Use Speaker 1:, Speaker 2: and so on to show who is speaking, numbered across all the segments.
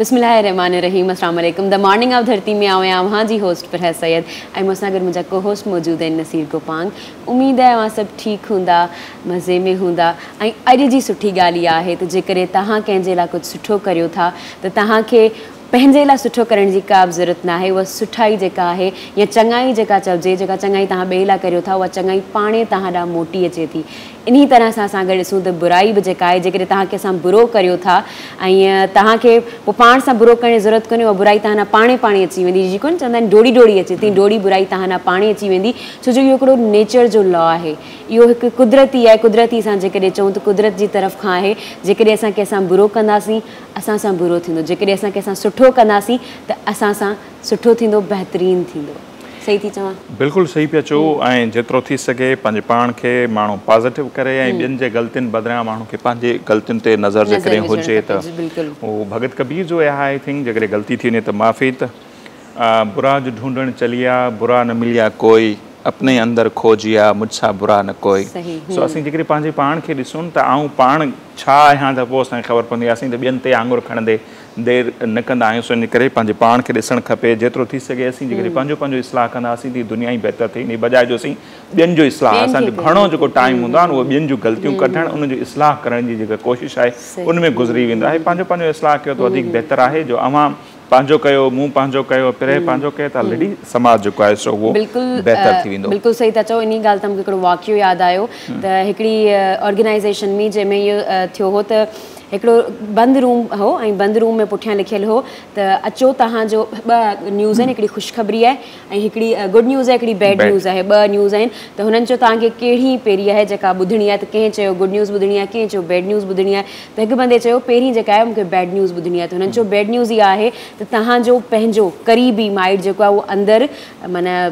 Speaker 1: بسم الله الرحمٰن الرحيم السلام عليڪم the morning of ڌرتي ۾ آئون آهيان اوهان جي هوسٽ فرحت سيد ۽ مون سان گڏ منهنجا ڪو هوسٽ موجود آهن نصير گوپانگ. اميد آهي اوهان سڀ ٺيڪ هوندا، مزي ۾ هوندا ۽ اڄ جي سٺي ڳالهه اها آهي ته جيڪڏهن توهان ڪنهن جي لاء ڪجهه سٺو ڪريو ٿا ته توهان کي پنهنجي لاء سٺو ڪرڻ جي ڪا به ضرورت ناهي اها سٺائي جيڪا آهي يا چڱائي جيڪا چئجي جيڪا چڱائي توهان ٻئي لاء ڪريو ٿا اها چڱائي پاڻهي توهان ڏانهن موٽي اچي ٿي. انهي طرح سان اسان اگر ڏسون ته برائي به جيڪا آهي جيڪڏهن توهان ڪنهن سان برو ڪريو ٿا ۽ توهان کي پوء پاڻ سان برو ڪرڻ جي ضرورت ڪونهي اها برائي توهان ڏانهن پاڻهي پاڻهي اچي ويندي جيئن ڪونه چوندا آهن ڊوڙي ڊوڙي اچي تيئن ڊوڙي برائي توهان ڏانهن پاڻهي اچي ويندي ڇو جو اهو هڪڙو نيچر جو لا آهي اهو هڪ قدرتي آهي قدرتي اسان جيڪڏهن چئون ته قدرت جي طرف کان آهي جيڪڏهن اسان ڪنهن سان برو ڪنداسين اسان سان برو ٿيندو جيڪڏهن اسان ڪنهن سان سٺو ڪنداسين ته اسان سان سٺو ٿيندو بهترين ٿيندو صحيح ٿي چوان.
Speaker 2: بلڪل صحيح پيا چئو ۽ جيترو ٿي سگهي پنهنجي پاڻ کي ماڻهو پازيٽو ڪري ۽ ٻين جي غلطين بدران ماڻهو کي پنهنجي غلطين تي نظر جيڪڏهن هجي ته هو ڀڳت ڪبير جو اها I think جيڪڏهن غلطي ٿي وڃي ته معافي ته برا جو ڍونڍڻ چليا برا نه مليا ڪوئي اپني اندر کوجيا مجھ سا برا نه ڪوئي سو اسين جيڪڏهن پنهنجي پاڻ کي ڏسون ته آئون پاڻ ڇا آهيان ته پوء اسان کي خبر پوندي اسين ته ٻين تي آڱر کڻندي دير نه ڪندا آهيون سو ان ڪري پنهنجي پاڻ کي ڏسڻ کپي جيترو ٿي سگهي اسين جيڪڏهن پنهنجو پنهنجو اصلاح ڪنداسين ته دنيا ئي بهتر ٿي ويندي بجاء جو اسين ٻين جو اصلاح اسان جو گهڻو جيڪو ٽائيم هوندو آهي اهو ٻين جون غلطيون ڪڍڻ ان جو اصلاح ڪرڻ جي جيڪا ڪوشش آهي ان ۾ گذري ويندو آهي پنهنجو پنهنجو اصلاح ڪيو ته وڌيڪ بهتر آهي جو اوهان پنهنجو ڪيو مون پنهنجو ڪيو پرهه پنهنجو ڪيو ته آلريڊي سماج جيڪو آهي سو اهو بهتر ٿي ويندو.
Speaker 1: بلڪل صحيح ٿا چئو انهي ڳالهه تان مونکي هڪڙو واقعو ياد آيو ته هڪڙي آرگنائيزيشن ۾ جنهن ۾ اهو ٿيو هو ته هڪڙو بند روم هو ۽ بند روم ۾ پٺيان لکيل هو ته اچو توهان جو ٻه نيوز آهن هڪڙي خوشخبري آهي ۽ هڪڙي گڊ نيوز آهي هڪڙي بيڊ نيوز آهي ٻه نيوز آهن ته هنن چيو توهان کي ڪهڙي پهرين آهي جيڪا ٻڌڻي آهي ته ڪنهن چيو گڊ نيوز ٻڌڻي آهي ڪنهن چيو بيڊ نيوز ٻڌڻي آهي ته هڪ بندي چيو پهرين جيڪا آهي مون کي بيڊ نيوز ٻڌڻي آهي ته هنن چيو بيڊ نيوز اها آهي ته توهان جو پنهنجو قريبي مائٽ جيڪو آهي اهو اندر معنيٰ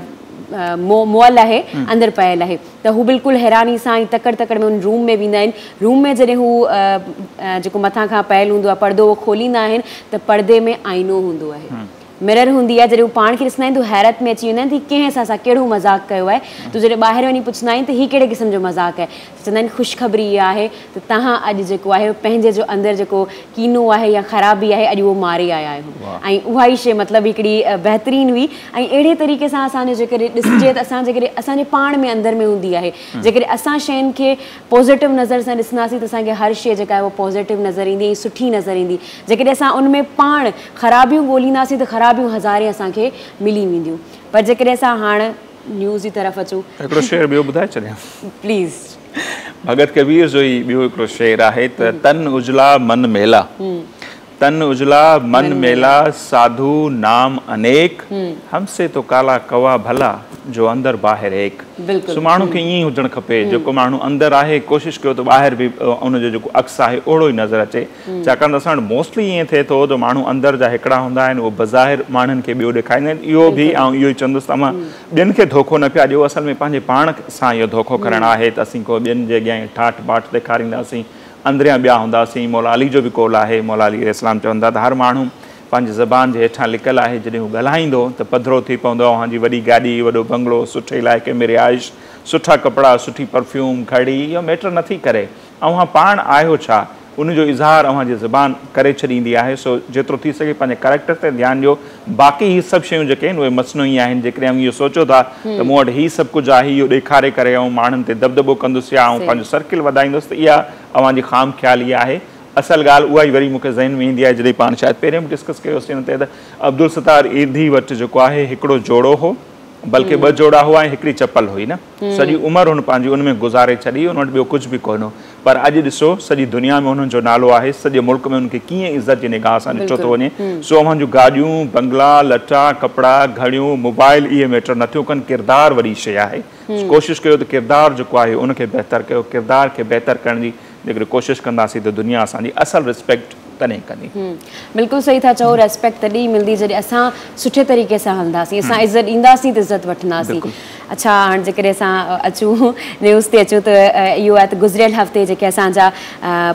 Speaker 1: مئل آهي اندر پيل آهي ته هو بلڪل حيراني سان ۽ تڪڙ تڪڙ ۾ ان روم ۾ ويندا آهن روم ۾ جڏهن هو جيڪو مٿان کان پيل هوندو آهي پردو اهو کوليندا آهن ته پردي ۾ آئينو هوندو آهي مرر هوندي آهي جڏهن هو پاڻ کي ڏسندا آهن ته هو حيرت ۾ اچي ويندا آهن ته هي ڪنهن اسان سان ڪهڙو مذاق ڪيو آهي ته جڏهن ٻاهر وڃي پڇندا آهن ته هي ڪهڙي قسم جو مذاق آهي ته چوندا آهن خوشخبري اها آهي ته توهان اڄ جيڪو آهي پنهنجي جو اندر جيڪو ڪينو آهي يا خرابي آهي اڄ اهو ماري آيا آهيو ۽ اها ئي شيء مطلب هڪڙي بهترين هئي ۽ اهڙي طريقي سان اسان جو جيڪڏهن ڏسجي ته اسان جيڪڏهن اسان جي پاڻ ۾ اندر ۾ هوندي آهي جيڪڏهن اسان شين کي پازيٽو نظر سان ڏسنداسين ته اسان کي هر شيء جيڪا آهي اها پازيٽو نظر ايندي ۽ سٺي نظر ايندي جيڪڏهن اسان ان ۾ پاڻ خرابيون ڳولينداسين ته خرابيون هزارين اسان کي ملي وينديون پر جيڪڏهن اسان هاڻ نيوز جي طرف اچون.
Speaker 2: هڪڙو شعر ٻيو ٻڌائي ڇڏيان.
Speaker 1: پليز.
Speaker 2: ڀڳت ڪبير جو ئي ٻيو هڪڙو شعر آهي ته تن اجلا من ميلا تن اجلا من ميلا ساڌو نام انيڪ هم سي تو ڪالا ڪوا ڀلا جو اندر باهر ايڪ. سو ماڻهو کي ائين ئي هجڻ کپي جيڪو ماڻهو اندر آهي ڪوشش ڪيو ته ٻاهر به ان جو جيڪو عڪس آهي اهڙو ئي نظر اچي. ڇاڪاڻ ته اسان وٽ موسٽلي ائين ٿئي ٿو ته ماڻهو اندر جا هڪڙا هوندا آهن اهي بظاهر ماڻهن کي ٻيو ڏيکاريندا آهن اهو به آئون اهو ئي چوندس ته اوهان ٻين کي ڌوکو نه پيا ڏيو اصل ۾ پنهنجي پاڻ سان اهو ڌوکو ڪرڻ آهي ته اسين ڪو ٻين جي اڳيان ائين ٺاٺ باٺ ڏيکارينداسين اندريان ٻيا هونداسين مولا علي جو به قول آهي مولا علي عليه السلام چون ٿا ته هر ماڻهو پنهنجي زبان جي هيٺان لڪل آهي جڏهن هو ڳالهائيندو ته پڌرو ٿي پوندو اوهان جي وڏي گاڏي وڏو بنگلو سٺي علائقي ۾ رهائش سٺا ڪپڙا سٺي پرفيوم گهڙي اهو ميٽر نٿي ڪري اوهان پاڻ آهيو ڇا؟ ان جو اظهار اوهان جي زبان ڪري ڇڏيندي آهي، سو جيترو ٿي سگهي پنهنجي ڪريڪٽر تي ڌيان ڏيو، باقي هي سڀ شيون جيڪي آهن اهي مصنوعي آهن، جيڪڏهن اوهين اهو سوچو ٿا ته مون وٽ هي سڀ ڪجهه آهي اهو ڏيکاري ڪري آئون ماڻهن تي دٻدٻو ڪندس يا آئون پنهنجو سرڪل وڌائيندس ته اها اوهان جي خام خيالي آهي، اصل ڳالهه اها ئي وري مون کي ذهن ۾ ايندي آهي جڏهن پاڻ شايد پهرين به ڊسڪس ڪيوسين ان تي ته عبدالستار ايڌي وٽ جيڪو آهي هڪڙو جوڙو هو بلڪه ٻه جوڙا هئا ۽ هڪڙي چپل هئي نه. سڄي عمر هن پنهنجي ان ۾ گذاري ڇڏي، ان وٽ ٻيو ڪجهه به ڪونه هو. پر اڄ ڏسو سڄي دنيا ۾ انهن جو نالو آهي، سڄي ملڪ ۾ انهن کي ڪيئن عزت جي نگاهه سان ڏٺو ٿو وڃي. سو اوهان جون گاڏيون، بنگلا، لٽا، ڪپڙا، گهڙيون، موبائل اهي ميٽر نٿيون ڪن، ڪردار وڏي شيء آهي. ڪوشش ڪيو ته ڪردار جيڪو آهي ان کي بهتر ڪيو، ڪردار کي بهتر ڪرڻ جي جيڪڏهن ڪوشش ڪنداسين ته دنيا اسان جي اصل ريسپيڪٽ تڏهن ڪندي.
Speaker 1: بلڪل صحيح ٿا چئو ريسپيڪٽ تڏهن ئي ملندي جڏهن اسان سٺي طريقي سان هلنداسين اسان عزت ڏينداسين ته عزت وٺنداسين اڇا هاڻ جيڪڏهن اسان اچون نيوز تي اچون ته اهو آهي ته گذريل هفتي جيڪي اسان جا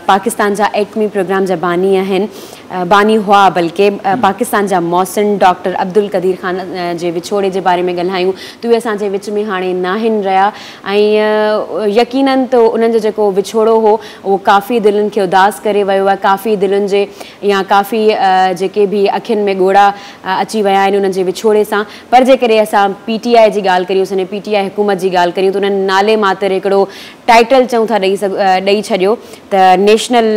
Speaker 1: پاڪستان جا ايٽمي پروگرام جا باني آهن باني هئا بلڪه پاڪستان جا محسن ڊاڪٽر عبدالقدير خان جي وڇوڙي جي باري ۾ ڳالهايون ته اهي اسان جي وچ ۾ هاڻي ناهن رهيا ۽ يقينن ته انهن جو جيڪو وڇوڙو هو اهو ڪافي دلين کي اداس ڪري ويو آهي ڪافي دلين جي يا ڪافي جيڪي به اکين ۾ ڳوڙها اچي ويا آهن انهن جي وڇوڙي سان پر جيڪڏهن اسان پي ٽي آء جي ڳالهه ڪريون اسان جي پي ٽي آء حڪومت جي ڳالهه ڪريون ته انهن نالي ماتر هڪڙو ٽائيٽل چئون ٿا ڏئي ڏئي ڇڏيو ته نيشنل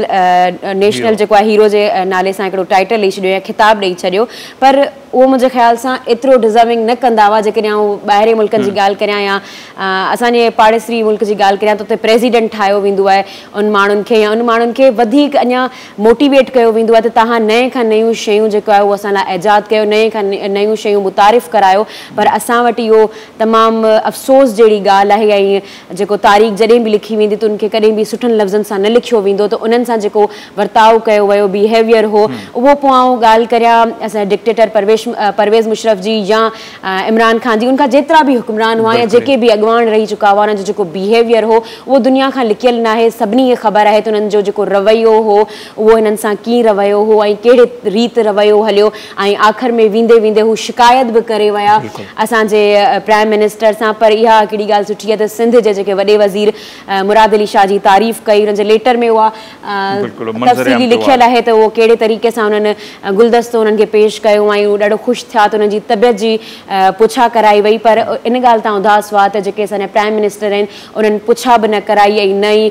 Speaker 1: نيشنل جيڪو آهي هيرو جي نالي سان هڪڙو ٽائيٽل ڏئي ڇڏيو يا خطاب ڏئي ڇڏيو پر اهو منهنجي خيال سان ايترو ڊزرونگ نه ڪندا هئا جيڪڏهن آئون ٻاهرين ملڪن جي ڳالهه ڪريان يا اسان جي پاڙيسري ملڪ جي ڳالهه ڪريان ته اتي پريزيڊنٽ ٺاهيو ويندو آهي ان ماڻهن کي يا ان ماڻهن کي وڌيڪ اڃا موٽيويٽ ڪيو ويندو آهي ته توهان نئين کان نيون شيون جيڪو آهي اهو اسان لاء ايجاد ڪيو نئين کان نيون شيون متعارف ڪرايو پر اسان وٽ اهو تمام افسوس جهڙي ڳالهه آهي ۽ جيڪو تاريخ جڏهن به لکي ويندي ته ان کي ڪڏهن به سٺن لفظن سان نه لکيو ويندو ته انهن سان جيڪو ورتاء ڪيو ويو Behaviour هو اهو پوء آئون ڳالهه ڪريان اسان جي ڊڪٽيٽر پرويش پرويز مشرف جي يا عمران خان جي ان کان جيترا به حڪمران هئا يا جيڪي به اڳواڻ رهي چڪا هئا انهن جو جيڪو Behaviour هو اهو دنيا کان لڪيل ناهي سڀني کي خبر آهي ته انهن جو جيڪو رويو هو اهو هنن سان ڪيئن رويو هو ۽ ڪهڙي ريت رويو هليو ۽ آخر ۾ ويندي ويندي هو شڪايت به ڪري ويا اسان جي پرائم منسٽر سان پر اها هڪڙي ڳالهه سٺي آهي ته سنڌ جي جيڪي وڏي وزير مراد علي شاهه جي تعريف ڪئي انهن جي ليٽر ۾ اها تفصيلي لکيل آهي ته اهو ڪهڙي طريقي سان انهن گلدستو انهن کي پيش ڪيو ۽ هو ڏاڍو خوش ٿيا ته انهن جي طبيعت جي پڇا ڪرائي وئي پر ان ڳالهه تان اداس هئا ته جيڪي اسان جا پرائم منسٽر آهن انهن پڇا به نه ڪرائي ۽ نه ئي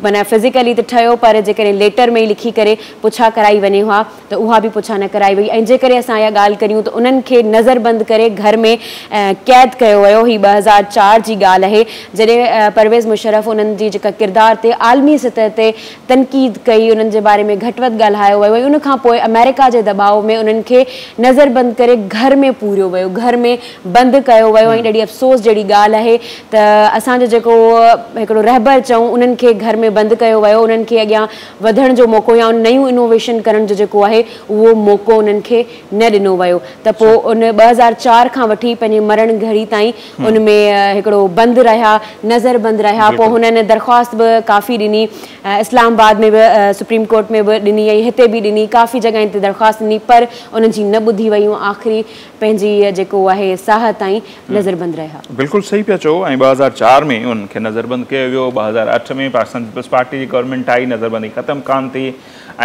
Speaker 1: معنيٰ فزيڪلي ته ٺهيو پر جيڪڏهن ليٽر ۾ ئي لکي ڪري پڇا ڪرائي وڃي ها ته اها به پڇا نه ڪرائي وئي ۽ جيڪڏهن اسان اها ڳالهه ڪريون ته انهن کي نظر بند ڪري گهر ۾ قيد ڪيو ويو هي 2004 جي ڳالهه آهي جڏهن پرويز مشرف انهن جي جيڪا ڪردار تي عالمي سطح تي تنقيد ڪئي انهن جي باري ۾ گهٽ وڌ ڳالهايو ويو ۽ ان کان پوء آمريڪا جي دٻاء ۾ انهن کي نظر بند ڪري گهر ۾ پوريو ويو گهر ۾ بند ڪيو ويو ۽ ڏاڍي افسوس جهڙي ڳالهه آهي ته اسان جو جيڪو هڪڙو رهبر چئون انهن کي گهر ۾ بند ڪيو ويو انهن کي اڳيان وڌڻ جو موقعو يا نيون انوويشن ڪرڻ جو جيڪو آهي اهو موقعو انهن کي نه ڏنو ويو ته پوء ان 2004 کان وٺي پنهنجي مرڻ گهڙي تائين ان ۾ هڪڙو بند رهيا نظر بند رهيا پوء هنن درخواست به ڪافي ڏني اسلام آباد ۾ به سپريم ڪورٽ ۾ به ڏني ۽ هتي به ڏني ڪافي جڳهين تي درخواست ڏني پر انهن جي نه ٻڌي وئي آخري پنهنجي جيڪو آهي ساهه تائين نظربند رهيا.
Speaker 2: بلڪل صحيح پيا چئو ۽ 2004 ۾ انهن کي نظربند ڪيو ويو، 2008 ۾ پاڪستان پيپلز پارٽي جي گورنمينٽ آئي نظربندي ختم ڪانه ٿي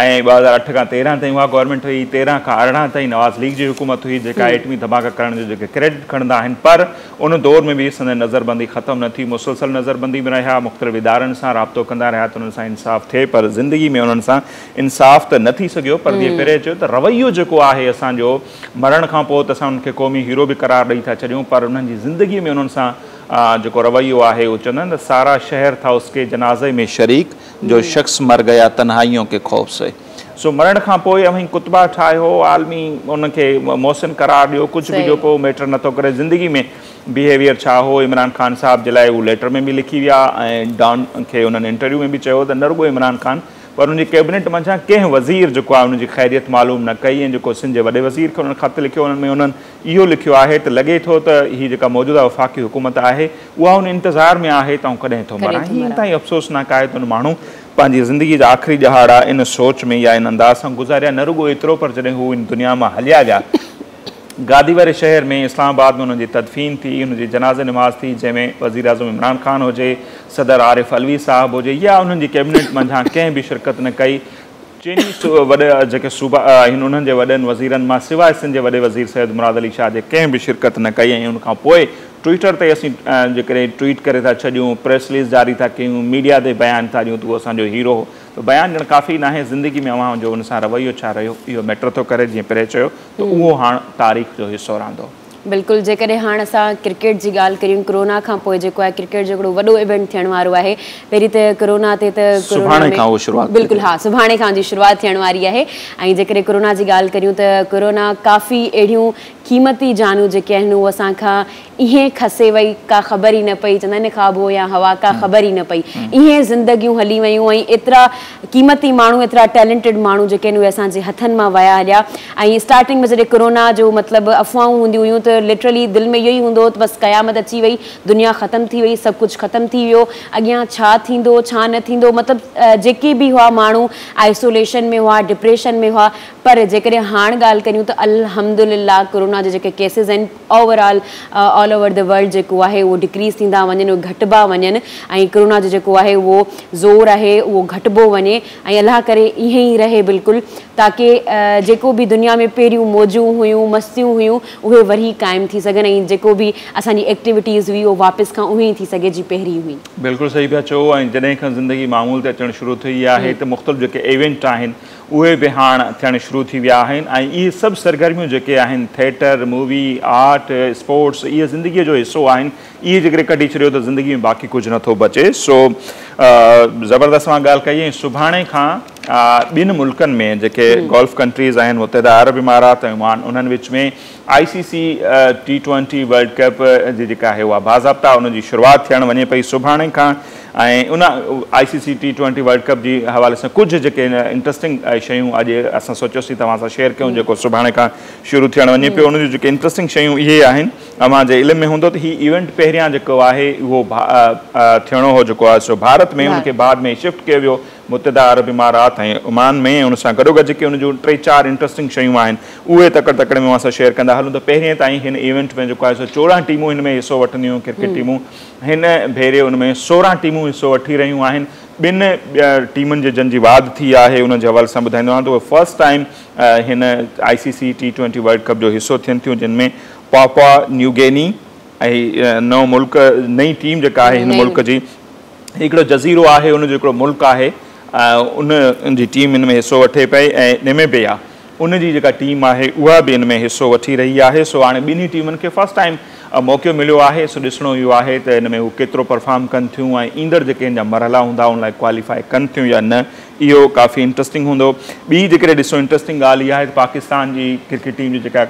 Speaker 2: ۽ 2008 کان 13 تائين اها گورنمينٽ هئي، 13 کان 18 تائين نواز ليگ جي حڪومت هئي جيڪا ايٽمي ڌماڪا ڪرڻ جو جيڪي ڪريڊٽ کڻندا آهن پر ان دور ۾ به سندن نظربندي ختم نه ٿي مسلسل نظربندي ۾ رهيا مختلف ادارن سان رابطو ڪندا رهيا ته انهن سان انصاف ٿئي پر زندگي ۾ انهن سان انصاف ته نه ٿي سگهيو پر جيئن پريء چيو ته رويو جيڪو آهي اسان جو مرڻ کان پوء ته اسان انهن کي قومي هيرو به قرار ڏئي ٿا ڇڏيون پر انهن جي زندگي ۾ انهن سان جيڪو رويو آهي اهو چوندا آهن ته سارا شهر ٿا اس ڪي جنازي ۾ شريڪ جو شخص مر گيا تنهائيون ڪي خوف سي. سو مرڻ کان پوء اوهين ڪتبا ٺاهيو عالمي ان کي محسن قرار ڏيو ڪجهه به ڏيو ڪو ميٽر نٿو ڪري زندگي ۾ بيهيويئر ڇا هو عمران خان صاحب جي لاء هو ليٽر ۾ به لکي ويا ۽ ڊان کي انهن انٽرويو ۾ به چيو ته نه رڳو عمران خان پر ان جي ڪيبنيٽ منجهان ڪنهن وزير جيڪو آهي ان جي خيريت معلوم نه ڪئي ۽ جيڪو سنڌ جي وڏي وزير کي انهن خط لکيو انهن ۾ انهن اهو لکيو آهي ته لڳي ٿو ته هي جيڪا موجوده وفاقي حڪومت آهي اها ان انتظار ۾ آهي ته آئون ڪڏهن ٿو مران هي انتهائي افسوسناڪ آهي ته ان ماڻهو پنهنجي زندگي جا آخري ڏهاڙا ان سوچ ۾ يا ان انداز سان گذاريا نه رڳو ايترو پر جڏهن هو ان دنيا مان هليا ويا گادي واري شهر ۾ اسلام آباد ۾ انهن جي تدفين ٿي، انهن جي جنازي نماز ٿي، جنهن ۾ وزيراعظم عمران خان هجي، صدر عارف علوي صاحب هجي يا انهن جي ڪيبنيٽ منجهان ڪنهن به شرڪت نه ڪئي. چئني وڏا جيڪي صوبا آهن انهن جي وڏن وزيرن مان سواء سنڌ جي وڏي وزير سيد مراد علي شاهه جي ڪنهن به شرڪت نه ڪئي ۽ ان کان پوء ٽوئيٽر تي اسين جيڪڏهن ٽوئيٽ ڪري ٿا ڇڏيون، پريس رليز جاري ٿا ڪيون، ميڊيا تي بيان ٿا ڏيون ته اهو اسان جو هيرو هو ته بيان ڏيڻ ڪافي ناهي، زندگي ۾ اوهان جو ان سان رويو ڇا رهيو اهو ميٽر ٿو ڪري جيئن پري چيو ته اهو هاڻ تاريخ جو حصو رهندو.
Speaker 1: بلڪل جيڪڏهن هاڻ اسان ڪرڪيٽ جي ڳالهه ڪريون ڪرونا کان پوء جيڪو آهي ڪرڪيٽ جو هڪڙو وڏو ايونٽ ٿيڻ وارو آهي پهرين ته ڪرونا تي ته ڪرونا
Speaker 2: سڀاڻي کان اهو شروعات ٿي
Speaker 1: بلڪل ها سڀاڻي کان جي شروعات ٿيڻ واري آهي ۽ جيڪڏهن ڪرونا جي ڳالهه ڪريون ته ڪرونا ڪافي اهڙيون قيمتي جانون جيڪي آهن اهو اسان کان ائين کسي وئي ڪا خبر ئي نه پئي چوندا آهن نه خواب هو يا هوا ڪا خبر ئي نه پئي ائين زندگيون هلي ويون ۽ ايترا قيمتي ماڻهو ايترا ٽيلنٽيڊ ماڻهو جيڪي آهن اهي اسان جي هٿن مان ويا هليا ۽ اسٽارٽنگ ۾ جڏهن ڪورونا جو مطلب افواهون هونديون هيون ته لٽرلي دل ۾ اهو ئي هوندو هو ته بس قيامت اچي وئي دنيا ختم ٿي وئي سڀ ڪجهه ختم ٿي ويو اڳيان ڇا ٿيندو ڇا نه ٿيندو مطلب جيڪي به هئا ماڻهو آئسوليشن ۾ هئا ڊپريشن ۾ هئا پر جيڪڏهن هاڻ ڳالهه ڪريون ته الحمدلله ڪورونا جا جيڪي ڪيسز آهن over all all over the world جيڪو آهي اهو ڊڪريز ٿيندا وڃن اهي گهٽبا وڃن ۽ ڪورونا جو جيڪو آهي اهو زور آهي اهو گهٽبو وڃي ۽ الله ڪري ائين ئي رهي بلڪل تاڪه جيڪو به دنيا ۾ پهريون موجون هيون مستيون هيون اهي وري قائم ٿي سگهن ۽ جيڪو به اسان جي ايڪٽيوٽيز هئي اهو واپس کان اهي ئي ٿي سگهي جي پهرين هئي.
Speaker 2: بلڪل صحيح پيا چئو ۽ جڏهن کان زندگي معمول تي اچڻ شروع ٿي آهي ته مختلف جيڪي ايونٽ آهن اهي به هاڻ ٿيڻ شروع ٿي ويا آهن ۽ اهي سڀ سرگرميون جيڪي آهن ٿيٽر، مووي، آرٽ، اسپورٽس اهي زندگيء جو حصو آهن اهي جيڪڏهن ڪڍي ڇڏيو ته زندگي ۾ باقي ڪجهه نه ٿو بچي سو زبردست اوهان ڳالهه ڪئي ۽ سڀاڻي کان ٻن ملڪن ۾ جيڪي گلف ڪنٽريز آهن متحده عرب امارات ۽ عمان انهن وچ ۾ I C C T twenty world cup جي جيڪا آهي اها باضابطا ان جي شروعات ٿيڻ وڃي پئي سڀاڻي کان ۽ ان I C C T twenty world cup جي حوالي سان ڪجهه جيڪي انٽرسٽنگ شيون اڄ اسان سوچيوسين توهان سان شيئر ڪيون جيڪو سڀاڻي کان شروع ٿيڻ وڃي پيو ان جون جيڪي انٽرسٽنگ شيون اهي آهن اوهان جي علم ۾ هوندو ته هي ايونٽ پهريان جيڪو آهي اهو ٿيڻو هو جيڪو آهي سو ڀارت ۾ ان کي بعد ۾ شفٽ ڪيو ويو متحده عرب امارات ۽ عمان ۾ ان سان گڏوگڏ جيڪي ان جون ٽي چار انٽرسٽنگ شيون آهن اهي تڪڙ تڪڙ ۾ اوهان سان شيئر ڪندا هلون ته پهرين تائين هن ايونٽ ۾ جيڪو آهي سو 14 ٽيمون هن ۾ حصو وٺنديون ڪرڪيٽ ٽيمون هن ڀيري ان ۾ 16 ٽيمون حصو وٺي رهيون آهن ٻن ٽيمن جي جن جي واڌ ٿي آهي انهن جي حوالي سان ٻڌائيندو آهيان ته اهي فرسٽ ٽائيم هن I C C T twenty world cup جو حصو ٿين ٿيون جن ۾ پاپوا نيوگيني ۽ نئون ملڪ نئين ٽيم جيڪا آهي هن ملڪ جي هڪڙو جزيرو آهي ان جو هڪڙو ملڪ آهي ان جي ٽيم ان ۾ حصو وٺي پئي ۽ نميبيا ان جي جيڪا ٽيم آهي اها به ان ۾ حصو وٺي رهي آهي سو هاڻي ٻنهي ٽيمن کي فرسٽ ٽائيم موقعو مليو آهي سو ڏسڻو اهو آهي ته ان ۾ هو ڪيترو پرفارم ڪن ٿيون ۽ ايندڙ جيڪي ان جا مرحلا هوندا ان لاء ڪواليفائي ڪن ٿيون يا نه اهو ڪافي انٽرسٽنگ هوندو ٻي جيڪڏهن ڏسو انٽرسٽنگ ڳالهه اها آهي ته پاڪستان جي ڪرڪيٽ ٽيم جي جيڪا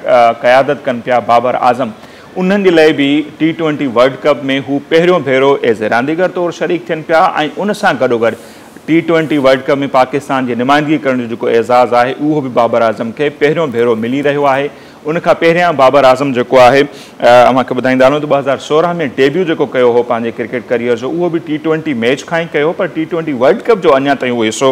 Speaker 2: قيادت ڪن پيا بابر اعظم انهن جي لاء به ٽي ٽوئنٽي ورلڊ ڪپ ۾ هو پهريون ڀيرو ايز اي رانديگر طور شريڪ ٿين پيا ۽ ان سان گڏوگڏ T twenty world cup ۾ Pakistan جي نمائندگي ڪرڻ جو جيڪو اعزاز آهي اهو به بابر اعظم کي پهريون ڀيرو ملي رهيو آهي. ان کان پهريان بابر اعظم جيڪو آهي اوهان کي ٻڌائيندا هلون ته 2016 ۾ ڊيبيو جيڪو ڪيو هو پنهنجي ڪرڪيٽ ڪريئر جو اهو به ٽي ٽوئنٽي ميچ کان ئي ڪيو پر ٽي ٽوئنٽي ورلڊ ڪپ جو اڃا تائين اهو حصو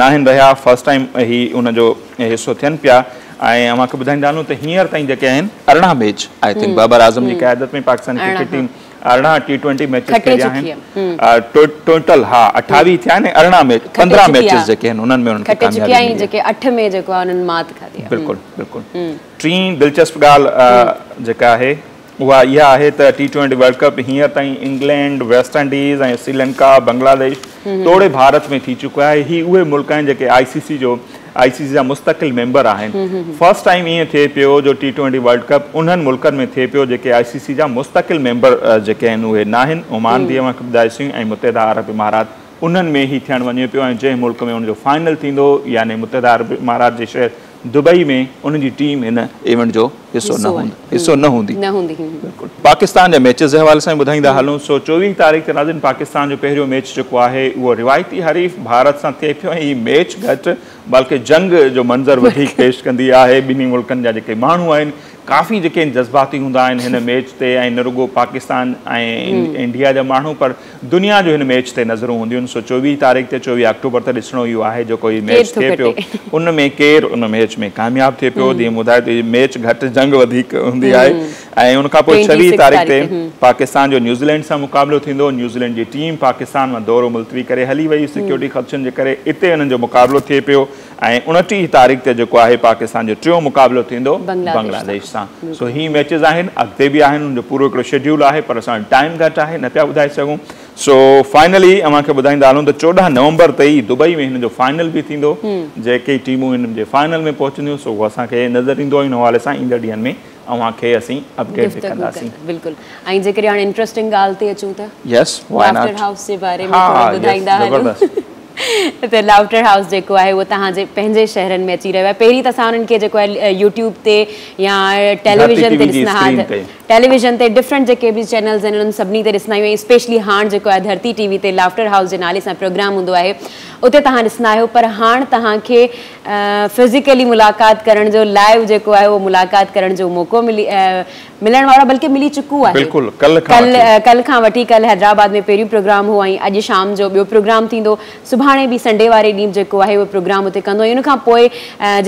Speaker 2: ناهن رهيا فرسٽ ٽائيم هي ان جو حصو ٿين پيا ۽ اوهان کي ٻڌائيندا هلون ته هينئر تائين جيڪي آهن 18 match I think Babar Azam جي قيادت ۾ Pakistan cricket team 18 T twenty matches کيڏيا آهن ٽوٽل ها 28 ٿيا آهن 18 ميچ 15 ميچز جيڪي آهن انهن ۾ انهن کي
Speaker 1: ڪاميابي ملي آهي جيڪي 8 ۾ جيڪو آهي انهن مات کاڌي
Speaker 2: آهي بلڪل بلڪل ٽين دلچسپ ڳالهه جيڪا آهي اها اها آهي ته ٽي ٽوئنٽي ورلڊ ڪپ هينئر تائين England West Indies ۽ Sri Lanka Bangladesh توڙي ڀارت ۾ ٿي چڪو آهي هي اهي ملڪ آهن جيڪي آء سي سي جو آء سي سي جا مستقل ميمبر آهن. فرسٽ ٽائيم ائين ٿئي پيو جو ٽي ٽوئنٽي ورلڊ ڪپ انهن ملڪن ۾ ٿئي پيو جيڪي آء سي سي جا مستقل ميمبر جيڪي آهن اهي ناهن. عمان به اوهان کي ٻڌايوسين ۽ متحده عرب امارات انهن ۾ هي ٿيڻ وڃي پيو ۽ جنهن ملڪ ۾ ان جو فائنل ٿيندو يعني متحده عرب امارات جي شهر دبئي ۾ ان جي ٽيم هن ايونٽ جو حصو نه هوندي حصو نه هوندي.
Speaker 1: نه هوندي.
Speaker 2: بلڪل پاڪستان جي ميچز جي حوالي سان به ٻڌائيندا هلون سو 24 تاريخ تي ناظرين پاڪستان جو پهريون ميچ جيڪو آهي اهو روايتي حريف ڀارت سان ٿئي پيو ۽ هي ميچ گهٽ بلڪه جنگ جو منظر وڌيڪ پيش ڪندي آهي ٻنهي ملڪن جا جيڪي ماڻهو آهن ڪافي جيڪي آهن جذباتي هوندا آهن هن ميچ تي ۽ نه رڳو پاڪستان ۽ انڊيا جا ماڻهو پر دنيا جو هن ميچ تي نظرون هونديون آهن سو 24 تاريخ تي 24 آڪٽوبر تي ڏسڻو اهو آهي جيڪو هي ميچ ٿئي پيو ان ۾ ڪير ان ميچ ۾ ڪامياب ٿئي پيو جيئن ٻڌايو ته ميچ گهٽ جنگ وڌيڪ هوندي آهي ۽ ان کان پوء 26 تاريخ تي پاڪستان جو نيوزيلينڊ سان مقابلو ٿيندو نيوزيلينڊ جي ٽيم پاڪستان مان دورو ملتوي ڪري هلي وئي سيڪيورٽي خدشن جي ڪري اتي انهن جو مقابلو ٿئي پيو ۽ 29 تاريخ تي جيڪو آهي پاڪستان جو ٽيون مقابلو ٿيندو بنگلاديش سان سو هي ميچز آهن اڳتي به آهن ان جو پورو هڪڙو شيڊيول آهي پر اسان وٽ ٽائيم گهٽ آهي نه پيا ٻڌائي سگهون سو فائنلي اوهان کي ٻڌائيندا هلون ته 14 نومبر تي ئي دبئي ۾ هن جو فائنل به ٿيندو جيڪي ٽيمون هن جي فائنل ۾ پهچنديون سو اهو اسان کي نظر ايندو ان حوالي سان ايندڙ ڏينهن ۾ اوهان کي اسين اپڊيٽ به ڪنداسين.
Speaker 1: بلڪل ۽ جيڪڏهن هاڻي انٽرسٽنگ ڳالهه تي اچون ته
Speaker 2: yes why
Speaker 1: not laughter house جي باري ۾ ٿورو ٻڌائيندا هلون. ته لافٽر هائوس جيڪو آهي اهو توهان جي پنهنجي شهرن ۾ اچي رهيو آهي. پهرين ته اسان انهن کي جيڪو آهي يوٽيوب تي يا ٽيليويزن تي ڏسندا ها، ٽيليويزن تي ڊفرنٽ جيڪي به چينلز آهن انهن سڀني تي ڏسندا آهيون ۽ اسپيشلي هاڻ جيڪو آهي ڌرتي ٽي وي تي لافٽر هائوس جي نالي سان پروگرام هوندو آهي اتي توهان ڏسندا آهيو، پر هاڻ توهان کي فزيڪلي ملاقات ڪرڻ جو، لائيو جيڪو آهي اهو ملاقات ڪرڻ جو موقعو ملي ملڻ وارو بلڪه ملي چڪو آهي.
Speaker 2: بلڪل ڪلهه کان وٺي.
Speaker 1: ڪلهه کان وٺي ڪلهه حيدرآباد ۾ پهريون پروگرام هو ۽ اڄ شام جو ٻيو پروگرام ٿيندو. سڀاڻي به سنڊي واري ڏينهن جيڪو آهي اهو پروگرام اتي ڪندو ۽ ان کان پوء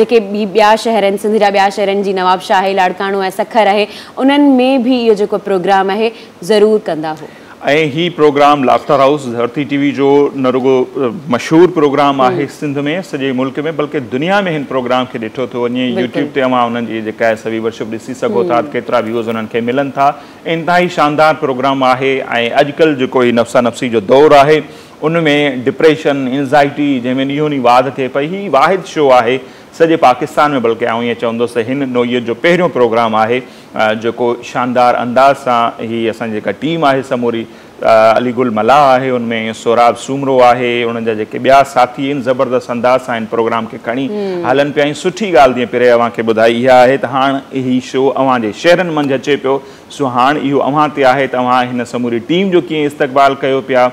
Speaker 1: جيڪي به ٻيا شهر آهن، سنڌ جا ٻيا شهر آهن جيئن نوابشاهه آهي، لاڙڪاڻو آهي، سکر آهي، انهن ۾ به اهو جيڪو پروگرام آهي ضرور ڪندا هو.
Speaker 2: ۽ هي programme laughter house Dharti T V جو نه رڳو مشهور پروگرام آهي سنڌ ۾ سڄي ملڪ ۾ بلڪه دنيا ۾ هن پروگرام کي ڏٺو ٿو وڃي. يوٽيوب تي اوهان انهن جي جيڪا آهي سا ويورشپ ڏسي سگهو ٿا ته ڪيترا ويوز انهن کي ملن ٿا. انتهائي شاندار پروگرام آهي ۽ اڄڪلهه جيڪو هي نفسا نفسي جو دور آهي ان ۾ ڊپريشن، انزائٽي جنهن ۾ ڏينهون ڏينهن واڌ ٿئي پئي، هي واحد شو آهي سڄي پاڪستان ۾ بلڪه آئون ائين چوندس ته هن نوعيت جو پهريون پروگرام آهي جيڪو شاندار انداز سان هي اسان جي جيڪا ٽيم آهي سموري علي گل ملاح آهي ان ۾ سهراب سومرو آهي انهن جا جيڪي ٻيا ساٿي آهن زبردست انداز سان هن پروگرام کي کڻي هلن پيا ۽ سٺي ڳالهه جيئن پري اوهان کي ٻڌائي اها آهي ته هاڻ هي شو اوهان جي شهرن منجهه اچي پيو سو هاڻ اهو اوهان تي آهي ته اوهان هن سموري ٽيم جو ڪيئن استقبال ڪيو پيا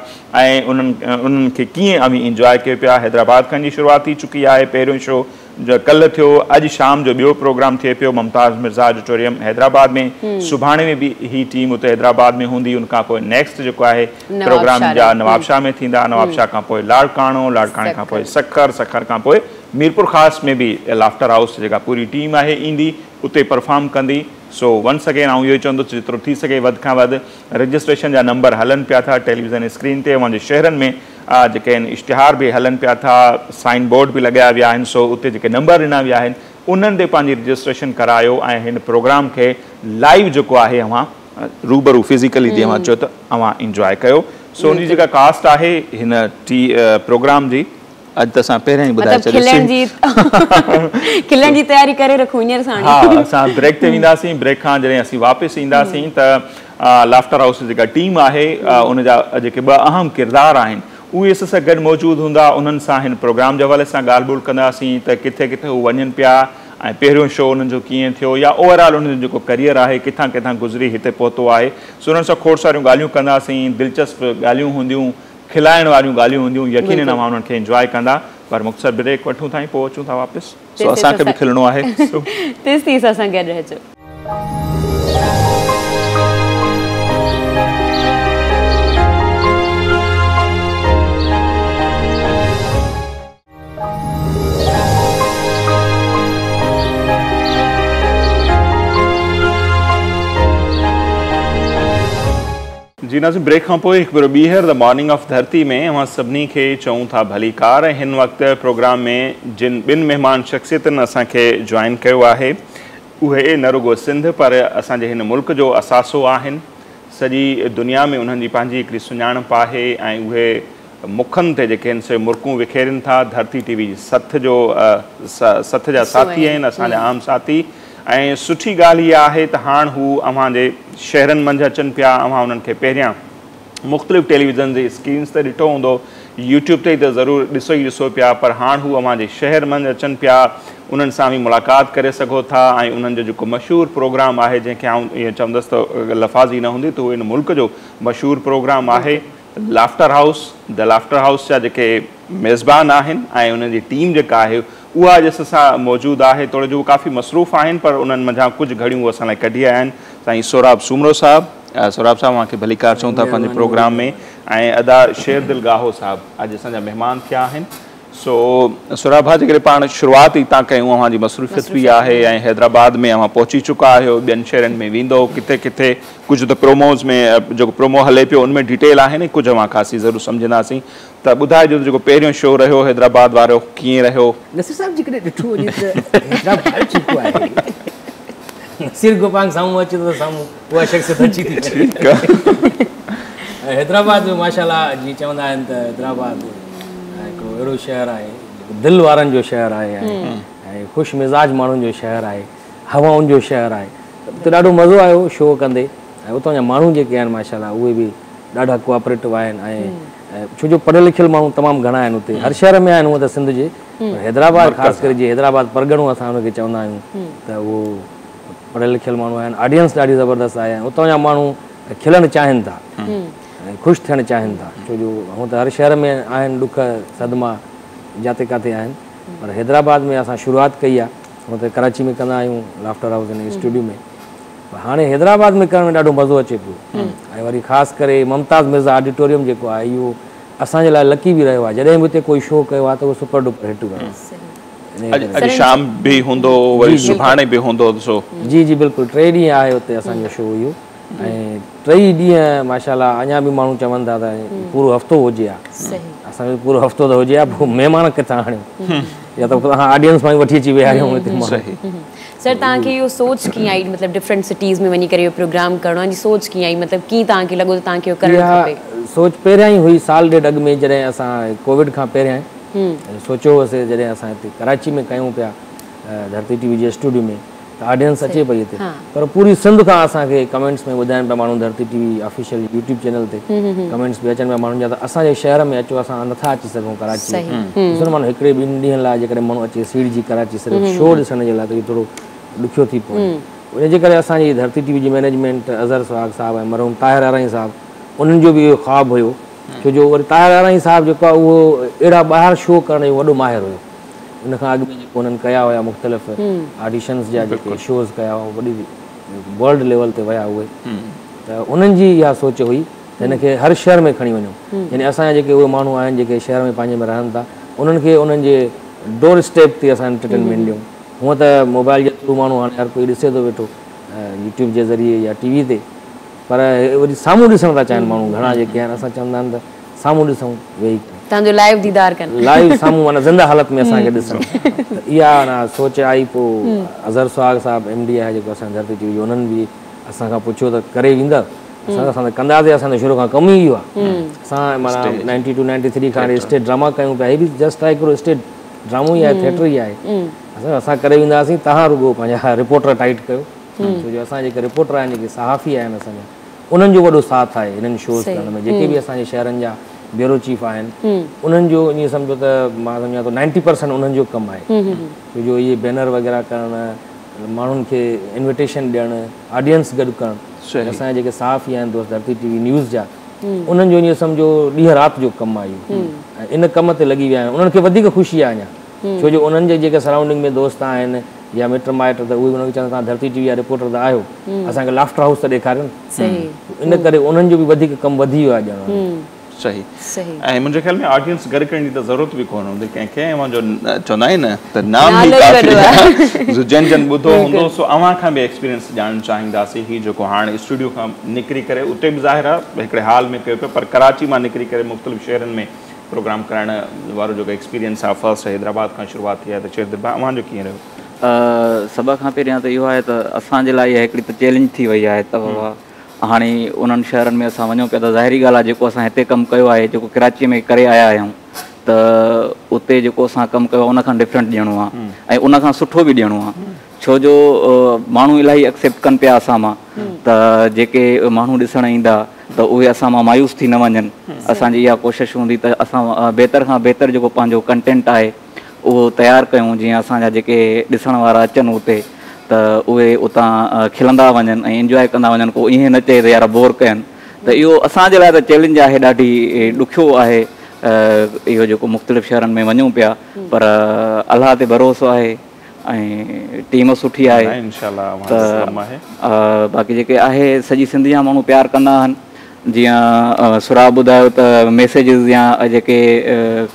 Speaker 2: ۽ انهن انهن کي ڪيئن اوهين انجواء ڪيو پيا. حيدرآباد کان جي شروعات ٿي چڪي آهي، پهريون شو ڪلهه ٿيو، اڄ شام جو ٻيو پروگرام ٿئي پيو ممتاز مرزا آڊيٽوريم حيدرآباد ۾، سڀاڻي ۾ به هي ٽيم اتي حيدرآباد ۾ هوندي، ان کان پوء نيڪسٽ جيڪو آهي پروگرام جا نوابشاهه ۾ ٿيندا، نوابشاهه کان پوء لاڙڪاڻو، لاڙڪاڻي کان پوء سکر، سکر کان پوء ميرپورخاص ۾ به لافٽر هائوس جيڪا پوري ٽيم آهي ايندي اتي پرفارم ڪندي. سو ونس اگين آئون اهو ئي چوندس جيترو ٿي سگهي وڌ کان وڌ رجسٽريشن جا نمبر هلن پيا ٿا ٽيليويزن اسڪرين تي اوهان جي شهرن ۾ جيڪي آهن اشتهار به هلن پيا ٿا سائن بورڊ به لڳايا ويا آهن سو اتي جيڪي نمبر ڏنا ويا آهن انهن تي پنهنجي رجسٽريشن ڪرايو ۽ هن پروگرام کي لائيو جيڪو آهي اوهان روبرو فزيڪلي جيئن اوهان چيو ته اوهان انجواء ڪيو سو ان جي جيڪا ڪاسٽ آهي هن ٽي پروگرام جي اڄ ته اسان پهريان ئي ٻڌائي
Speaker 1: ڇڏيوسين. کلڻ جي تياري ڪري رکون هينئر ساڻ
Speaker 2: ئي. ها اسان بريڪ تي وينداسين، بريڪ کان جڏهن اسين واپس اينداسين ته لافٽر هائوس جي جيڪا ٽيم آهي ان جا جيڪي ٻه اهم ڪردار آهن اهي اسان سان گڏ موجود هوندا، انهن سان هن پروگرام جي حوالي سان ڳالهه ٻولهه ڪنداسين ته ڪٿي ڪٿي هو وڃن پيا ۽ پهريون شو انهن جو ڪيئن ٿيو يا اوور آل انهن جو جيڪو ڪريئر آهي ڪٿان ڪٿان گذري هتي پهتو آهي سو انهن سان کوڙ ساريون ڳالهيون ڪنداسين، دلچسپ ڳالهيون هونديون. کلائڻ واريون ڳالهيون هونديون يقينن اوهان انهن کي انجواء ڪندا پر مختصر بريڪ وٺون ٿا ۽ پوء اچون ٿا واپس سو اسان کي به کلڻو آهي
Speaker 1: سو تيستائين اسان سان گڏ رهجو.
Speaker 2: جي ناظرين بريڪ کان پوء هڪ ڀيرو ٻيهر the morning of ڌرتي ۾ اوهان سڀني کي چئون ٿا ڀليڪار ۽ هن وقت پروگرام ۾ جن ٻن مهمان شخصيتن اسان کي جوائن ڪيو آهي اهي نه رڳو سنڌ پر اسان جي هن ملڪ جو اثاثو آهن سڄي دنيا ۾ انهن جي پنهنجي هڪڙي سڃاڻپ آهي ۽ اهي مکن تي جيڪي آهن سي مرڪون وکيرين ٿا. ڌرتي ٽي وي جي سٿ جو سٿ جا ساٿي آهن، اسان جا عام ساٿي ۽ سٺي ڳالهه اها آهي ته هاڻ هو اوهان جي شهرن منجهه اچن پيا. اوهان انهن کي پهريان مختلف ٽيليويزن جي اسڪرينز تي ڏٺو هوندو، يوٽيوب تي ته ضرور ڏسو ئي ڏسو پيا پر هاڻ هو اوهان جي شهر منجهه اچن پيا، انهن سان اوهين ملاقات ڪري سگهو ٿا ۽ انهن جو جيڪو مشهور پروگرام آهي جنهن کي آئون ائين چوندس ته لفاظي نه هوندي ته هو هن ملڪ جو مشهور پروگرام آهي. Laughter house, the laughter house جا جيڪي ميزبان آهن ۽ انهن جي ٽيم جيڪا آهي اها اڄ اسان سان موجود آهي. توڙي جو هو ڪافي مصروف آهن پر انهن منجهان ڪجهه گهڙيون هو اسان لاء ڪڍي آيا آهن. سائين سهراب سومرو صاحب، سهراب صاحب اوهان کي ڀليڪار چئون ٿا پنهنجي پروگرام ۾ ۽ ادا شير دل ڳاهو صاحب اڄ اسان جا مهمان ٿيا آهن. سو سهراب ڀاء جيڪڏهن پاڻ شروعات ئي اتان ڪيون اوهان جي مصروفيت به آهي ۽ حيدرآباد ۾ اوهان پهچي چڪا آهيو ٻين شهرن ۾ ويندؤ ڪٿي ڪٿي ڪجهه ته پروموز ۾ جيڪو پرومو هلي پيو ان ۾ ڊيٽيل آهن ۽ ڪجهه اوهان کان اسين ضرور سمجهنداسين ته ٻڌائجو ته جيڪو پهريون شو رهيو حيدرآباد وارو ڪيئن رهيو؟
Speaker 3: نصير صاحب جيڪڏهن ڏٺو وڃي ته حيدرآباد جيڪو آهي نصير گوپانگ سامهون اچي ٿو ته سامهون اها شخصيت اچي ٿي وڃي ۽ حيدرآباد جو ماشاءالله جيئن چوندا آهن ته حيدرآباد هڪڙو اهڙو شهر آهي جيڪو دل وارن جو شهر آهي ۽ خوش مزاج ماڻهن جو شهر آهي هوائن جو شهر آهي ته اتي ڏاڍو مزو آيو شو ڪندي ۽ اتان جا ماڻهو جيڪي آهن ماشاءالله اهي به ڏاڍا ڪوآپريٽو آهن ۽ ڇو جو پڙهيل لکيل ماڻهو تمام گهڻا آهن اتي هر شهر ۾ آهن هونئن ته سنڌ جي پر حيدرآباد خاص ڪري جيئن حيدرآباد پرڳڻو اسان ان کي چوندا آهيون ته اهو پڙهيل لکيل ماڻهو آهن آڊينس ڏاڍي زبردست آهي ۽ اتان جا ماڻهو کلڻ چاهين ٿا ۽ خوش ٿيڻ چاهين ٿا ڇو جو هونئن ته هر شهر ۾ آهن ڏک صدما جاتي ڪاٿي آهن پر حيدرآباد ۾ اسان شروعات ڪئي آهي هونئن ته ڪراچي ۾ ڪندا آهيون لافٽر هائوس ان اسٽوڊيو ۾ پر هاڻي حيدرآباد ۾ ڪرڻ ۾ ڏاڍو مزو اچي پيو ۽ وري خاص ڪري ممتاز مرزا آڊيٽوريم جيڪو آهي اهو اسان جي لاء لڪي به رهيو آهي جڏهن به اتي ڪوئي شو ڪيو آهي ته اهو سپر ڊپر هٽ رهيو
Speaker 2: آهي. اڄ شام به هوندو وري سڀاڻي به هوندو سو.
Speaker 3: جي جي بلڪل ٽي ڏينهن آهي اتي اسان جو شو اهو ۽ ٽئي ڏينهن ماشاءالله اڃا به ماڻهو چون ٿا ته پورو هفتو هجي ها اسان جو پورو هفتو ته هجي ها پوء مهمان ڪٿان آڻيون يا ته توهان آڊينس مان ئي وٺي اچي ويهاريون هتي ماڻهو.
Speaker 1: سر توهان کي اهو سوچ ڪيئن آئي مطلب ڊفرنٽ سٽيز ۾ وڃي ڪري اهو پروگرام ڪرڻو ان جي سوچ ڪيئن آئي مطلب ڪيئن توهان کي لڳو ته توهان کي اهو ڪرڻ کپي؟
Speaker 3: اها سوچ پهريان ئي هئي سال ڏيڍ اڳ ۾ جڏهن اسان ڪووڊ کان پهريان سوچيو هوسي جڏهن اسان هتي ڪراچي ۾ ڪيون پيا ڌرتي ٽي وي جي اسٽوڊيو ۾ ته آڊينس اچي پئي هتي پر پوري سنڌ کان اسان کي ڪمينٽس ۾ ٻڌائن پيا ماڻهو ڌرتي ٽي وي آفيشل يوٽيوب چينل تي ڪمينٽس به اچن پيا ماڻهن جا ته اسان جي شهر ۾ اچو اسان نٿا اچي سگهون ڪراچي ڏسو نه ماڻهو هڪڙي ٻن ڏينهن لاء جيڪڏهن ماڻهو اچي سيڙجي ڪراچي صرف شو ڏسڻ جي لاء ته اهو ٿورو ڏکيو ٿي پوي ان جي ڪري اسان جي ڌرتي ٽي وي جي مئنيجمينٽ اظهر سهاڳ صاحب ۽ مرحوم طاهر آرائين صاحب انهن جو به اهو خواب هيو ڇو جو وري طاهر آرائين صاحب جيڪو آهي اهو اهڙا ٻاهر شو ڪرڻ جو وڏو ماهر هيو ان کان اڳ ۾ جيڪو انهن ڪيا هيا مختلف آڊيشنز جا جيڪي شوز ڪيا هئا وڏي ورلڊ ليول تي ويا اهي ته انهن جي اها سوچ هئي ته هن کي هر شهر ۾ کڻي وڃو يعني اسان جا جيڪي اهي ماڻهو آهن جيڪي شهر ۾ پنهنجي ۾ رهن ٿا انهن کي انهن جي ڊور اسٽيپ تي اسان انٽرٽينمينٽ ڏيون هونء ته موبائل جي ٿرو ماڻهو هاڻي هر ڪوئي ڏسي ٿو ويٺو يوٽيوب جي ذريعي يا ٽي وي تي پر وري سامهون ڏسڻ ٿا چاهين ماڻهو گهڻا جيڪي آهن اسان چوندا آهن ته سامهون ڏسون ويهي ڪري.
Speaker 1: توهان جو لائيو ديدار ڪن.
Speaker 3: لائيو سامهون معنيٰ زنده حالت ۾ اسان کي ڏسن ته اها معنيٰ سوچ آئي پوء اظهر سهاڳ صاحب ايم ڊي آهي جيڪو اسان جي ڌرتي ٽي وي جو انهن به اسان کان پڇيو ته ڪري ويندؤ اسان اسان ته ڪنداسين اسان جو شروع کان ڪم ئي اهو آهي اسان معنيٰ نائنٽي ٽو نائنٽي ٿري کان اسٽيج ڊراما ڪيون پيا هي به جسٽ آهي هڪڙو اسٽيج ڊرامو ئي آهي ٿيٽر ئي آهي اسان اسان ڪري وينداسين توهان رڳو پنهنجا رپورٽر ٽائيٽ ڪيو ڇو جو اسان جيڪي رپورٽر آهن جيڪي صحافي آهن اسان جا انهن جو وڏو ساٿ آهي هنن شوز ڪرڻ ۾ جيڪي به اسان جي شهرن جا بيورو چيف آهن انهن جو ائين سمجهو ته مان سمجهان ٿو نائنٽي پرسنٽ انهن جو ڪم آهي ڇو جو اهي بينر وغيره ڪرڻ ماڻهن کي انويٽيشن ڏيڻ آڊينس گڏ ڪرڻ اسان جا جيڪي صحافي آهن دوست ڌرتي ٽي وي نيوز جا انهن جو ائين سمجهو ڏينهن رات جو ڪم آهي اهو ۽ ان ڪم تي لڳي ويا آهن انهن کي وڌيڪ خوشي آهي اڃا ڇو جو انهن جي جيڪي سرائونڊنگ ۾ دوست آهن يا مٽ مائٽ ته اهي به انهن کي چوندا توهان ڌرتي ٽي وي جا رپورٽر ته آهيو اسان کي لافٽر هائوس ته ڏيکاريو نه ان ڪري انهن جو به وڌيڪ ڪم وڌي ويو آهي ڄڻ.
Speaker 2: صحيح ۽ منهنجي خيال ۾ آڊينس گڏ ڪرڻ جي ته ضرورت به ڪونه هوندي ڪنهن کي اوهان جو چوندا آهن نه ته نام ئي ڪافي آهي جن جن ٻڌو هوندو سو اوهان کان به ايڪسپيرينس ڄاڻڻ چاهينداسين هي جيڪو هاڻ اسٽوڊيو کان نڪري ڪري اتي به ظاهر آهي هڪڙي هال ۾ ڪيو پيو پر ڪراچي مان نڪري ڪري مختلف شهرن ۾ پروگرام ڪرائڻ وارو جيڪو ايڪسپيرينس آهي فرسٽ حيدرآباد کان شروعات ٿي آهي ته شيردل ڀاء اوهان جو ڪيئن رهيو؟
Speaker 4: سڀ کان پهريان ته اهو آهي ته اسان جي لاء اها هڪڙي ته چئلينج ٿي وئي آهي ته بابا هاڻي انهن شهرن ۾ اسان وڃون پيا ته ظاهري ڳالهه آهي جيڪو اسان هتي ڪم ڪيو آهي جيڪو ڪراچيء ۾ ڪري آيا آهيون ته اتي جيڪو اسان ڪم ڪيو آهي ان کان ڊفرنٽ ڏيڻو آهي ۽ ان کان سٺو به ڏيڻو آهي ڇو جو ماڻهو الاهي ايڪسيپٽ ڪن پيا اسان مان ته جيڪي ماڻهو ڏسڻ ايندا ته اهي اسان مان مايوس ٿي نه وڃن اسان جي اها ڪوشش هوندي ته اسان بهتر کان بهتر جيڪو پنهنجو ڪنٽينٽ آهي اهو تيار ڪيون جيئن اسان جا جيڪي ڏسڻ وارا اچن اتي ته اهي اتان کلندا وڃن ۽ انجواء ڪندا وڃن ڪو ائين نه چئي ته يار بور ڪين ته اهو اسان جي لاء ته چئلينج آهي ڏاڍي ڏکيو آهي اهو جيڪو مختلف شهرن ۾ وڃون پيا پر الله تي ڀروسو آهي ۽ ٽيم سٺي آهي ته باقي جيڪي آهي سڄي سنڌ جا ماڻهو پيار ڪندا آهن جيئن سهراب ٻڌايو ته ميسيجز يا جيڪي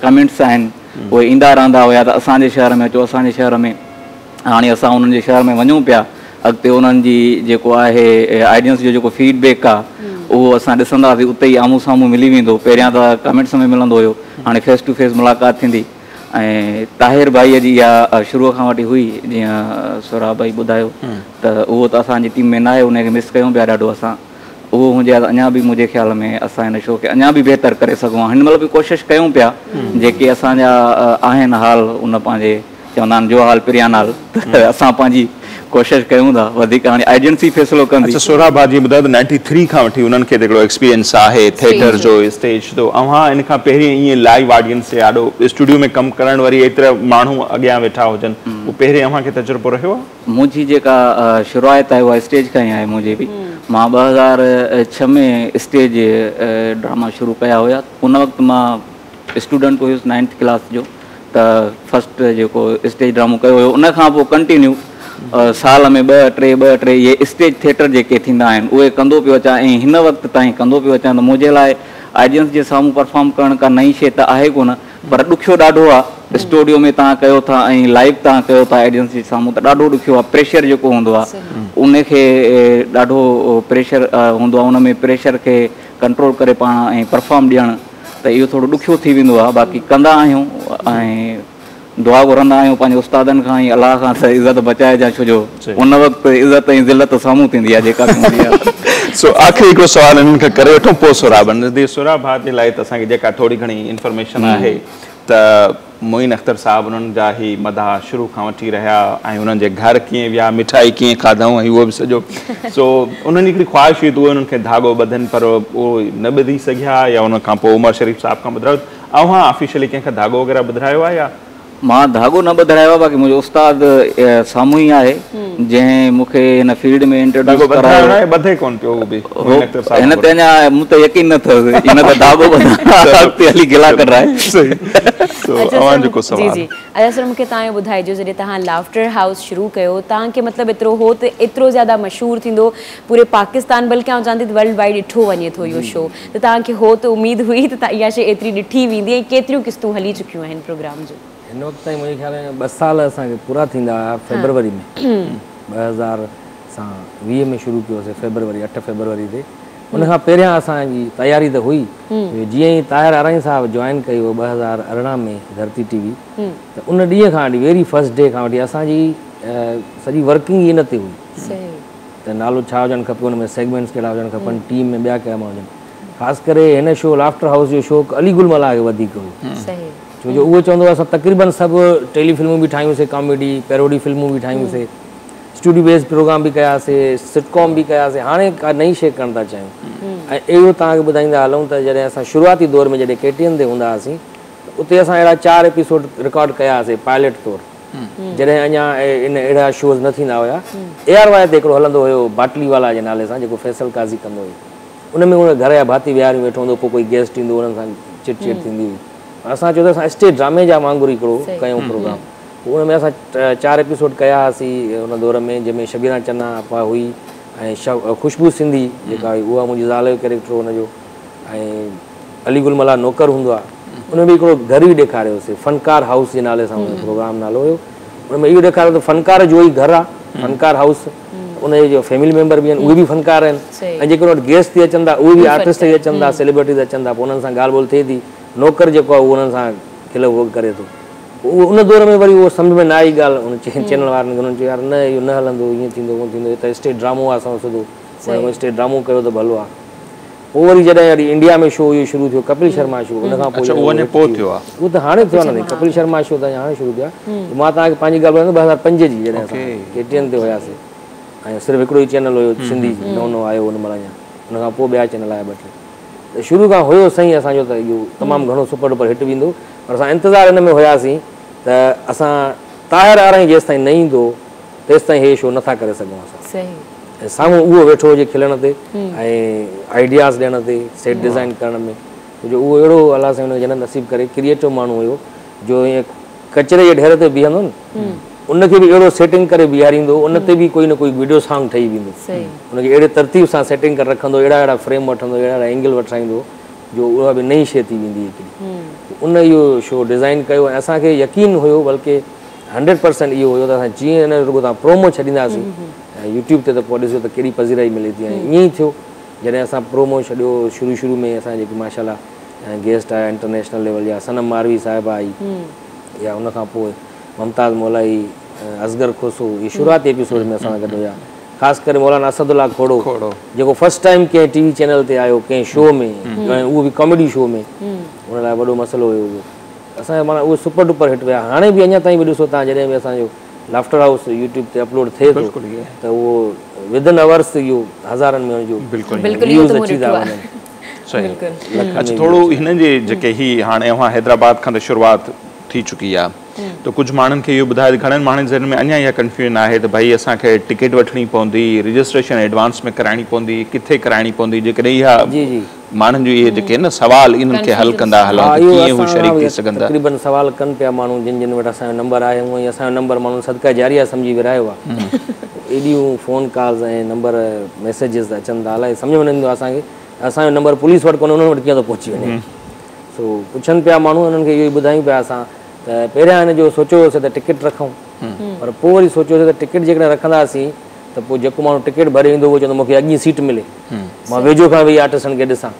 Speaker 4: ڪمينٽس آهن اهي ايندا رهندا هيا ته اسان جي شهر ۾ اچو اسان جي شهر ۾ هاڻي اسان انهن جي شهر ۾ وڃون پيا اڳتي انهن جي جيڪو آهي آڊينس جو جيڪو فيڊ بيڪ آهي اهو اسان ڏسنداسين اتي ئي آمهون سامهون ملي ويندو پهريان ته ڪمينٽس ۾ ملندو هيو هاڻي فيس ٽو فيس ملاقات ٿيندي ۽ طاهر ڀائيء جي اها شروع کان وٺي هئي جيئن سهراب ڀائي ٻڌايو ته اهو ته اسان جي ٽيم ۾ ناهي ان کي مس ڪيون پيا ڏاڍو اسان اهو هجي ها ته اڃا به منهنجي خيال ۾ اسان هن شو کي اڃا به بهتر ڪري سگهون ها هن مهل به ڪوشش ڪيون پيا جيڪي اسان جا آهن حال ان پنهنجي چوندا آهن جو حال پريان نال ته اسان پنهنجي ڪوشش ڪيون ٿا وڌيڪ هاڻي ايجنسي فيصلو ڪندي.
Speaker 2: اڇا سهراب ڀاء جيئن ٻڌايو ته نائنٽي ٿري کان وٺي انهن کي ته هڪڙو ايڪسپيرينس آهي ٿيٽر جو اسٽيج جو اوهان ان کان پهرين ائين لائيو آڊينس جي آڏو اسٽوڊيو ۾ ڪم ڪرڻ وري ايترا ماڻهو اڳيان ويٺا هجن اهو پهرين اوهان کي تجربو رهيو آهي؟
Speaker 4: منهنجي جيڪا شروعات آهي اها اسٽيج کان ئي آهي منهنجي به مان 2006 ۾ اسٽيج ڊراما شروع ڪيا هيا ان وقت مان اسٽوڊنٽ هيس نائنٿ ڪلاس جو ته فرسٽ جيڪو اسٽيج ڊرامو ڪيو هيو ان کان پوء ڪنٽينيو سال ۾ ٻه ٽي ٻه ٽي اهي اسٽيج ٿيٽر جيڪي ٿيندا آهن اهي ڪندو پيو اچان ۽ هن وقت تائين ڪندو پيو اچان ته منهنجي لاء آڊينس جي سامهون پرفارم ڪرڻ ڪا نئين شيء ته آهي ڪونه پر ڏکيو ڏاڍو آهي اسٽوڊيو ۾ توهان ڪيو ٿا ۽ لائيو توهان ڪيو ٿا آڊينس جي سامهون ته ڏاڍو ڏکيو آهي پريشر جيڪو هوندو آهي ان کي ڏاڍو پريشر هوندو آهي ان ۾ پريشر کي ڪنٽرول ڪري پاڻ ۽ پرفارم ڏيڻ ته اهو ٿورو ڏکيو ٿي ويندو آهي باقي ڪندا آهيون ۽ دعا گهرندا آهيون پنهنجي استادن کان ۽ الله کان ته عزت بچائجان ڇو جو ان وقت عزت ۽ ذلت سامهون ٿيندي آهي جيڪا به هوندي آهي.
Speaker 2: سو آخري هڪڙو سوال انهن کان ڪري وٺون پوء سهراب سهراب ڀاء جي لاء ته اسان کي جيڪا ٿوري گهڻي انفارميشن آهي ته معين اختر صاحب انهن جا هي مداح شروع کان وٺي رهيا ۽ انهن جي گهر ڪيئن ويا مٺائي ڪيئن کاڌائون ۽ اهو به سڄو سو انهن جي هڪڙي خواهش هئي ته اهي انهن کي ڌاڳو ٻڌن پر اهو نه ٻڌي سگهيا يا ان کان پوء عمر شريف صاحب کان ٻڌرايو اوهان آفيشلي ڪنهن کان ڌاڳو وغيره ٻڌرايو آهي يا؟
Speaker 4: مان ڌاڳو نه ٻڌرايو آهي باقي منهنجو استاد سامهون ئي آهي جنهن مون کي هن فيلڊ ۾ انٽروڊيوس
Speaker 2: ڌاڳو
Speaker 4: ڪرايو.
Speaker 2: ٻڌرايو ناهي ٻڌي ڪونه پيو هو به معين اختر صاحب
Speaker 4: هن تي اڃا مون تي يقين نه اٿس هن ته ڌاڳو ٻڌا اڳتي هلي گلا ڪڍرائي.
Speaker 2: صحيح سو اوهان جو ڪو سوال.
Speaker 1: جي جي اچا سر مون کي توهان اهو ٻڌائجو جڏهن توهان لافٽر هائوس شروع ڪيو توهان کي مطلب ايترو هو ته ايترو زياده مشهور ٿيندو پوري پاڪستان بلڪه آئون چوان ٿي ته ورلڊ وائيڊ ڏٺو وڃي ٿو اهو شو ته توهان کي هو ته اميد هئي ته اها شي ايتري ڏٺي ويندي ۽ ڪيتريون قسطون هلي چڪيون آهن پروگرام جون.
Speaker 3: هن وقت تائين منهنجي خيال ۾ ٻه سال اسان کي پورا ٿيندا هيا فيبروري ۾ 2000 سان 20 ۾ شروع ڪيوسي فيبروري 8 فيبروري تي ان کان پهريان اسان جي تياري ته هئي جيئن ئي طاهر آرائين صاحب جوائن ڪئي هو 2018 ۾ ڌرتي ٽي وي ته ان ڏينهن کان وٺي ويري فرسٽ ڊي کان وٺي اسان جي سڄي ورڪنگ ئي ان تي هئي ته نالو ڇا هجڻ کپي ان ۾ سيگمينٽس ڪهڙا هجڻ کپن ٽيم ۾ ٻيا ڪهڙا ماڻهو هجن خاص ڪري هن شو لافٽر هائوس جو شوق علي گل ملاح کي وڌيڪ هو ڇو جو اهو چوندو هو اسان تقريبن سڀ ٽيلي فلمون به ٺاهيون سي ڪاميڊي پيروڊي فلمون به ٺاهيون سي اسٽوڊيو بيس پروگرام به ڪيا سي سٽ ڪام به ڪيا سي هاڻي ڪا نئين شي ڪرڻ ٿا چاهيون ۽ اهو توهان کي ٻڌائيندا هلون ته جڏهن اسان شروعاتي دور ۾ جڏهن ڪي ٽي اين تي هوندا هئاسين ته اتي اسان اهڙا چار ايپيسوڊ رڪارڊ ڪيا هئاسي پائلٽ طور جڏهن اڃا ان اهڙا شوز نه ٿيندا هيا. اي آر وائي تي هڪڙو هلندو هيو باٽلي والا جي نالي سان جيڪو فيصل قاضي ڪندو هيو. ان ۾ ان گهر جا ڀاتي ويهاريون ويٺو هوندو هو پوء ڪوئي گيسٽ ايندو هو انهن سان چٽ چيٽ ٿيندي هئي. پر اسان چيو ته اسان اسٽيج ڊرامي جا وانگر هڪڙو ڪيون پروگرام. پوء ان ۾ اسان چار ايپيسوڊ ڪيا هئاسين ان دور ۾ جنهن ۾ شبيرا چنا آپا هئي ۽ خوشبو سنڌي جيڪا هئي اها منهنجي زال جو ڪيريڪٽر هو ان جو ۽ علي گل ملاح نوڪر هوندو آهي ان ۾ به هڪڙو گهر ئي ڏيکاريوسي فنڪار هائوس جي نالي سان ان جو پروگرام نالو هيو ان ۾ اهو ڏيکاريو ته فنڪار جو ئي گهر آهي فنڪار هائوس ان جي جو فيملي ميمبر به آهن اهي به فنڪار آهن ۽ جيڪي ان وٽ گيسٽ ٿي اچن ٿا اهي به آرٽسٽ ئي اچن ٿا سيليبرٽيز اچن ٿا پوء انهن سان ڳالهه ٻولهه ٿئي ٿي نوڪر جيڪو آهي اهو انهن سان کل ڀوڳ ڪري ٿو پوء اهو ان دور ۾ وري اهو سمجهه ۾ نه آئي ڳالهه ان چينل وارن کي انهن چيو يار نه اهو نه هلندو هيئن ٿيندو هونئن ٿيندو هي ته اسٽيج ڊرامو آهي اسان جو سڌو اسٽيج ڊرامو ڪيو ته ڀلو آهي پوء وري جڏهن وري انڊيا ۾ شو اهو شروع ٿيو ڪپل شرما شو ان کان پوء
Speaker 2: اڇا اهو اڃا پوء ٿيو آ.
Speaker 3: اهو ته هاڻي ٿيو آ نه ڪپل شرما شو ته اڃا هاڻي شروع ٿيو آ مان توهان کي پنهنجي ڳالهه ٻڌايان ٿو 2005 جي جڏهن اسان ڪي ٽي اين تي هياسي ۽ صرف هڪڙو ئي چينل هيو سنڌي نئون نئون آيو ان مهل اڃا ان کان پوء ٻيا چينل آيا ٻه ٽي ته شروع کان هيو سائين اسان جو ته اهو تمام گهڻو سپر ڊپر هٽ ويندو پر اسان انتظار ان ۾ هياسين ته اسان طاهر آرائين جيستائين نه ايندو تيستائين هي شو نٿا ڪري سگهون اسان. ۽ سامهون اهو ويٺو هجي کلڻ تي ۽ آئيڊياز ڏيڻ تي سيٽ ڊزائين ڪرڻ ۾ ڇو جو اهو اهڙو الله سائين ان کي جنت نصيب ڪري ڪريئيٽو ماڻهو هيو جو ائين ڪچري جي ڍير تي بيهندو نه ان کي به اهڙو سيٽنگ ڪري بيهاريندو ان تي به ڪوئي نه ڪوئي وڊيو سانگ ٺهي ويندو ان کي اهڙي ترتيب سان سيٽنگ ڪري رکندو اهڙا اهڙا فريم وٺندو اهڙا اهڙا اينگل وٺرائيندو جو اها به نئين شيء ٿي ويندي هڪڙي ان اهو شو ڊزائين ڪيو ۽ اسان کي يقين هيو بلڪه هنڊريڊ پرسينٽ اهو هيو ته اسان جيئن ان رڳو توهان پرومو ڇڏينداسين يوٽيوب تي ته پوء ڏسجو ته ڪيڏي پذيرائي ملي ٿي ۽ ائين ئي ٿيو جڏهن اسان پرومو ڇڏيو شروع شروع ۾ اسان جيڪي ماشاء الله گيسٽ آيا انٽرنيشنل ليول جا صنم ماروي صاحبه آئي يا ان کان پوء ممتاز مولائي اصغر کوسو اهي شروعاتي ايپيسوڊ ۾ اسان سان گڏ هيا خاص ڪري مولانا اسد الله کوڙو جيڪو فرسٽ ٽائيم ڪنهن ٽي وي چينل تي آيو ڪنهن شو ۾ ۽ اهو به ڪاميڊي شو ۾ ان لاء وڏو مسئلو هيو اهو اسان جا معنيٰ اهي سپر ڊپر هٽ ويا هاڻي به اڃا تائين به ڏسو توهان جڏهن به اسان جو لافٽر هائوس يوٽيوب تي اپلوڊ ٿئي ٿو ته اهو ودن اورس اهو هزارن ۾ ان جو ويوز اچي ٿا وڃن.
Speaker 2: صحيح. اڇا ٿورو هن جي جيڪي هي هاڻي اوهان حيدرآباد کان ته شروعات ٿي چڪي آ ته ڪجهه ماڻهن کي اهو ٻڌايو ته گهڻن ماڻهن جي ذهن ۾ اڃا اها ڪنفيوزن آهي ته ڀئي اسان کي ٽڪيٽ وٺڻي پوندي، رجسٽريشن ايڊوانس ۾ ڪرائڻي پوندي، ڪٿي ڪرائڻي پوندي، جيڪڏهن اها ماڻهن جو اهي جيڪي آهن نه سوال انهن کي حل ڪندا هلون ته ڪيئن هو شريڪ ٿي سگهن ٿا.
Speaker 3: تقريبن سوال ڪن پيا ماڻهو جن جن وٽ اسان جو نمبر آهي هونئن ئي اسان جو نمبر ماڻهن صدقه جاريه سمجهي ورهايو آهي ايڏيون فون ڪالز ۽ نمبر ميسيجز اچن ٿا الائي سمجهه ۾ نه ايندو آهي اسان کي اسان جو نمبر پوليس وٽ ڪونهي انهن وٽ ڪيئن ٿو پهچي وڃي سو پڇن پيا ماڻهو انهن کي اهو ئي ٻڌايون پيا اسان ته پهريان هن جو سوچيو هيوسين ته ٽڪيٽ رکون پر پوء وري سوچيوسين ته ٽڪيٽ جيڪڏهن رکنداسين ته پوء جيڪو ماڻهو ٽڪيٽ ڀري ايندو اهو چوندو مون کي اڳين سيٽ ملي مان ويجهو کان ويهي آرٽسٽن کي ڏسان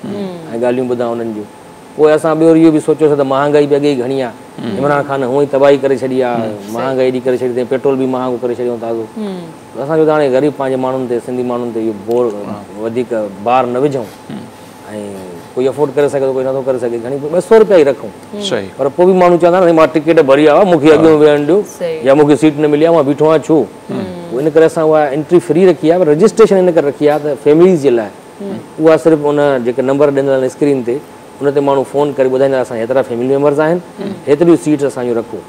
Speaker 3: ۽ ڳالهيون ٻڌان انهن جون. پوء اسان ٻيو وري اهو به سوچيوسين ته مهانگائي به اڳي ئي گهڻي آهي عمران خان هونئن ئي تباهي ڪري ڇڏي آهي مهانگائي ايڏي ڪري ڇڏي اٿئي پيٽرول به مهانگو ڪري ڇڏيو تازو ته اسان چيو ته هاڻي غريب پنهنجي ماڻهن تي سنڌي ماڻهن تي اهو بور وڌيڪ بار نه وجهون ۽ ڪوئي افورڊ ڪري سگهي ٿو ڪوئي نٿو ڪري سگهي گهڻي 200 رپيا ئي رکون پر پوء به ماڻهو چوندا نه مان ٽڪيٽ ڀري آيو آهيان مون کي اڳيون ويهڻ ڏيو يا مون کي سيٽ نه ملي آهي مان بيٺو آهيان ڇو پوء ان ڪري اسان اها انٽري فري رکي آهي پر رجسٽريشن ان ڪري رکي آهي ته فيمليز جي لاء اها صرف ان جيڪي نمبر ڏنل آهن اسڪرين تي ان تي ماڻهو فون ڪري ٻڌائيندا اسان هيترا فيملي ميمبرز آهن هيتريون سيٽس اسان جون رکو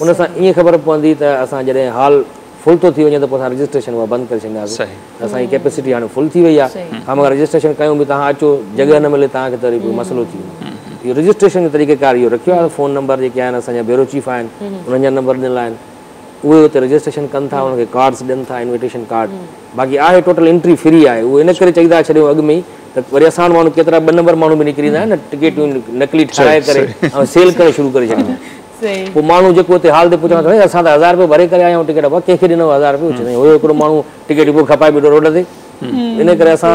Speaker 3: ان سان ائين خبر پوندي ته اسان جڏهن هال فل ٿو ٿي وڃي ته پوء اسان رجسٽريشن اها بند ڪري ڇڏينداسين ته اسان جي ڪيپيسٽي هاڻي فل ٿي وئي آهي خامخواه رجسٽريشن ڪيون به توهان اچو جڳهه نه ملي توهان کي ته وري پوء مسئلو ٿي ويندو اهو رجسٽريشن جو طريقه ڪار اهو رکيو آهي فون نمبر جيڪي آهن اسان جا بيورو چيف آهن انهن جا نمبر ڏنل آهن اهي اتي رجسٽريشن ڪن ٿا انهن کي ڪارڊس ڏين ٿا انويٽيشن ڪارڊ باقي آهي ٽوٽل انٽري فري آهي اهو ان ڪري چئي ٿا ڇڏيون اڳ ۾ ئي ته وري اسان وٽ ماڻهو ڪيترا ٻه نمبر ماڻهو به نڪري ايندا آهن نه ٽڪيٽون نقلي ٺهرائي ڪري ۽ سيل ڪرڻ شروع ڪري ڇڏيندا آهن پوء ماڻهو جيڪو اتي هال تي پڇندو آهي اسان ته هزار رپيو ڀري ڪري آيا آهيون ٽڪيٽ ابا ڪنهن کي ڏنو هزار رپيو چوندو هيو هڪڙو ماڻهو ٽڪيٽ پوء کپائي بيٺو روڊ تي ان ڪري اسان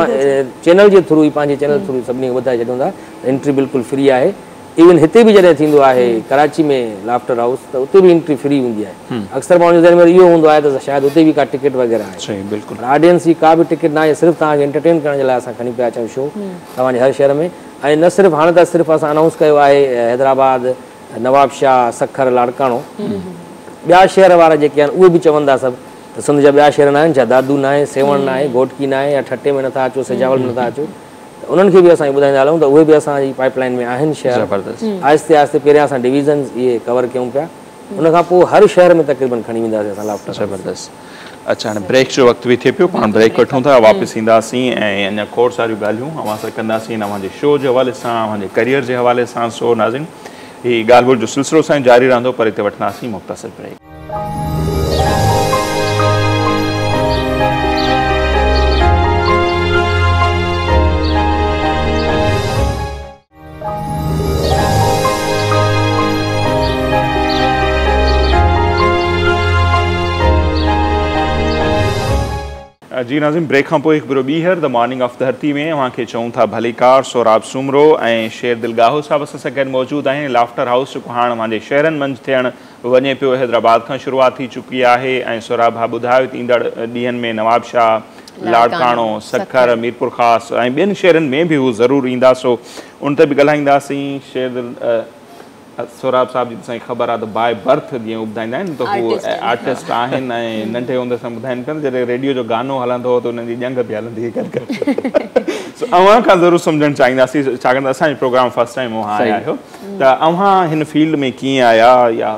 Speaker 3: چينل جي ٿرو ئي پنهنجي چينل ٿرو سڀني کي ٻڌائي ڇڏيون ٿا ته انٽري بلڪل فري آهي ايون هتي به جڏهن ٿيندو آهي ڪراچي ۾ لافٽر هائوس ته اتي به انٽري فري هوندي آهي اڪثر ماڻهن جي ذهن ۾ اهو هوندو آهي ته شايد اتي به ڪا ٽڪيٽ وغيره آهي پر آڊينس جي ڪا به ٽڪيٽ ناهي صرف توهان کي انٽرٽين ڪرڻ جي لاء اسان کڻي پيا اچون شو توهان جي هر شهر ۾ ۽ نه صرف هاڻي ته صرف اسان انائونس ڪيو آهي حيدرآباد نوابشاهه، سکر، لاڙڪاڻو ٻيا شهر وارا جيڪي آهن اهي به چون ٿا سڀ ته سنڌ جا ٻيا شهر ناهن ڇا دادو ناهي، سيوهڻ ناهي، گهوٽڪي ناهي يا ٺٽي ۾ نٿا اچو، سجاول ۾ نٿا اچو ته انهن کي به اسان اهو ٻڌائيندا هلون ته اهي به اسان جي پائيپ لائين ۾ آهن شهر آهستي آهستي پهريان اسان ڊويزنز اهي ڪور ڪيون پيا ان کان پوء هر شهر ۾ تقريبن کڻي وينداسين اسان لافٽر هائوس.
Speaker 2: زبردست اڇا هاڻي بريڪ جو وقت به ٿئي پيو پاڻ بريڪ وٺون ٿا واپس اينداسين ۽ اڃا کوڙ ساريون ڳالهيون اوهان سان ڪنداسين اوهان جي شو جي حوالي سان اوهان جي ڪريئر جي حوالي سان سو ناظرين هي ڳالهه ٻولهه جو سلسلو اسان جو جاري رهندو پر هتي وٺنداسين مختصر بريڪ. جي ناظرين بريڪ کان پوء هڪ ڀيرو ٻيهر the morning of ڌرتي ۾ اوهان کي چئون ٿا ڀليڪار سهراب سومرو ۽ شير دل ڳاهو صاحب اسان سان گڏ موجود آهن لافٽر هائوس جيڪو هاڻ اوهان جي شهرن منجهه ٿيڻ وڃي پيو حيدرآباد کان شروعات ٿي چڪي آهي ۽ سهراب ڀاء ٻڌايو ته ايندڙ ڏينهن ۾ نوابشاهه لاڙڪاڻو، سکر، ميرپورخاص ۽ ٻين شهرن ۾ به هو ضرور ايندا سو ان تي به ڳالهائينداسين. شير دل سهراب صاحب جي ته سائين خبر آهي ته باء برٿ جيئن هو ٻڌائيندا آهن ته هو آرٽسٽ آهن ۽ ننڍي هوندي سان ٻڌائين پيا ته جڏهن ريڊيو جو گانو هلندو هو ته انهن جي ڄنگهه به هلندي هئي گڏ گڏ سو اوهان کان ضرور سمجهڻ چاهينداسين ڇاڪاڻ ته اسان جي پروگرام فرسٽ ٽائيم اوهان آيا آهيو ته اوهان هن فيلڊ ۾ ڪيئن آيا يا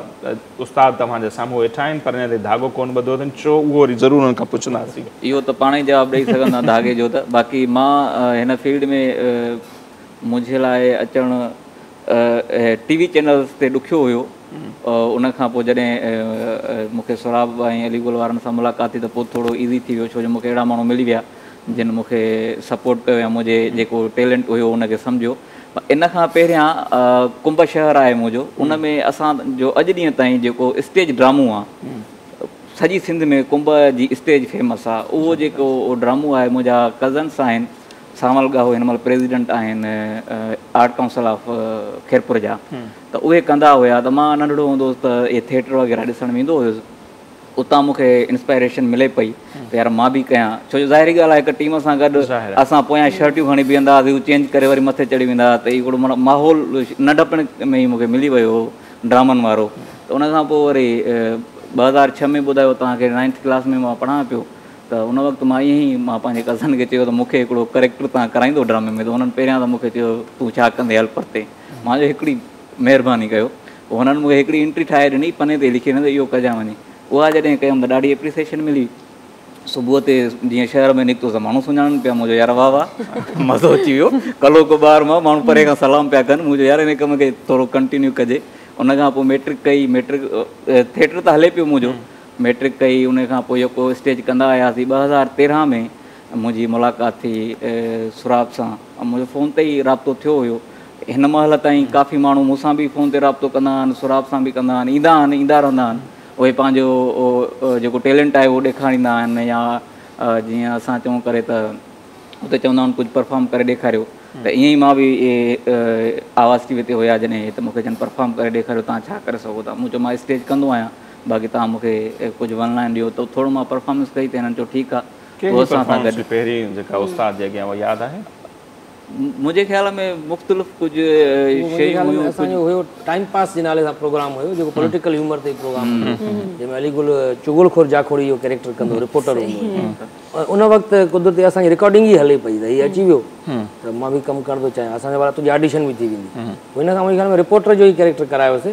Speaker 2: استاد توهان جا سامهون ويٺا آهن پر اڃا تائين ڌاڳو ڪونه ٻڌو اٿن ڇو اهو وري ضرور انهن کان پڇنداسين.
Speaker 4: اهو ته پاڻ ئي جواب ڏئي سگهندا ڌاڳي جو ته باقي مان هن فيلڊ ۾ منهنجي لاء اچڻ ٽي وي چينلز تي ڏکيو هيو ان کان پوء جڏهن مون کي سهراب ۽ علي گل وارن سان ملاقات ٿي ته پوء ٿورو ايزي ٿي ويو ڇو جو مون کي اهڙا ماڻهو ملي ويا جن مون کي سپورٽ ڪيو ۽ منهنجي جيڪو ٽيلنٽ هيو ان کي سمجهيو ان کان پهريان ڪنب شهر آهي منهنجو ان ۾ اسان جو اڄ ڏينهن تائين جيڪو اسٽيج ڊرامو آ سڄي سنڌ ۾ ڪنب جي اسٽيج فيمس آ اهو جيڪو ڊرامو آهي منهنجا ڪزنس آهن سانول ڳاهو هن مهل پريزيڊنٽ آهن آرٽ ڪائونسل آف خيرپور جا ته اهي ڪندا هيا ته مان ننڍڙو هوندو هوس ته اهي ٿيٽر وغيره ڏسڻ ويندو هيس اتان مون کي انسپائريشن ملي پئي ته يار مان به ڪيان ڇو جو ظاهري ڳالهه آهي هڪ ٽيم سان گڏ اسان پويان شرٽيون کڻي بيهندا هئاسين هو چينج ڪري وري مٿي چڙهي ويندا هئا ته هڪڙو معنيٰ ماحول ننڍپڻ ۾ ئي مون کي ملي ويو هو ڊرامن وارو ته ان کان پوء وري 2006 ۾ ٻڌايو توهان کي 9th class ۾ مان پڙهان پيو ته ان وقت مان ائين ئي مان پنهنجي ڪزن کي چيو ته مون کي هڪڙو ڪريڪٽر توهان ڪرائيندو ڊرامي ۾ ته هنن پهريان ته مون کي چيو تون ڇا ڪندين هل پرتي. مان چيو هڪڙي مهرباني ڪيو. پوء هنن مون کي هڪڙي انٽري ٺاهي ڏني پني تي لکي ڏني ته اهو ڪجان وڃي. اها جڏهن ڪيم ته ڏاڍي اپريسيئيشن ملي. صبح تي جيئن شهر ۾ نڪتس ته ماڻهو سڃاڻن پيا. مون چيو يار واهه واهه مزو اچي ويو. ڪلهوڪو ٻار مان ماڻهو پري کان سلام پيا ڪن. مون چيو يار ان ڪم کي ٿورو ڪنٽينيو ڪجي. ان کان پوء ميٽرڪ ڪئي. ميٽرڪ ٿيٽر ته هلي پيو منهنجو. ميٽرڪ ڪئي ان کان پوء جيڪو اسٽيج ڪندا آياسين. 2013 ۾ منهنجي ملاقات ٿي سهراب سان. منهنجو فون تي ئي رابطو ٿيو هيو. هن مهل تائين ڪافي ماڻهو مون سان به فون تي رابطو ڪندا آهن، سهراب سان به ڪندا آهن، ايندا آهن، ايندا رهندا آهن. اهي پنهنجو جيڪو ٽيلنٽ آهي اهو ڏيکاريندا آهن يا جيئن اسان چئون ڪري ته اتي چوندا آهن ڪجهه پرفارم ڪري ڏيکاريو ته ائين ئي مان به آواز ٽي وي تي هيا جڏهن ته مون کي چون پرفارم ڪري ڏيکاريو توهان ڇا ڪري سگهو ٿا. مون چيو مان اسٽيج ڪندو آهيان باقي توهان مون کي ڪجهه ون لائن ڏيو ته ٿورو مان پرفارمنس ڪئي ته هنن چيو ٺيڪ آهي
Speaker 2: ڪهڙي پرفارمنس پهرين جيڪا استاد جي اڳيان اها ياد آهي؟
Speaker 4: منهنجي خيال ۾ مختلف ڪجهه شيون هيون.
Speaker 3: اسان جو هيو ٽائيم پاس جي نالي سان پروگرام هيو جيڪو پوليٽيڪل هيومر تي پروگرام هوندو جنهن ۾ علي گل چغل خور جاکوڙي جو ڪيريڪٽر ڪندو رپورٽر هوندو هو. ان وقت قدرتي اسان جي رڪارڊنگ ئي هلي پئي ته هي اچي ويو ته مان به ڪم ڪرڻ ٿو چاهيان اسان چيو ڀلا تنهنجي آڊيشن به ٿي ويندي. پوء هن کان منهنجي خيال ۾ رپورٽر جو ئي ڪيريڪٽر ڪرايوسي.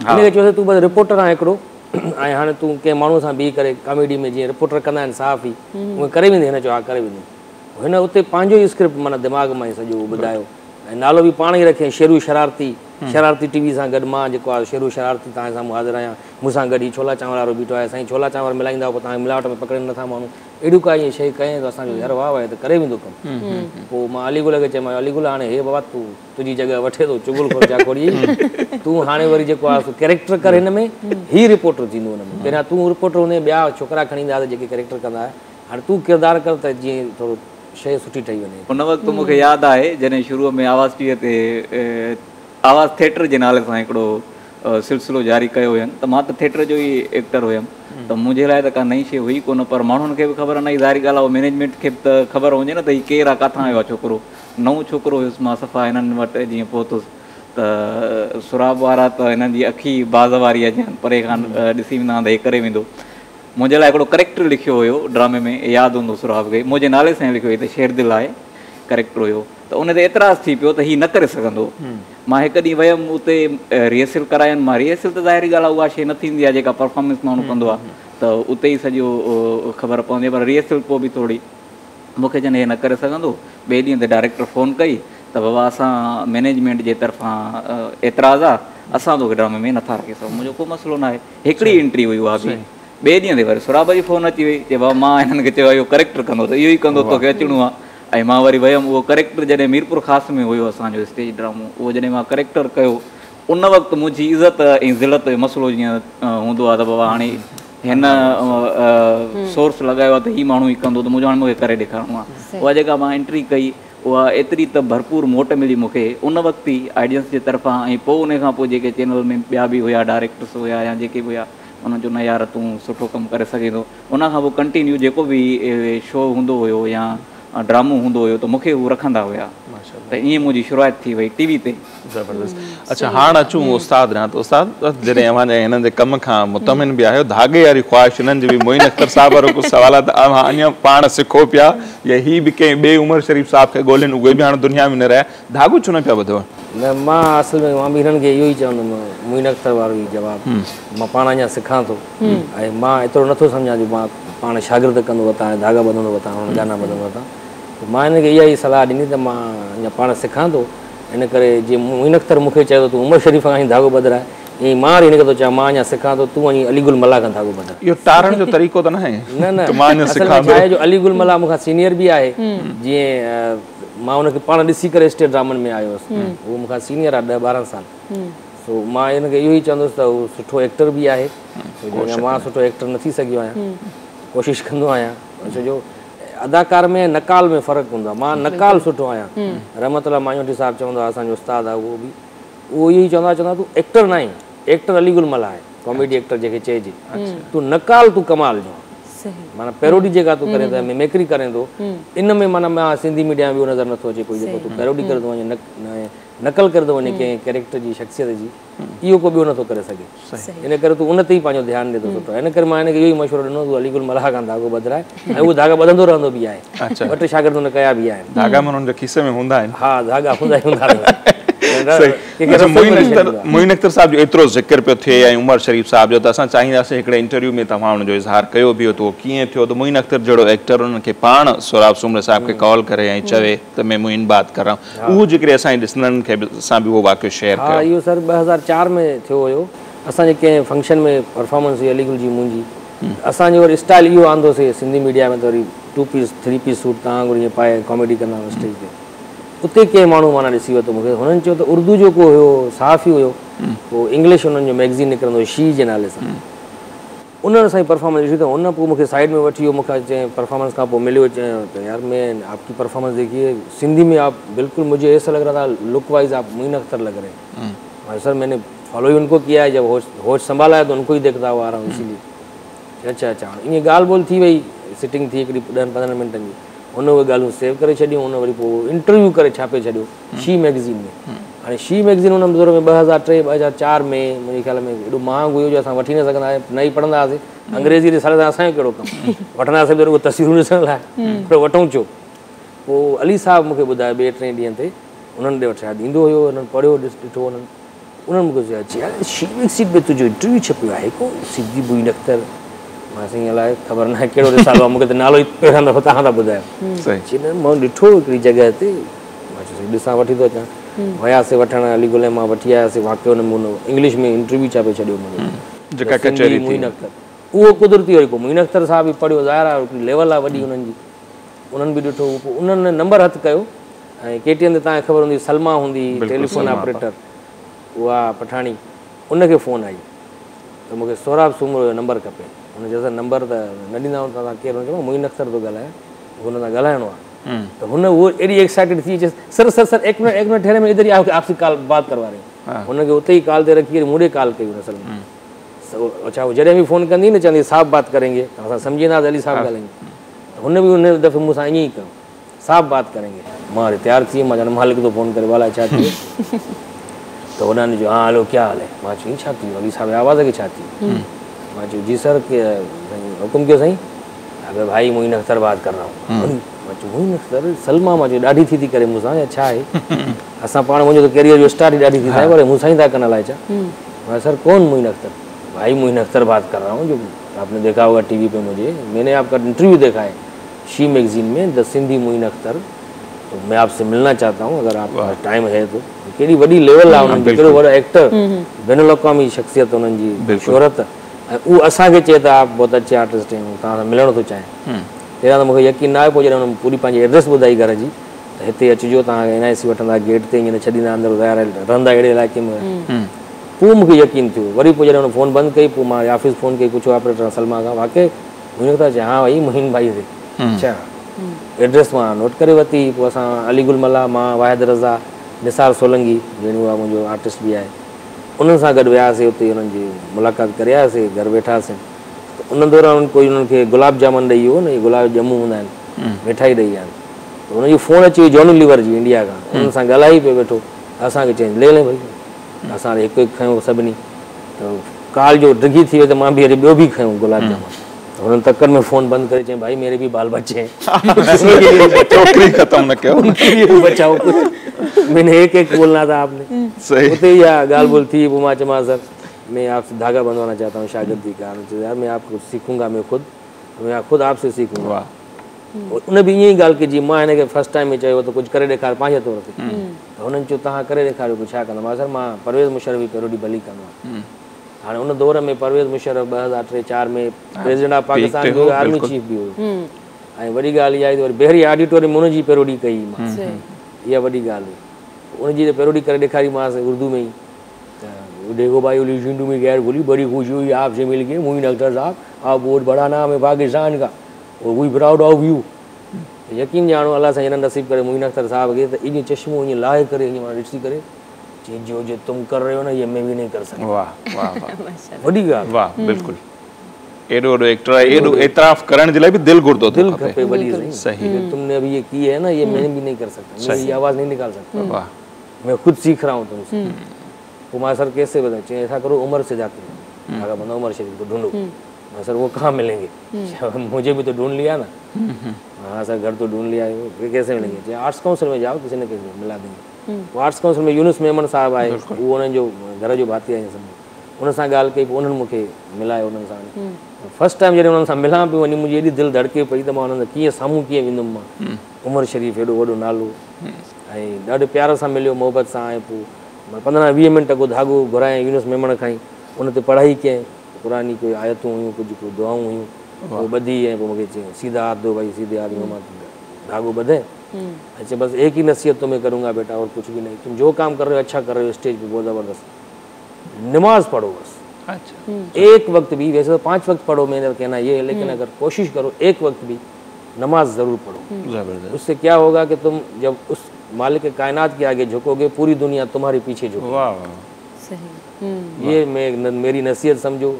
Speaker 3: هن کي چيوسي تون بس رپورٽر آهين هڪڙو ۽ هاڻي تون ڪنهن ماڻهوء سان بيهي ڪري ڪاميڊي ۾ جيئن رپورٽر ڪندا آهن صحافي اونئن ڪري ويندين؟ هن چيو ها ڪري ويندم. هن اتي پنهنجو ئي اسڪرپٽ معنيٰ دماغ مان ئي سڄو ٻڌايو ۽ نالو به پاڻ ئي رکيائين شيرو شرارتي. شرارتي ٽي وي سان گڏ مان جيڪو آهي شيرو شرارتي توهان جي سامهون حاضر آهيان. مون سان گڏ هي ڇولا چانور وارو بيٺو آهي. سائين ڇولا چانور ملائيندا پوء توهان کي ملاوٽ ۾ پڪڙين نٿا ماڻهو. اهڙيون ڪا ائين شيء ڪيائين ته اسان چيو يار واهه واهه هي ته ڪري ويندو ڪم. پوء مان علي گل کي چيم علي گل هاڻي هي بابا تون تنهنجي جڳهه وٺي ٿو چغل خور جاکوڙي تون هاڻي وري جيڪو آهي سو ڪيريڪٽر ڪر هن ۾ هي رپورٽر ٿيندو هن ۾ پهريان تون رپورٽر هوندين ٻيا ڇوڪرا کڻي ايندا هئا جيڪي ڪيريڪٽر ڪندا هئا. هاڻي تون ڪردار ڪر ته جيئن ٿورو شيء سٺي ٺهي وڃي.
Speaker 4: ان وقت مون کي ياد آهي جڏهن شروع ۾ آواز ٽي وي تي آواز ٿيٽر جي نالي سان هڪڙو سلسلو جاري ڪيو هين ته مان ته ٿيٽر جو ئي ايڪٽر هيم ته منهنجي لاء ته ڪا نئين شيء هئي ڪونه پر ماڻهن کي به خبر نه هئي ظاهري ڳالهه آهي مئنيجمينٽ کي به ته خبر هجي نه ته هي ڪير آهي ڪاٿان آيو آهي ڇوڪرو نئون ڇوڪرو هيس مان صفا هنن وٽ جيئن پهتس ته سهراب وارا ته هنن جي اک ئي باز واري آهي جيئن پري کان ڏسي ويندا آهن ته هي ڪري ويندو منهنجي لاء هڪڙو ڪريڪٽر لکيو هيو ڊرامي ۾ ياد هوندو سهراب کي منهنجي نالي سان ئي لکيو هي ته شيردل آهي ڪريڪٽر هيو ته ان تي اعتراض ٿي پيو ته هي نه ڪري سگهندو مان هڪ ڏينهن ويم اتي ريهرسل ڪراين مان ريهرسل ته ظاهري ڳالهه آهي اها شيء نه ٿيندي آهي جيڪا پرفارمنس ماڻهو ڪندو آهي ته اتي ئي سڄو خبر پوندي آهي پر ريهرسل پوء به ٿوري مون کي چين هي نه ڪري سگهندو ٻئي ڏينهن تي ڊائريڪٽر فون ڪئي ته بابا اسان مئنيجمينٽ جي طرفان اعتراض آهي اسان توکي ڊرامي ۾ نٿا رکي سگهون منهنجو ڪو مسئلو نه آهي هڪڙي انٽري هئي اها به ٻئي ڏينهن تي وري سهراب جي فون اچي وئي چي بابا مان هنن کي چيو آهي اهو ڪريڪٽر ڪندو ته اهو ئي ڪندو توکي اچڻو آهي ۽ مان وري ويم اهو ڪريڪٽر جڏهن ميرپور خاص ۾ هيو اسان جو اسٽيج ڊرامو اهو جڏهن مان ڪريڪٽر ڪيو ان وقت منهنجي عزت ۽ ذلت جو مسئلو جيئن هوندو آهي ته بابا هاڻي هن سورس لڳايو آهي ته هي ماڻهو ئي ڪندو ته منهنجو هاڻي مون کي ڪري ڏيکارڻو آهي اها جيڪا مان انٽري ڪئي اها ايتري ته ڀرپور موٽ ملي مون کي ان وقت ئي آڊينس جي طرفان ۽ پوء ان کان پوء جيڪي چينل ۾ ٻيا به هيا ڊائريڪٽرس هيا يا جيڪي به هيا انهن چيو نه يار تون سٺو ڪم ڪري سگهين ٿو ان کان پوء ڪنٽينيو جيڪو به شو هوندو هيو يا ڊرامو هوندو هيو ته مون کي هو رکندا هيا ته ائين منهنجي شروعات ٿي وئي ٽي وي تي.
Speaker 2: زبردست اڇا هاڻ اچون استاد ڏانهن ته استاد جڏهن اوهان جا هنن جي ڪم کان مطمئن به آهيو ڌاڳي واري خواهش هنن جي به معين اختر صاحب وارو ڪجهه سوال آهي ته اوهان اڃا پاڻ سکو پيا يا هي به ڪنهن ٻئي عمر شريف صاحب کي ڳولين اهي به هاڻ دنيا ۾ نه رهيا ڌاڳو ڇو نه پيا ٻڌو؟
Speaker 3: نه مان اصل ۾ مان به هنن کي اهو ئي چوندم معين اختر وارو ئي جواب مان پاڻ اڃا سکان ٿو ۽ مان ايترو نٿو سمجهان جو مان پاڻ شاگرد ڪندو وتان ۽ ڌاڳا ٻڌندو وتان گانا ٻڌندو وتان مان هن کي اها ئي صلاح ڏني ته مان اڃا پاڻ سکان ٿو ان ڪري جيئن معين اختر مون کي چيو ته تون عمر شريف کان وڃي ڌاڳو ٻڌراء، ائين ئي مان وري هن کي ٿو چوان مان اڃا سکان ٿو، تون وڃي علي گل ملاح کان ڌاڳو ٻڌراء.
Speaker 2: اهو ٽارڻ جو طريقو ته ناهي
Speaker 3: نه نه
Speaker 2: ته مان اڃا
Speaker 3: اصل ۾
Speaker 2: سکان
Speaker 3: ڇا
Speaker 2: ٿو.
Speaker 3: آهي جو علي گل ملاح مون کان سينيئر به آهي، جيئن مان ان کي پاڻ ڏسي ڪري اسٽيج ڊرامن ۾ آيو هوس، هو مون کان سينيئر آهي ڏهه ٻارهن سال، سو مان هن کي اهو ئي چوندس ته هو سٺو ايڪٽر به آهي، ڇو جو اڃا مان سٺو ايڪٽر نه ٿي سگهيو آهيان، ڪوشش ڪندو آهيان، ڇو جو اداڪار ۾ ۽ نقال ۾ فرق هوندو آهي. مان نقال سٺو آهيان. رحمت الله ماڃوٺي صاحب چوندو آهي اسان جو استاد آهي اهو به اهو اهو ئي چوندو آهي چوندو آهي تون ايڪٽر نه آهين ايڪٽر علي گل ملاح آهي ڪاميڊي ايڪٽر جنهن کي چئجي تون نقال تون ڪمال جو آهين معنيٰ پيروڊي جيڪا تون ڪرين ٿو ميمڪري ڪرين ٿو ان ۾ معنيٰ مان سنڌي ميڊيا ۾ ٻيو نظر نٿو اچي ڪوئي جيڪو تون پيروڊي ڪري ٿو وڃين नकल करे थो वञे कंहिं कैरेक्टर जी शख़्सियत जी, इहो को ॿियो नथो करे सघे। इन करे तूं उन ते ई पंहिंजो ध्यानु ॾे, त सुठो आहे। इन करे मां हिनखे इहो ई मशवरो ॾिनो, तूं अली गुल मलाह खां धाॻो ॿधराए ऐं उहो धाॻा ॿधंदो रहंदो बि आहे। ॿ टे शागिर्द हुन कया बि आहिनि।
Speaker 2: धाॻा माना हुनजे खीसे में हूंदा आहिनि।
Speaker 3: हा, धाॻा हूंदा ई हूंदा आहिनि।
Speaker 2: मोइन अख्तर साहिब जो एतिरो ज़िक्र पियो थिए ऐं उमर शरीफ साहिब जो, त असां चाहींदासीं हिकिड़े इंटरव्यू में तव्हां हुनजो इज़हार कयो बि हो त उहो कीअं थियो, त मोइन अख्तर जहिड़ो एक्टर हुननि खे पाण सोराब सूमरो साहिब खे कॉल करे ऐं चवे त मैं मोइन बात कर रहा हूं, उहो जेकॾहिं असांजे ॾिसंदड़नि खे सां बि उहो वाक़ियो शेयर कयो।
Speaker 3: हा, इहो सर 2004 में थियो हुयो। असांजे कंहिं फंक्शन में परफॉर्मेंस हुई अली गुल जी मुंहिंजी। असांजो वरी स्टाइल इहो आंदोसीं सिंधी मीडिया में, त वरी 2 पीस 3 पीस सूट तव्हां वांगुरु ईअं पाए कॉमेडी कंदा हुआ स्टेज ते। उते कंहिं माण्हू माना ॾिसी वरितो मूंखे, हुननि चयो त उर्दू जो को हुयो सहाफ़ी हुयो, पोइ इंग्लिश हुननि जो मैगज़ीन निकिरंदो हुयो she जे नाले सां, उन्हनि असांजी परफॉर्मेंस ॾिसी त हुन पोइ मूंखे साइड में वठी वियो, मूंखे चयईं परफॉर्मेंस खां पोइ मिलियो, चयो त यार मैं आपकी परफॉर्मेंस देखी है सिंधी में, आप बिल्कुल मुझे ऐसा लग रहा था लुक वाइज आप मोइन अख्तर लग रहे हैं। सर मैंने फॉलो ही उनको किया है, जब होश संभाला है तो उनको ही देखता हुआ आ रहा हूँ, इसीलिए। अच्छा अच्छा, ईअं ॻाल्हि ॿोल थी वई, सिटिंग थी हिकिड़ी 10-15 मिंटनि जी, हुन उहे ॻाल्हियूं सेव करे छॾियूं, हुन वरी पोइ इंटरव्यू करे छापे छॾियो she magazine में। हाणे she magazine हुन दौर में 2003 2004 में मुंहिंजे ख़्याल में एॾो महांगो हुयो जो असां वठी न सघंदा हुआसीं, न ई पढ़ंदा हुआसीं। अंग्रेज़ी रिसाले सां असांजो कहिड़ो कमु, वठंदा हुआसीं त रुॻो तस्वीरूं ॾिसण लाइ, पर वठूं छो। पोइ अली साहिबु मूंखे ॿुधायो ॿिए टे ॾींहं ते, उन्हनि ॾे वटि शायदि ईंदो हुयो, हुननि पढ़ियो ॾिठो, उन्हनि मूंखे चयो यार she magazine में तुंहिंजो इंटरव्यू छपियो आहे को सिंधी मोइन अख्तर। मां साईं अलाए ख़बर न आहे कहिड़ो रिसालो आहे, मूंखे त नालो ई पहिरियों दफ़ो तव्हां था ॿुधायो। चई न मां ॾिठो हिकिड़ी जॻह ते, मां चयो साईं ॾिसां वठी थो अचां। वियासीं वठण अली गुल मां वठी आयासीं, वाक़ियो हुन मूं इंग्लिश में इंटरव्यू छापे छॾियो मुंहिंजो
Speaker 2: जेका कचहरी थी
Speaker 3: मोइन अख्तर। उहो कुदरती वरी पोइ मोइन अख्तर साहिबु बि पढ़ियो, ज़ाहिर आहे हिकिड़ी लेवल आहे वॾी हुननि जी, उन्हनि बि ॾिठो। पोइ उन्हनि नंबर हथु कयो ऐं KTN ते तव्हांखे ख़बर हूंदी सलमा हूंदी टेलीफोन ऑपरेटर, उहा पठाणी, उनखे फ़ोन आई त मूंखे सोराब सूमरो जो नंबर खपे। हुन चयो सर नंबर त न ॾींदा आहियूं, तव्हां केरु? हुन चयो मोइन अख्तर थो ॻाल्हाए, हुन सां ॻाल्हाइणो आहे। त हुन उहो एॾी एक्साइटेड थी चयईंसि सर सर सर एक मिनट ठहिरे, मैं इधर ही आपसे कॉल बात करवा रही हूँ। हुनखे उते ई कॉल ते रखी करे मूं ॾे कॉल कई हुन असल में। अच्छा, उहो जॾहिं बि फ़ोन कंदी न चवंदी साहब बात करेंगे, त असां सम्झी वेंदा हुआसीं अली साहिबु ॻाल्हाईंदे। त हुन बि हुन दफ़े मूंसां ईअं ई कयो, साहब बात करेंगे। मां वरी तयारु थी वियुमि, मां चयो मालिक थो फ़ोन करे, वाला छा थी वियो? त हुननि चयो हा हलो क्या हाल है? मां चयो छा थी वियो अली साहिब आवाज़ खे छा थी वियो? मां चयो जी सर के हुकुम कयो साईं। अबे भाई मोइन अख्तर बात कर रहा हूँ। मां चयो मोइन अख्तर? सलमा मां चयो ॾाढी थी थी करे मूंसां या छा आहे? असां पाण मुंहिंजो त कैरियर जो स्टार्ट ई ॾाढी थी आहे, पर मूंसां ई था कनि अलाए छा। मां सर कौन मोइन अख्तर? भाई मोइन अख्तर बात कर रहा हूँ, जो आपने देखा होगा टीवी पे मुझे, मैंने आपका इंटरव्यू देखा है she magazine में, the Sindhi Moin Akhtar, तो मैं आपसे मिलना चाहता हूँ अगर आपका टाइम है तो। केॾी वॾी लेवल आहे हुननि जी, केॾो वॾो एक्टर, बैनुल अक़वामी शख़्सियत हुननि जी शोहरत, ऐं उहो असांखे चए त आप बहुत अच्छे आर्टिस्ट आहियूं, तव्हां सां मिलणु थो चाहियां। पहिरियां त मूंखे यकीन न आयो, पोइ जॾहिं हुन पूरी पंहिंजी एड्रेस ॿुधाई घर जी त हिते अचिजो, तव्हांखे NIC वठंदा, गेट ते ईअं न छॾींदा अंदरि, ज़ाहिर आहे रहंदा अहिड़े इलाइक़े में। पोइ मूंखे यकीन थियो। वरी पोइ जॾहिं हुन फ़ोन बंदि कई, पोइ मां ऑफिस फ़ोन कई, पुछियो ऑपरेटर सलमा खां, वाकई मोइन अख्तर? चए हा भाई मोइन भाई थे। अच्छा, एड्रेस मां नोट करे वरिती। पोइ असां अली गुल मल्लाह, मां वाहिद रज़ा, निसार सोलंगी जेहिड़ी उहा मुंहिंजो आर्टिस्ट बि आहे, उन्हनि सां गॾु वियासीं, उते उन्हनि जी मुलाक़ात करे आयासीं, घर वेठासीं। त उन दौरान कोई उन्हनि खे गुलाब जामुन ॾेई वियो न, इहे गुलाब ॼमूं हूंदा आहिनि, मिठाई ॾेई विया आहिनि। त हुनजी फ़ोन अची वई जॉनी लीवर जी इंडिया खां, उन्हनि सां ॻाल्हाए पियो वेठो, असांखे चयईं ले ले भाई, असां हिकु हिकु खयो सभिनी। त कॉल जो डिघी थी वई त मां बि वरी ॿियो बि खयो गुलाब जामुन। हुननि तकड़ में फ़ोन बंदि करे चयईं भाई मेरे बि बाल बच्चे हैं,
Speaker 2: टोकरी ख़त्म न कयो,
Speaker 3: बचाओ कुछ, मैंने एक एक बोलना था आपने। उते ई इहा ॻाल्हि ॿोल थी। पोइ मां चयोमांसि सर मैं आपसे धागा बंधवाना चाहता हूँ शागिर्दी का। यार मैं आपको सीखूंगा, मैं खुद, मैं खुद आपसे सीखूंगा। उन बि ईअं ई ॻाल्हि कई, जीअं मां हिनखे फर्स्ट टाइम में चयो त कुझु करे ॾेखार पंहिंजे तौर ते, त हुननि चयो तव्हां करे ॾेखारियो, कुझु छा कंदा? मां सर मां परवेज़ मुशर्रफ़ जी पैरोडी भली कंदो आहियाँ। हाणे उन दौर में परवेज़ मुशर्रफ़ 2003-4 में प्रेसिडेंट ऑफ पाकिस्तान बि हुयो, आर्मी चीफ बि हुयो, ऐं वॾी ॻाल्हि इहा आई त वरी बहरी ऑडिटोरियम में हुनजी पैरोडी कई मां, इहा वॾी ॻाल्हि हुई। उनजी पैरोडी करे ॾेखारीमांसि उर्दू में ई, त देखो भाई उली में गैर बोली, बड़ी ख़ुशी हुई आपसे मिल के मोइन अख्तर साहब, आप बहुत बड़ा नाम है पाकिस्तान का, और we proud of you. यकीन ॼाणो अलाह साईं हिन नसीब करे मोइन अख्तर साहिब खे त ईअं चश्मो ईअं लाहे करे ईअं माना ॾिसी करे जो जो तुम कर रहे हो ना ये मैं भी नहीं कर सकता।
Speaker 2: वाह वाह वाह,
Speaker 3: वॾी ॻाल्हि,
Speaker 2: वाह बिल्कुलु। एॾो वॾो एक्टर आहे, एॾो एतराफ़ करण जे लाइ बि दिलि घुरंदो
Speaker 3: दिलि खपे, वॾी सही। तुमने अभी ये की है ना, ये मैंने भी नहीं कर सकता, मैं ये आवाज़ नहीं निकाल सकता।
Speaker 2: वाह,
Speaker 3: मैं खुद सीख रहा हूँ तुमसे। पोइ मां सर कैसे बताऊँ? चए ऐसा करो उमर से जाके धागा बंधो, उमर शरीफ को ढूंढो। मैं सर वो कहाँ मिलेंगे? मुझे भी तो ढूंढ लिया ना। हाँ सर घर तो ढूंढ लिया, फिर कैसे मिलेंगे? चए आर्ट्स काउंसिल में जाओ, किसी न किसी को मिला देंगे। पोइ आर्ट्स काउंसिल में यूनुस मेमन साहब आहे, उहो उन्हनि जो घर जो भाती आहे सम्झो, उन सां ॻाल्हि कई, पोइ उन्हनि मूंखे मिलायो उन्हनि सां। फर्स्ट टाइम जॾहिं उन्हनि सां मिलां पियो वञी मुंहिंजी एॾी दिलि धड़के पई त मां उन्हनि सां कीअं साम्हूं कीअं वेंदुमि मां, उमर शरीफ़ एॾो वॾो नालो, ऐं ॾाढे प्यार सां मिलियो, मोहबत सां। ऐं पोइ 15-20 मिंट को धाॻो घुरायां यूनुस मेमण खां ई, उन ते पढ़ाई कयईं, क़ुरानी कोई आयतूं हुयूं, कुझु कोई दुआऊं हुयूं, उहो ॿधी ऐं पोइ मूंखे चयईं सीधा हाथ दो भाई, सीधे हाथ में मां धाॻो ॿधे। अच्छा बस एक ही नसीहत तुम्हें करूँगा बेटा और कुछ भी नहीं, तुम जो काम कर रहे हो अच्छा कर रहे हो, स्टेज पे बहुत ज़बरदस्त, नमाज पढ़ो बस।
Speaker 2: अच्छा
Speaker 3: एक वक्त भी, वैसे तो 5 वक्त पढ़ो मेरा कहना ये है, लेकिन अगर कोशिश करो एक वक्त भी नमाज ज़रूर पढ़ो।
Speaker 2: ज़बरदस्त।
Speaker 3: उससे क्या होगा कि तुम जब उस मालिक कायनात के आगे झुकोगे पूरी दुनिया तुम्हारे पीछे झुकेगी।
Speaker 2: वाह
Speaker 1: सही।
Speaker 3: ये मैं मेरी नसीहत समझो,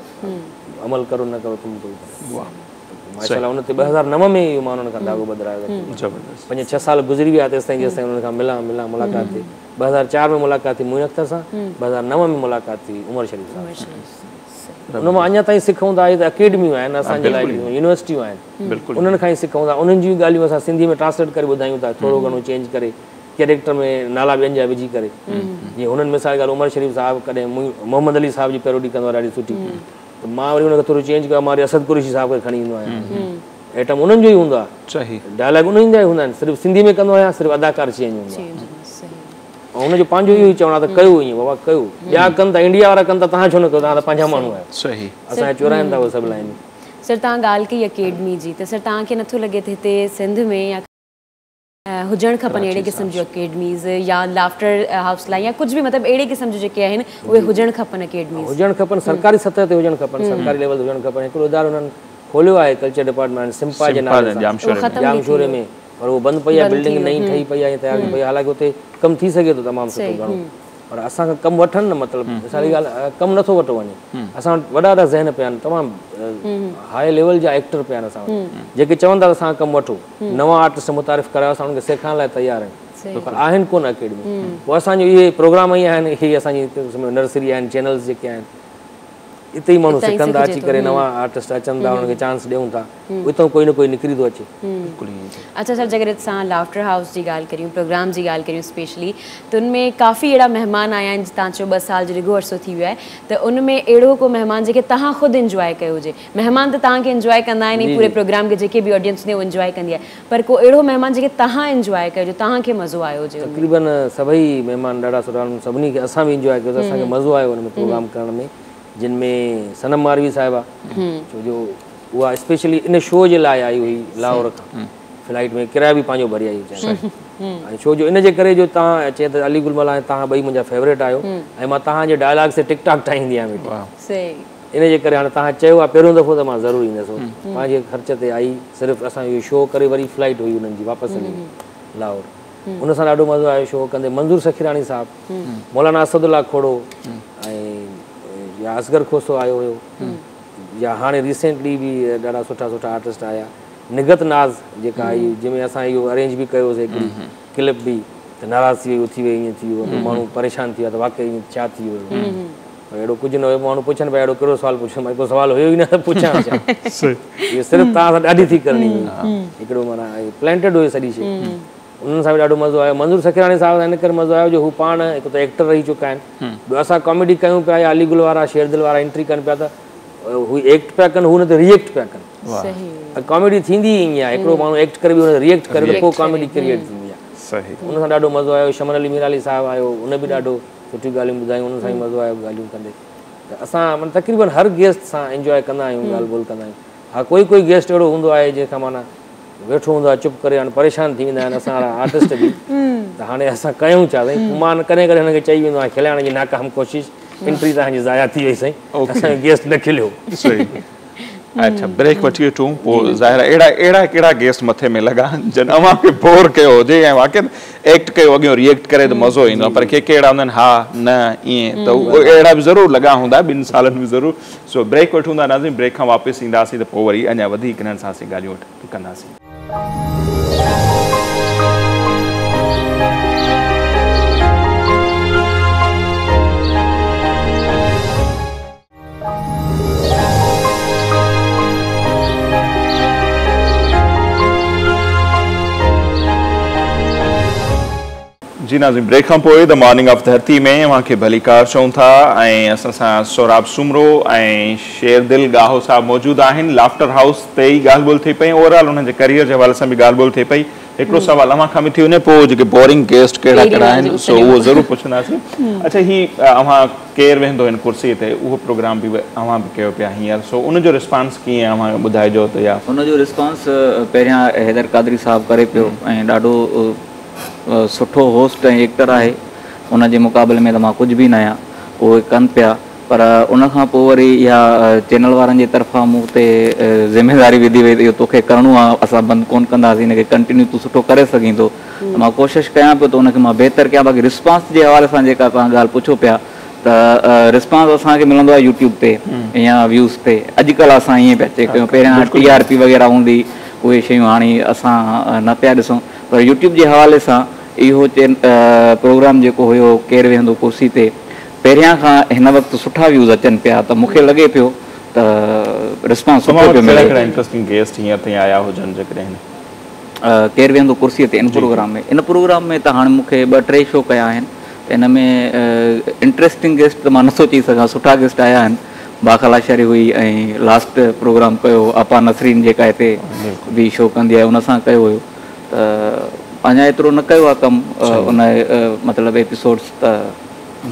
Speaker 3: अमल करो ना करो तुम कोई।
Speaker 2: वाह
Speaker 3: माशाअल्लाह। उन ते 2009 में इहो मां उन्हनि खां धाॻो बदिरायो।
Speaker 2: ज़बरदस्त।
Speaker 3: 5-6 साल गुज़री विया तेसि ताईं जेसि ताईं उन्हनि खां मिलां मिलां मुलाक़ात थी। 2004 में मुलाक़ात थी मोइन अख्तर सां, 2009 में मुलाक़ात थी उमर शरीफ़ सां। उन मां अञा ताईं सिखूं था, इहे त अकेडमियूं आहिनि असांजे लाइ, यूनिवर्सिटियूं आहिनि, उन्हनि खां ई सिखूं था। उन्हनि जूं ॻाल्हियूं असां सिंधी में ट्रांसलेट करे ॿुधायूं था, थोरो घणो चेंज करे कैरेक्टर में नाला ॿियनि जा विझी करे। जीअं हुननि मिसाल ॻाल्हि उमर शरीफ़ साहिबु कॾहिं मोहम्मद अली साहिब जी पैरोडी कंदो आहे ॾाढी सुठी, त मां वरी हुनखे थोरो चेंज कयो, मां वरी असद कुरैशी साहिब खे खणी ईंदो आहियां। आइटम उन्हनि जो ई हूंदो आहे, डायलॉग उन्हनि जा ई हूंदा आहिनि, सिर्फ़ु सिंधी में कंदो आहियां, सिर्फ़ु अदाकार चेंज हूंदो आहे। ऐं हुनजो पंहिंजो इहो ई चवणु आहे त कयो ईअं बाबा कयो, ॿिया कनि था, इंडिया वारा कनि था, तव्हां छो न कयो, तव्हां त पंहिंजा माण्हू आहियो।
Speaker 2: सही।
Speaker 3: असांजा चोराइनि था उहे सभु लाइनियूं।
Speaker 1: सर तव्हां ॻाल्हि कई अकेडमी जी, त सर तव्हांखे नथो लॻे त हिते सिंध में या हुजणु खपनि अहिड़े क़िस्म जूं अकेडमीज़ या लाफ्टर हाउस लाइ या कुझु बि, मतिलबु अहिड़े क़िस्म जूं जेके आहिनि उहे हुजणु खपनि अकेडमीज़?
Speaker 3: हुजणु खपनि, सरकारी सतह ते हुजणु खपनि, सरकारी लेवल ते हुजणु खपनि। हिकिड़ो इदारो हुननि खोलियो आहे कल्चर डिपार्टमेंट सिम्पा जे नाले सां जामशोरे में, पर उहो बंदि पई आहे, बिल्डिंग नई ठही पई आहे, तयारु थी पई आहे। हालांकि उते कमु थी सघे थो तमामु सुठो घणो, पर असांखां कमु वठनि न, मतिलबु मिसाल जी ॻाल्हि कमु नथो वरितो वञे। असां वटि वॾा वॾा ज़हन पिया आहिनि, तमामु हाई लेवल जा एक्टर पिया आहिनि असां वटि, जेके चवनि था असां कमु वठो, नवां आर्टिस्ट मुतारिफ़ करायो, असां उन्हनि खे सेखारण लाइ तयारु आहियूं, पर आहिनि कोन अकेडमी। पोइ असांजो इहे प्रोग्राम ई आहिनि, इहे असांजी नर्सरी आहिनि, चैनल्स जेके आहिनि, इते ई माण्हू सिखनि था अची करे, नवां आर्टिस्ट अचनि था, उन्हनि खे चांस ॾियूं था, उतां कोई न कोई निकिरी थो अचे।
Speaker 1: अच्छा सर, जेकॾहिं असां लाफ्टर हाउस जी ॻाल्हि करियूं, प्रोग्राम जी ॻाल्हि करियूं स्पेशली, त उन में काफ़ी अहिड़ा महिमान आया आहिनि, तव्हां चयो 2 साल जो डिघो अरसो थी वियो आहे, त उन में अहिड़ो को महिमान जेके तव्हां ख़ुदि इंजॉय कयो हुजे? महिमान त तव्हांखे इंजॉय कंदा आहिनि, पूरे प्रोग्राम खे जेके बि ऑडियंस हूंदी आहे उहो इंजॉय कंदी आहे, पर को अहिड़ो महिमान जेके तव्हां इंजॉय कयो, जो तव्हांखे मज़ो आयो हुजे?
Speaker 3: तक़रीबन सभई महिमान ॾाढा सुठा आहिनि, सभिनी खे असां बि इंजॉय कयो, असांखे मज़ो आयो हुन में प्रोग्राम करण में, जिन में सनम मारवी साहिबा, छो जो उहा स्पेशली इन शो जे लाइ आई हुई लाहौर खां, फ्लाइट में किरायो बि पंहिंजो भरी आई हुई, ऐं छो जो इन जे करे जो तव्हां चए त अली गुल मलाह तव्हां ॿई मुंहिंजा फेवरेट आहियो, ऐं मां तव्हांजे डायलॉग ते टिकटॉक ठाहींदी आहियां वेठी, इन जे करे हाणे तव्हां चयो आहे पहिरियों दफ़ो त मां ज़रूरु ईंदुसि। पंहिंजे ख़र्च ते आई, सिर्फ़ु असां इहो शो करे वरी फ्लाइट हुई हुननि जी वापसि हली लाहौर, उन सां ॾाढो मज़ो आयो शो कंदे। मंज़ूर सखीराणी साहिबु, मौलाना असदुल्ला खोड़ो ऐं या असगर खोसो आयो हुयो, या हाणे रिसेंटली बि ॾाढा सुठा सुठा आर्टिस्ट आया, निगत नाज़ जेका आई, जंहिंमें असां इहो अरेंज बि कयोसीं हिकिड़ी क्लिप बि, त नाराज़ थी वई, उथी वई, ईअं थी वियो, माण्हू परेशान थी विया त वाकई ईअं छा थी वियो, पर अहिड़ो कुझु न हुयो। माण्हू पुछनि पिया अहिड़ो कहिड़ो सुवालु पुछो, मां को सुवालु हुयो ई न त पुछां छा, इहो सिर्फ़ु तव्हां सां ॾाढी थी करणी हुई, हिकिड़ो माना प्लांटेड हुयो सॼी शइ। उन्हनि सां बि ॾाढो मज़ो आयो। मंज़ूर सखीराणी साहिब सां इन करे मज़ो आयो जो हू पाण हिकु त एक्टर रही चुका आहिनि, ॿियो असां कॉमेडी कयूं पिया या अली गुल वारा शेर दिल वारा एंट्री कनि पिया त हू एक्ट पिया कनि, हू हुन ते रिएक्ट पिया कनि। कॉमेडी थींदी ई ईअं आहे, हिकिड़ो माण्हू एक्ट करे बि हुन रिएक्ट करे त पोइ कॉमेडी क्रिएट थींदी आहे। उन सां ॾाढो मज़ो आयो। शमन अली मीराली साहिबु आयो, उन बि ॾाढो सुठियूं ॻाल्हियूं ॿुधायूं, उन सां बि मज़ो आयो ॻाल्हियूं कंदे। त असां माना तक़रीबन हर गेस्ट सां इंजॉय कंदा आहियूं, ॻाल्हि ॿोल कंदा आहियूं। हा, कोई कोई गेस्ट अहिड़ो हूंदो आहे जंहिंखां माना वेठो हूंदो आहे चुप करे, हाणे परेशान थी वेंदा आहिनि असां वारा आर्टिस्ट बि, त हाणे असां कयूं छा साईं। मां कॾहिं कॾहिं हुनखे चई वेंदो आहियां खिलाइण जी नाकाम कोशिश, एंट्री तव्हांजी ज़ाया थी वई साईं, असांजो गेस्ट न खिलियो।
Speaker 2: अच्छा, ब्रेक वठी वठूं पोइ ज़ाहिर आहे अहिड़ा अहिड़ा कहिड़ा गेस्ट मथे में लॻा जन अव्हां खे बोर कयो हुजे ऐं वाकई एक्ट कयो अॻियां रिएक्ट करे त मज़ो ईंदो आहे, पर के कहिड़ा हूंदा आहिनि हा न ईअं, त उहे अहिड़ा बि ज़रूरु लॻा हूंदा 2 सालनि में ज़रूरु। सो ब्रेक वठूं था नाज़रीन, ब्रेक खां वापसि ईंदासीं त पोइ वरी अञा वधीक हिननि सां असीं ॻाल्हियूं कंदासीं। नाज़रीन ब्रेक खां पोइ the morning of धरती में अव्हां खे भलीकार चऊं था ऐं असां सां सोराब सूमरो ऐं शेरदिल गाहो साहिबु मौजूदु आहिनि। लाफ्टर हाउस ते ई ॻाल्हि ॿोल थी पई, ओवरऑल हुननि जे करियर जे हवाले सां बि ॻाल्हि ॿोल थी पई। हिकिड़ो सवाल अव्हां खां बि थी वञे, पोइ जेके बोरिंग गेस्ट कहिड़ा कहिड़ा आहिनि सो उहो ज़रूरु पुछंदासीं। अच्छा, ही अव्हां केरु वेहंदो हिन कुर्सी ते, उहो प्रोग्राम बि अव्हां बि कयो पिया हींअर, सो उनजो रिस्पॉन्स कीअं अव्हां ॿुधाइजो त? या
Speaker 4: उनजो रिस्पॉन्स पहिरियां हैदर कादरी साहिबु करे पियो ऐं ॾाढो सुठो होस्ट ऐं एक्टर आहे, उनजे मुक़ाबले में त मां कुझु बि न आहियां, उहे कनि पिया। पर उन खां पोइ वरी इहा चैनल वारनि जे तरफ़ां मूं ते ज़िम्मेदारी विधी वई त इहो तोखे करिणो आहे, असां बंदि कोन कंदासीं, हिनखे कंटिन्यू तूं सुठो करे सघीं थो। त मां कोशिशि कयां पियो त उनखे मां बहितर कयां। बाक़ी रिस्पॉन्स जे हवाले सां जेका तव्हां ॻाल्हि पुछो पिया त रिस्पॉन्स असांखे मिलंदो आहे यूट्यूब ते या व्यूज़ ते। अॼुकल्ह असां ईअं पिया चेक कयूं, पहिरियां टीआरपी वग़ैरह हूंदी, उहे शयूं हाणे असां न पिया ॾिसूं। पर यूट्यूब जे हवाले सां इहो प्रोग्राम जेको हुयो केरु वेहंदो कुर्सी ते, पहिरियां खां हिन वक़्तु सुठा व्यूज़ अचनि पिया, त मूंखे लॻे पियो त रिस्पॉन्स सुठो पियो मिले।
Speaker 2: कहिड़ा इंटरेस्टिंग गेस्ट हींअर ताईं आया हुजनि जेकॾहिं
Speaker 4: केरु वेहंदो कुर्सीअ ते इन प्रोग्राम में त हाणे मूंखे ॿ टे शो कया आहिनि, त इन में इंटरेस्टिंग गेस्ट त मां नथो चई सघां, सुठा गेस्ट आया आहिनि। बाखला शरी हुई ऐं लास्ट प्रोग्राम कयो आपा नसरीन जेका हिते बि शो कंदी आहे उन सां कयो हुयो, त अञा एतिरो न कयो आहे कमु उन मतिलबु एपिसोड्स त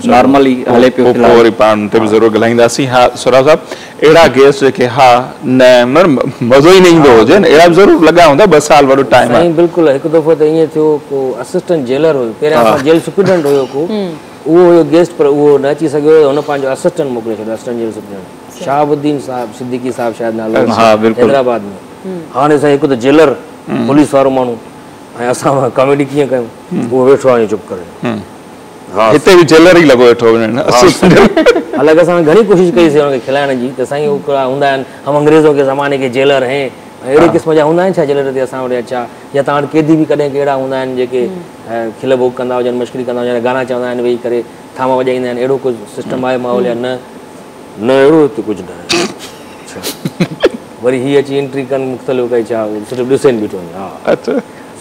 Speaker 4: नॉर्मली हले पियो।
Speaker 2: पोइ वरी पाण ते बि ज़रूरु ॻाल्हाईंदासीं। हा सोराब साहिबु, अहिड़ा गेस्ट जेके हा न मज़ो ई न ईंदो हुजे न, अहिड़ा बि ज़रूरु लॻा हूंदा, 2 साल वॾो टाइम आहे।
Speaker 3: साईं बिल्कुलु, हिकु दफ़ो त ईअं थियो, को असिस्टेंट जेलर हुयो, पहिरियां असां जेल सुप्रिंटेंडेंट हुयो को, उहो हुयो गेस्ट, पर उहो न अची सघियो, हुन पंहिंजो असिस्टेंट मोकिले छॾियो, असिस्टेंट जेल सुप्रिंटेंडेंट शहाबुद्दीन साहिबु सिद्दीकी साहिबु शायदि नालो।
Speaker 4: हा बिल्कुलु,
Speaker 3: हैदराबाद में। हाणे साईं हिकु त जेलर पुलिस वारो माण्हू ऐं असां कॉमेडी कीअं कयूं, उहो वेठो आहे चुप करे।
Speaker 2: हिते बि जेलर ई लॻो वेठो।
Speaker 3: हालांकि असां घणी कोशिशि कईसीं हुनखे खिलाइण जी, त साईं उहो कहिड़ा हूंदा आहिनि, हम अंग्रेज़ों के ज़माने के जेलर हैं, अहिड़े क़िस्म जा हूंदा आहिनि छा जेलर ते असां वटि? अच्छा, या तव्हां वटि कैदी बि कॾहिं कहिड़ा हूंदा आहिनि जेके खिल भोग कंदा हुजनि, मश्करी कंदा हुजनि, गाना चवंदा आहिनि वेही करे, थाम वॼाईंदा आहिनि, अहिड़ो कुझु सिस्टम आहे माहौल या न? न, अहिड़ो हिते कुझु न आहे। वरी हीअ अची एंट्री कनि मुख़्तलिफ़ काई छा सिर्फ़ ॾिसे बीठो वञे। हा
Speaker 2: अच्छा,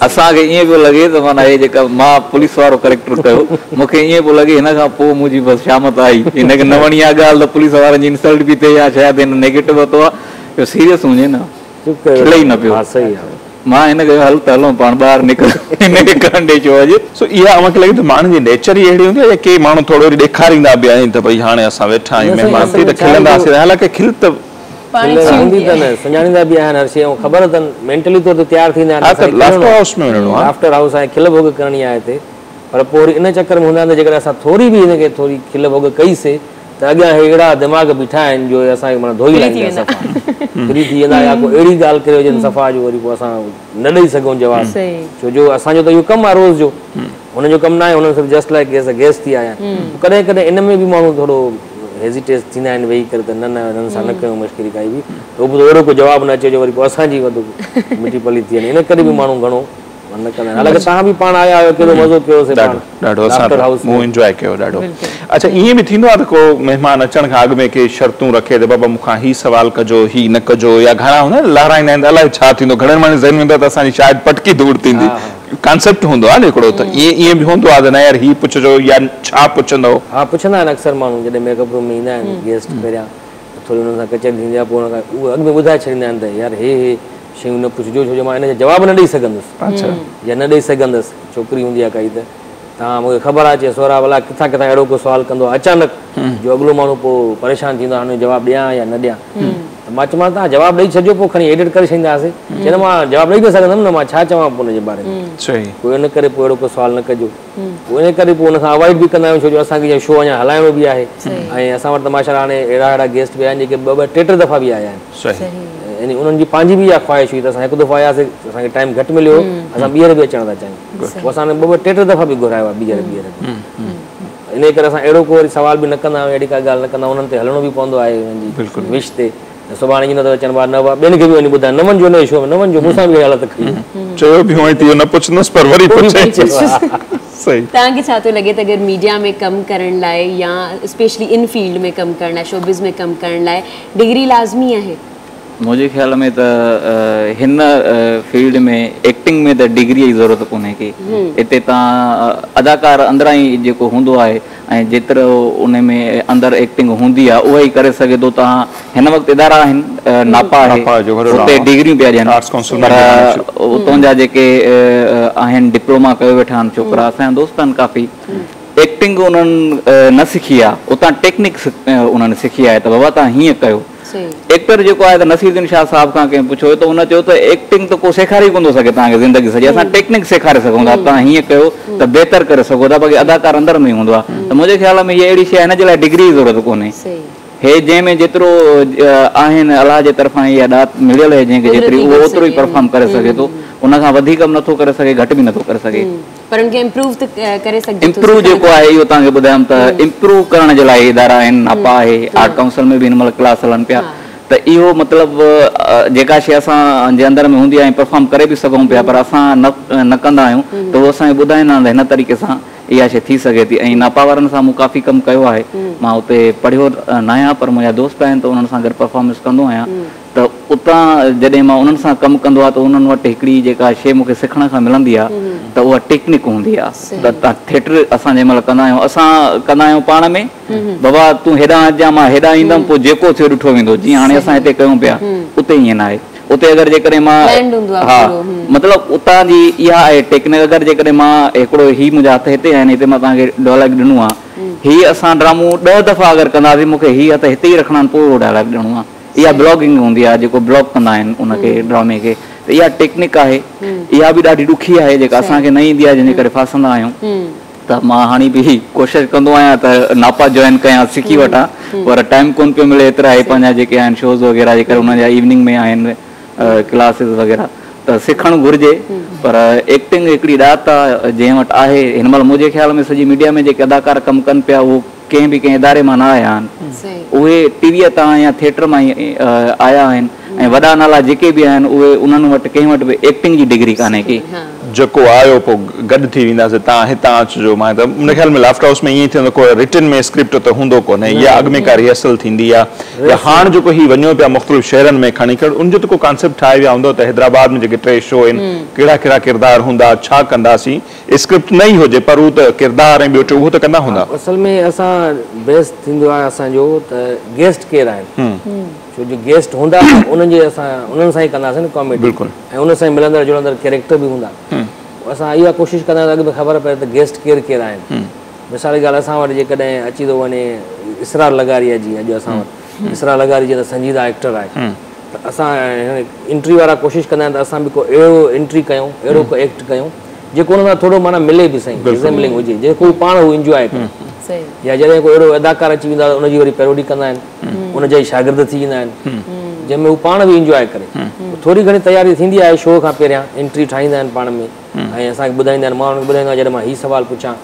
Speaker 4: असांखे ईअं पियो लॻे त माना हे जेका मां पुलिस वारो करेक्टर कयो, मूंखे ईअं पियो लॻे हिन खां पोइ मुंहिंजी बसि शामत आई, हिनखे न वणी आहे ॻाल्हि त पुलिस वारनि जी इंसल्ट बि थिए या शायदि हिन नेगेटिव वरितो आहे, सीरियस हुजे न, खिले ई न पियो।
Speaker 3: हा सही आहे।
Speaker 4: मां हिनखे हल त हलूं पाण ॿाहिरि निकिरू, हिनखे करण ॾेई छो अॼु।
Speaker 2: सो इहा अव्हांखे लॻे थो माण्हुनि जी नेचर ई अहिड़ी हूंदी आहे या के माण्हू थोरो वरी ॾेखारींदा बि आहिनि त भई हाणे असां वेठा आहियूं महिमान थी त खिलंदासीं, हालांकि खिल त
Speaker 3: हूंदी त न, सुञाणींदा बि आहिनि हर शइ ऐं ख़बर अथनि, मेंटली तौर ते तयारु थींदा आहिनि।
Speaker 2: लाफ्टर हाउस में वञिणो आहे,
Speaker 3: लाफ्टर हाउस आहे, खिल भोग करणी आहे हिते, पर पोइ वरी इन चक्कर में हूंदा आहिनि त जेकॾहिं असां थोरी बि हिनखे थोरी खिल भोग कईसीं त अॻियां हे अहिड़ा दिमाग़ बीठा आहिनि जो असांखे माना धोई लाहींदा, सफ़ा फ्री थी वेंदा, या को अहिड़ी ॻाल्हि करे हुजनि सफ़ा जो वरी पोइ असां न ॾेई सघूं जवाबु, छो जो असांजो त इहो कमु आहे रोज़ जो, हुनजो कमु न आहे, हुन सिर्फ़ just like as a guest थी आया आहिनि। कॾहिं कॾहिं इन में बि माण्हू थोरो हेजिटेट थींदा आहिनि वेही करे त न न हिननि सां न कयूं मश्करी काई बि, त उहो अहिड़ो को जवाबु न अचे जो वरी पोइ असांजी वधि मिटी पली थी वञे, इन करे बि माण्हू घणो न कंदा आहिनि। हालांकि तव्हां बि पाण आया आहियो, केॾो मज़ो कयोसीं,
Speaker 2: ॾाढो असां मूं इंजॉय कयो ॾाढो। अच्छा, ईअं बि थींदो आहे त को महिमान अचण खां अॻु में के शर्तूं रखे त बाबा मूंखां ही सवाल कजो, ही न कजो, या घणा हूंदा आहिनि लहराईंदा आहिनि, अलाए छा थींदो, घणनि माण्हुनि ज़हन में हूंदो आहे त असांजी शायदि पटकी दूर थींदी, कॉन्सेप्ट हूंदो आहे न हिकिड़ो, त ईअं ईअं बि हूंदो आहे त न यार ही पुछजो या छा पुछंदो?
Speaker 3: हा पुछंदा आहिनि अक्सर माण्हू जॾहिं मेकअप रूम में ईंदा आहिनि गेस्ट, पहिरियां थोरी हुननि सां कचहरी थींदी आहे, पोइ हुन खां उहे अॻु में ॿुधाए छॾींदा आहिनि त यार हे हे शयूं न पुछजो, छो जो मां हिन जो जवाबु न ॾेई सघंदुसि।
Speaker 2: अच्छा,
Speaker 3: या न ॾेई सघंदुसि, छोकिरी हूंदी आहे काई त तव्हां मूंखे ख़बर आहे, चए सोरा भला किथां किथां अहिड़ो को सुवालु कंदो आहे अचानक, जो अॻिलो माण्हू पोइ परेशान थींदो आहे, हुन जो जवाबु ॾियां या न ॾियां, त मां चवां तव्हां जवाबु ॾेई छॾिजो, पोइ खणी एडिट करे छॾींदासीं। चए न मां जवाबु ॾेई न सघंदुमि न, मां छा चवां पोइ हुनजे बारे में, पोइ इन करे पोइ अहिड़ो को सुवालु न कजो, पोइ इन करे पोइ हुन खां अवॉइड बि कंदा आहियूं, छो जो असांखे शो अञा हलाइणो बि आहे ऐं असां वटि त माशा हाणे अहिड़ा अहिड़ा गेस्ट बि आहिनि जेके ॿ ॿ टे टे दफ़ा बि आया आहिनि, यानी उन्हनि जी पंहिंजी बि इहा ख़्वाहिश हुई त असां हिकु दफ़ो आयासीं, असांखे टाइम घटि मिलियो, असां ॿीहर बि अचणु था चाहियूं, पोइ असां ॿ ॿ टे टे दफ़ा बि घुरायो आहे ॿीहर ॿीहर। इन करे असां अहिड़ो को वरी सवाल बि न कंदा आहियूं, अहिड़ी का ॻाल्हि न कंदा, उन्हनि ते हलणो बि पवंदो आहे हुननि जी विश ते। सुभाणे ईअं नथो अचनि ॿार न ॿियनि खे बि वञी ॿुधाए न वञिजो हिन शो में, न वञिजो, मूंसां बि हालत कई,
Speaker 2: चयो बि हुअं ई न पुछंदुसि पर वरी पुछे। सही।
Speaker 1: तव्हांखे छा थो लॻे त अगरि मीडिया में कमु करण लाइ या स्पेशली इन फील्ड में कमु करण लाइ, शोबिज़ में कमु करण लाइ डिग्री लाज़मी आहे?
Speaker 4: منهنجي خيال ۾ ته هن فيلڊ ۾ ايڪٽنگ ۾ ته ڊگريء جي ضرورت ڪونهي ڪي. هتي توهان اداڪار اندران ئي جيڪو هوندو آهي ۽ جيترو ان ۾ اندر ايڪٽنگ هوندي آهي اها ئي ڪري سگهي ٿو. توهان هن وقت ادارا آهن ناپا آهي اتي ڊگريون پيا ڏين پر اتان جا جيڪي آهن ڊپلوما ڪيو ويٺا آهن ڇوڪرا اسان جا دوست آهن ڪافي ايڪٽنگ انهن نه سکي آهي اتان ٽيڪنڪس انهن سکي آهي ته بابا توهان هيئن ڪيو. ايڪٽر جيڪو آهي ته نصير الدين شاهه صاحب کان ڪنهن پڇيو ته ان چيو ته ايڪٽنگ ته ڪو سيکاري ئي ڪونه ٿو سگهي توهان کي زندگي سڄي اسان ٽيڪنڪ سيکاري سگهون ٿا توهان هيئن ڪيو ته بهتر ڪري سگهو ٿا باقي اداڪار اندر ۾ ئي هوندو آهي ته منهنجي خيال ۾ هيء اهڙي شيء آهي هن جي لاء ڊگري جي ضرورت ڪونهي هي جنهن ۾ جيترو آهن الله جي طرفان اها ڏات مليل آهي جنهن کي جيتري اهو اوترو ئي پرفارم ڪري سگهي ٿو ان کان وڌيڪ به نٿو ڪري سگهي گهٽ به نٿو ڪري سگهي.
Speaker 1: پر ان کي امپروو ته ڪري سگهجي ٿو.
Speaker 4: امپروو جيڪو آهي اهو توهان کي ٻڌايم ته امپروو ڪرڻ جي لاء ادارا آهن ناپا آهي آرٽ ڪائونسل ۾ به هن مهل ڪلاس هلن پيا ته اهو مطلب جيڪا شيء اسان جي اندر ۾ هوندي آهي ۽ پرفارم ڪري به سگهون پيا پر اسان نه ڪندا آهيون ته هو اسان کي ٻڌائيندا آهن ته هن طريقي سان اها شيء ٿي سگهي ٿي ۽ ناپا وارن سان مون ڪافي ڪم ڪيو آهي مان اتي پڙهيو ناهيان پر منهنجا دوست آهن ته انهن سان گڏ پرفارمنس ڪندو آهيان ته اتان جڏهن مان انهن سان ڪم ڪندو آهيان ته انهن وٽ هڪڙي جيڪا شيء مون کي سکڻ کان ملندي آهي ته اها ٽيڪنڪ هوندي آهي ته توهان ٿيٽر اسان جنهن مهل ڪندا آهيون اسان ڪندا آهيون پاڻ ۾ بابا تون هيڏانهن اچجان مان هيڏانهن ايندم پوء جيڪو ٿيو ڏٺو ويندو جيئن هاڻي اسان هتي ڪيون پيا اتي ائين ناهي اتي اگر جيڪڏهن مان ها مطلب اتان جي اها آهي ٽيڪنڪ اگر جيڪڏهن مان هڪڙو هي منهنجا هٿ هتي آهن هتي مان توهان کي ڊائلاگ ڏنو آهي هي اسان ڊرامو ڏهه دفعا اگر ڪنداسين مون کي هي هٿ هتي ئي رکڻا آهن پوء اهو ڊائلاگ ڏيڻو آهي. اها بلاگنگ هوندي آهي جيڪو بلاگ ڪندا آهن ان کي ڊرامي کي ته اها ٽيڪنڪ آهي اها به ڏاڍي ڏکي آهي جيڪا اسان کي نه ايندي آهي جنهن جي ڪري ڦاسندا آهيون ته مان هاڻي به ڪوشش ڪندو آهيان ته ناپا جوائن ڪيان سکي وٺان پر ٽائيم ڪونه پيو ملي ايترا هي پنهنجا جيڪي آهن شوز وغيره جي ڪري انهن جا ايوننگ ۾ آهن ڪلاسز وغيره ته سکڻ گهرجي پر ايڪٽنگ هڪڙي ڏات آهي جنهن وٽ آهي هن مهل منهنجي خيال ۾ سڄي ميڊيا ۾ جيڪي اداڪار ڪم ڪن پيا اهو ڪنهن به ڪنهن اداري مان نه آيا آهن. اهي ٽي ويء تان يا ٿيٽر مان ئي آيا آهن ۽ وڏا نالا جيڪي به آهن اهي انهن وٽ ڪنهن وٽ به ايڪٽنگ جي ڊگري ڪانهي ڪي.
Speaker 2: جيڪو آيو پوء گڏ ٿي وينداسين توهان هتان اچجو مان هتان منهنجي خيال ۾ لافٽر هائوس ۾ ائين ئي ٿيندو ڪو رٽن ۾ اسڪرپٽ ته هوندو ڪونهي يا اڳ ۾ ڪا ريهرسل ٿيندي آ يا هاڻ جيڪو هي وڃو پيا مختلف شهرن ۾ کڻي ڪري ان جو ته ڪو ڪانسيپٽ ٺاهي ويا هوندؤ ته حيدرآباد ۾ جيڪي ٽي شو آهن ڪهڙا ڪهڙا ڪردار هوندا ڇا ڪنداسين اسڪرپٽ نه ئي هجي پر هو ته ڪردار ۽ ٻيو ٽيون اهو ته ڪندا هوندا.
Speaker 3: اصل ۾ اسان بيس ٿيندو آهي اسان جو ته گيسٽ ڪير آهن ڇو جو گيسٽ هوندا ته انهن جي اسان انهن سان ئي ڪنداسين نه ڪاميڊي
Speaker 2: بلڪل
Speaker 3: ۽ انهن سان ئي ملندڙ جلندڙ ڪيريڪٽر به هوندا اسان اها ڪوشش ڪندا آهيون ته اڳ ۾ خبر پئي ته گيسٽ ڪير ڪير آهن مثال جي ڳالهه اسان وٽ جيڪڏهن اچي ٿو وڃي اسرار لغاري آهي جيئن اڄ اسان وٽ اسرار لغاري جيئن ته سنجيده ايڪٽر آهي ته اسان انٽري وارا ڪوشش ڪندا آهن ته اسان به ڪو اهڙو انٽري ڪيون اهڙو ڪو ايڪٽ ڪيون جيڪو ان سان ٿورو معنيٰ ملي به سهي ريزيمبلنگ هجي جيڪو هو پاڻ هو انجواء ڪري يا جڏهن ڪو اهڙو اداڪار اچي ويندو آهي ته ان جي وري پيروڊي ڪندا آهن ان جا ئي شاگرد ٿي ويندا آهن جنهن ۾ هو پاڻ به انجواء ڪري ٿوري گهڻي تياري ٿيندي آهي شو کان پهريان انٽري ٺاهيندا آهن پاڻ ۾ ۽ اسان کي ٻڌائيندا آهن مان انهن کي ٻڌائيندو آهيان جڏهن مان هي سوال پڇان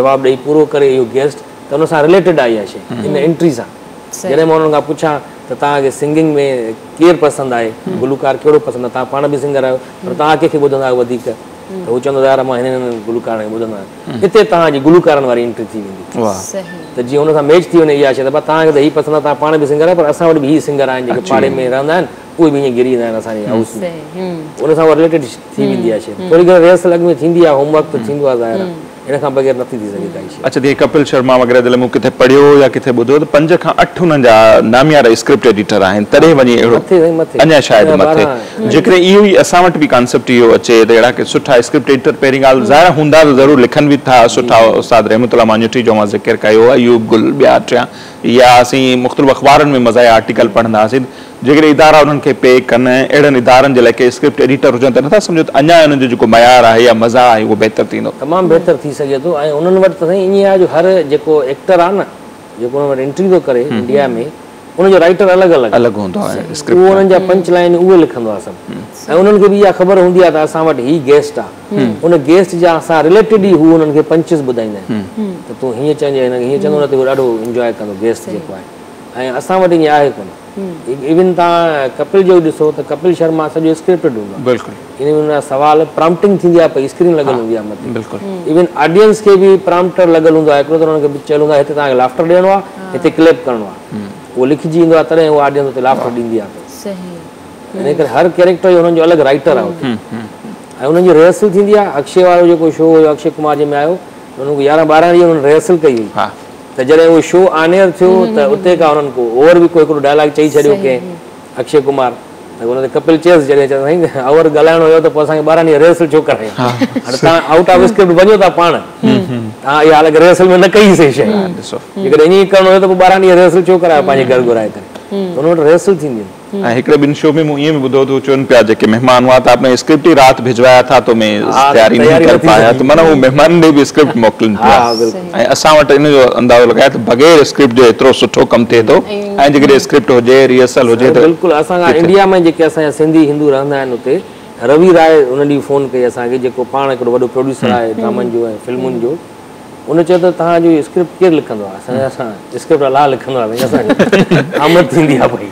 Speaker 3: جواب ڏئي پورو ڪري اهو گيسٽ ته ان سان رليٽيڊ آهي اها شيء ان انٽري سان جڏهن مان انهن کان پڇان ته توهان کي سنگنگ ۾ ڪير پسند آهي گلوڪار ڪهڙو پسند آهي توهان پاڻ به سنگر آهيو پر توهان ڪنهن کي ٻڌندا آهيو وڌيڪ ته هو چوندو ته يار مان هنن هنن گلوڪارن کي ٻڌندو آهيان اتي توهان جي گلوڪارن واري انٽري ٿي ويندي ته جيئن ان سان ميچ ٿي وڃي اها شيء ته ڀا توهان کي ته هي پسند آهي توهان پاڻ به سنگر آهيو پر اسان وٽ به هي سنگر آهن جيڪي پاڙي ۾ رهندا آهن اهي به ائين گهري ايندا آهن اسان جي هائوس ۾ ان سان اها رليٽيڊ ٿي ويندي آهي شيء ٿوري گهڻي ريهرسل اڳ ۾ ٿيندي آهي هوم ورڪ ته ٿيندو آهي ظاهر آهي ان کان بغير نٿي ٿي سگهي ڪائي شيء.
Speaker 2: اڇا جيئن ڪپل شرما وغيره جي لاء مون ڪٿي پڙهيو يا ڪٿي ٻڌو ته 5 کان 8 انهن جا ناميارا اسڪرپٽ ايڊيٽر آهن تڏهن وڃي اهڙو
Speaker 3: مٿي سائين مٿي
Speaker 2: اڃا شايد مٿي جيڪڏهن اهو ئي اسان وٽ به ڪانسيپٽ اهو اچي ته اهڙا ڪي سٺا اسڪرپٽ ايڊيٽر پهرين ڳالهه ظاهر آهي هوندا ته ضرور لکن به ٿا سٺا استاد رحمت الله ماڃوٺي جو اوهان ذڪر ڪيو ايوب گل ٻيا ٽيان يا اسين مختلف اخبارن ۾ مزاحيه آرٽيڪل پڙهندا هئاسين جيڪڏهن ادارا انهن کي پي ڪن ۽ اهڙن ادارن جي لاء ڪي اسڪرپٽ ايڊيٽر هجن ته نٿا سمجهو ته اڃا انهن جو جيڪو معيار آهي يا مزاح آهي اهو بهتر ٿيندو.
Speaker 3: تمام بهتر ٿي سگهي ٿو ۽ انهن وٽ ته سائين ائين آهي جو هر جيڪو ايڪٽر آهي نه جيڪو انهن وٽ انٽري ٿو ڪري انڊيا ۾ ان جو رائيٽر الڳ الڳ
Speaker 2: الڳ هوندو آهي اسڪرپٽ
Speaker 3: اهو انهن جا پنچ لائن اهو لکندو آهي سڀ ۽ انهن کي به اها خبر هوندي آهي ته اسان وٽ هي گيسٽ آهي ان گيسٽ جا سان رليٽيڊ ئي هو انهن کي پنچز ٻڌائيندا آهن ته تون هيئن چئجانء هن کي هيئن چوندو نه ته هو ڏاڍو انجواء ڪندو گيسٽ جيڪو آهي ۽ اسان وٽ ائين آهي ڪونه. ايون توهان ڪپل جو ڏسو ته ڪپل شرما سڄو اسڪرپٽيڊ هوندو آهي.
Speaker 2: بلڪل.
Speaker 3: ان ۾ ان جا سوال پرامپٽنگ ٿيندي آهي پئي اسڪرين لڳل هوندي آهي مٿي.
Speaker 2: بلڪل.
Speaker 3: ايون آڊينس کي به پرامپٽر لڳل هوندو آهي هڪڙو ته انهن کي به چيل هوندو آهي هتي توهان کي لافٽر ڏيڻو آهي هتي ڪليپ ڪرڻو آهي اهو لکجي ايندو آهي تڏهن اهو آڊينس اتي لافٽر ڏيندي آهي.
Speaker 1: صحيح.
Speaker 3: ان ڪري هر ڪيريڪٽر جو هنن جو الڳ رائيٽر آهي اتي ۽ انهن جي ريهرسل ٿيندي آهي. اڪشي وارو جيڪو شو هيو اڪشي ڪمار جنهن ۾ آيو انهن کي 11 12 ڏينهن انهن ريهرسل ڪئي هئي ته جڏهن اهو شو آن ايئر ٿيو ته اتي کان انهن ڪو اوور به ڪو هڪڙو ڊائلاگ چئي ڇڏيو ڪنهن اڪشي ڪمار ته ان تي ڪپل چيس جڏهن چيس سائين اوور ڳالهائڻو هيو ته پوء اسان کي 12 ڏينهن ريهرسل ڇو ڪرايو هاڻي توهان آئوٽ آف اسڪرپٽ وڃو ٿا پاڻ توهان اها حالانڪه ريهرسل ۾ نه ڪئي سي شيء جيڪڏهن ائين ئي ڪرڻو هيو ته پوء 12 ڏينهن ريهرسل ڇو ڪرايو پنهنجي گهر گهرائي ڪري ته ان وٽ ريهرسل ٿينديون آهن.
Speaker 2: ۽ هڪڙي ٻن شو ۾ مون ائين به ٻڌو ته هو چون پيا جيڪي مهمان هئا ته آپ ني اسڪرپٽ ئي رات ڀجوايا ٿا تو مين تياري نهين ڪر پايا ته معنيٰ هو مهمانن ڏي به اسڪرپٽ موڪلين پيا ۽ اسان وٽ ان جو اندازو لڳايو ته بغير اسڪرپٽ جي ايترو سٺو ڪم ٿئي ٿو ۽ جيڪڏهن اسڪرپٽ هجي ريهرسل هجي ته
Speaker 3: بلڪل اسان کان انڊيا ۾ جيڪي اسان جا سنڌي هندو رهندا آهن اتي روي راء ان ڏينهن فون ڪئي اسان کي جيڪو پاڻ هڪڙو وڏو پروڊيوسر آهي ڊرامن جو ۽ فلمن جو ان چيو ته توهان جو اسڪرپٽ ڪير لکندو آهي؟ اسان چيو اسان اسڪرپٽ الله لکندو آهي سائين اسان کي آمد ٿيندي آهي ڀئي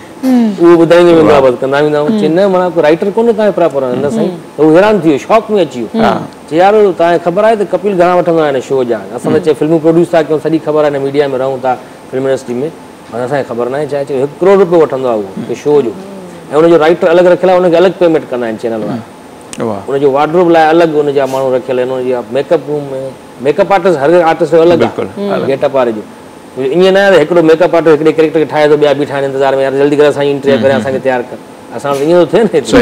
Speaker 3: اهو ٻڌائيندو ويندو آهي بس ڪندا ويندا آهيون. چي نه معنيٰ ڪو رائيٽر ڪونهي توهان جو پراپر؟ نه سائين. ته هو حيران ٿي ويو شاڪ ۾ اچي ويو. چي يار توهان کي خبر آهي ته ڪپل گهڻا وٺندو آهي هن شو جا؟ اسان ته چي فلمون پروڊيوس ٿا ڪيون سڄي خبر آهي هن ميڊيا ۾ رهون ٿا فلم انڊسٽري ۾ پر اسان کي خبر ناهي ڇا چيو 1 ڪروڙ روپيو وٺندو آهي اهو هڪ شو جو ۽ ان جو رائيٽر الڳ رکيل آهي ان کي الڳ پيمينٽ ڪندا آهن چينل وارا. ان جو وارڊروب لاء الڳ ان جا ماڻهو رکيل آهن ان جي make up room ۾ make up artist هر آرٽسٽ جو الڳ آهي گيٽ اپ واري جو ائين نه آهي ته هڪڙو ميڪ اپ آرٽسٽ هڪڙي ڪريڪٽر کي ٺاهي ٿو ٻيا بيٺا آهن انتظار ۾ يار جلدي ڪري اسان جي انٽري ڪري اسان کي تيار ڪر اسان وٽ ائين ٿو ٿئي نه هتي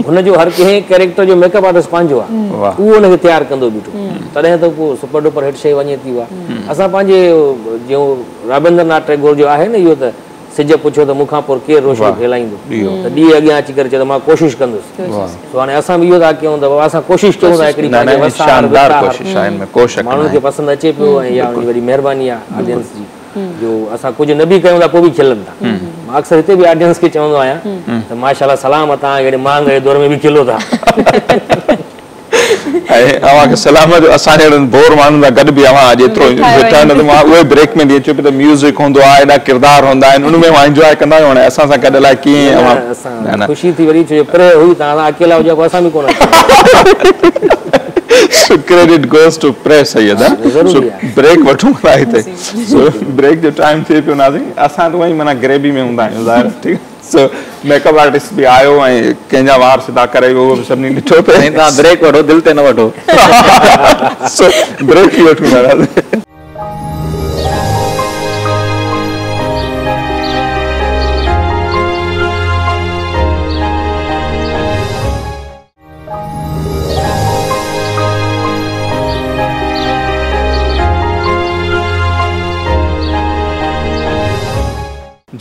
Speaker 3: هن جو هر ڪنهن ڪريڪٽر جو ميڪ اپ آرٽسٽ پنهنجو آهي اهو ان کي تيار ڪندو بيٺو تڏهن ته پوء سپر ڊپر هٽ شيء وڃي ٿي اها اسان پنهنجي جيئن رابندر ناٿ ٽيگور جو آهي نه اهو ته سج پڇيو ته مون کان پوء ڪير روشني ڦهلائيندو ته ڏيئي اڳيان اچي ڪري چيو ته مان ڪوشش ڪندس. سو هاڻي اسان به اهو ٿا ڪيون ته بابا اسان ڪوشش ڪيون ٿا هڪڙي پنهنجي وس آهر وت آهر ماڻهن کي پسند اچي پيو ۽ اها ان جي وڏي مهرباني آهي آڊينس جي جو اسان ڪجهه نه به ڪيون ٿا پوء به کلن ٿا. مان اڪثر هتي به آڊينس کي چوندو آهيان ته ماشاء الله سلام آهي توهان کي اهڙي مهانگائي جي دور ۾ به کلو ٿا.
Speaker 2: ۽ اوهان کي سلام جو اسان جهڙن بور ماڻهن سان گڏ به اوهان اڄ ايترو ويٺا آهيو نه ته مان اهي بريڪ ۾ ڏيئي چيو پئي ته ميوزڪ هوندو آهي ايڏا ڪردار هوندا آهن ان ۾ اوهان انجواء ڪندا آهيو هاڻي اسان سان گڏ الائي ڪيئن اوهان
Speaker 3: نه نه خوشي ٿي وري ڇو جو پري هئي توهان سان اڪيلا هجو پوء اسان به ڪونه اچون
Speaker 2: سو ڪريڊٽ گوز ٽو پري سيد ها سو بريڪ وٺون ٿا هتي سو بريڪ جو ٽائيم ٿئي پيو ناظرين اسان ته اونئن ئي معنيٰ گريبي ۾ هوندا آهيون ظاهر ٺيڪ سو ميڪ اپ آرٽسٽ به آيو ۽ ڪنهن جا وار سڌا ڪري ويو اهو به سڀني ڏٺو ته.
Speaker 4: سائين توهان بريڪ وٺو دل تي نه وٺو.
Speaker 2: سو بريڪ ئي وٺون ٿا ناظرين.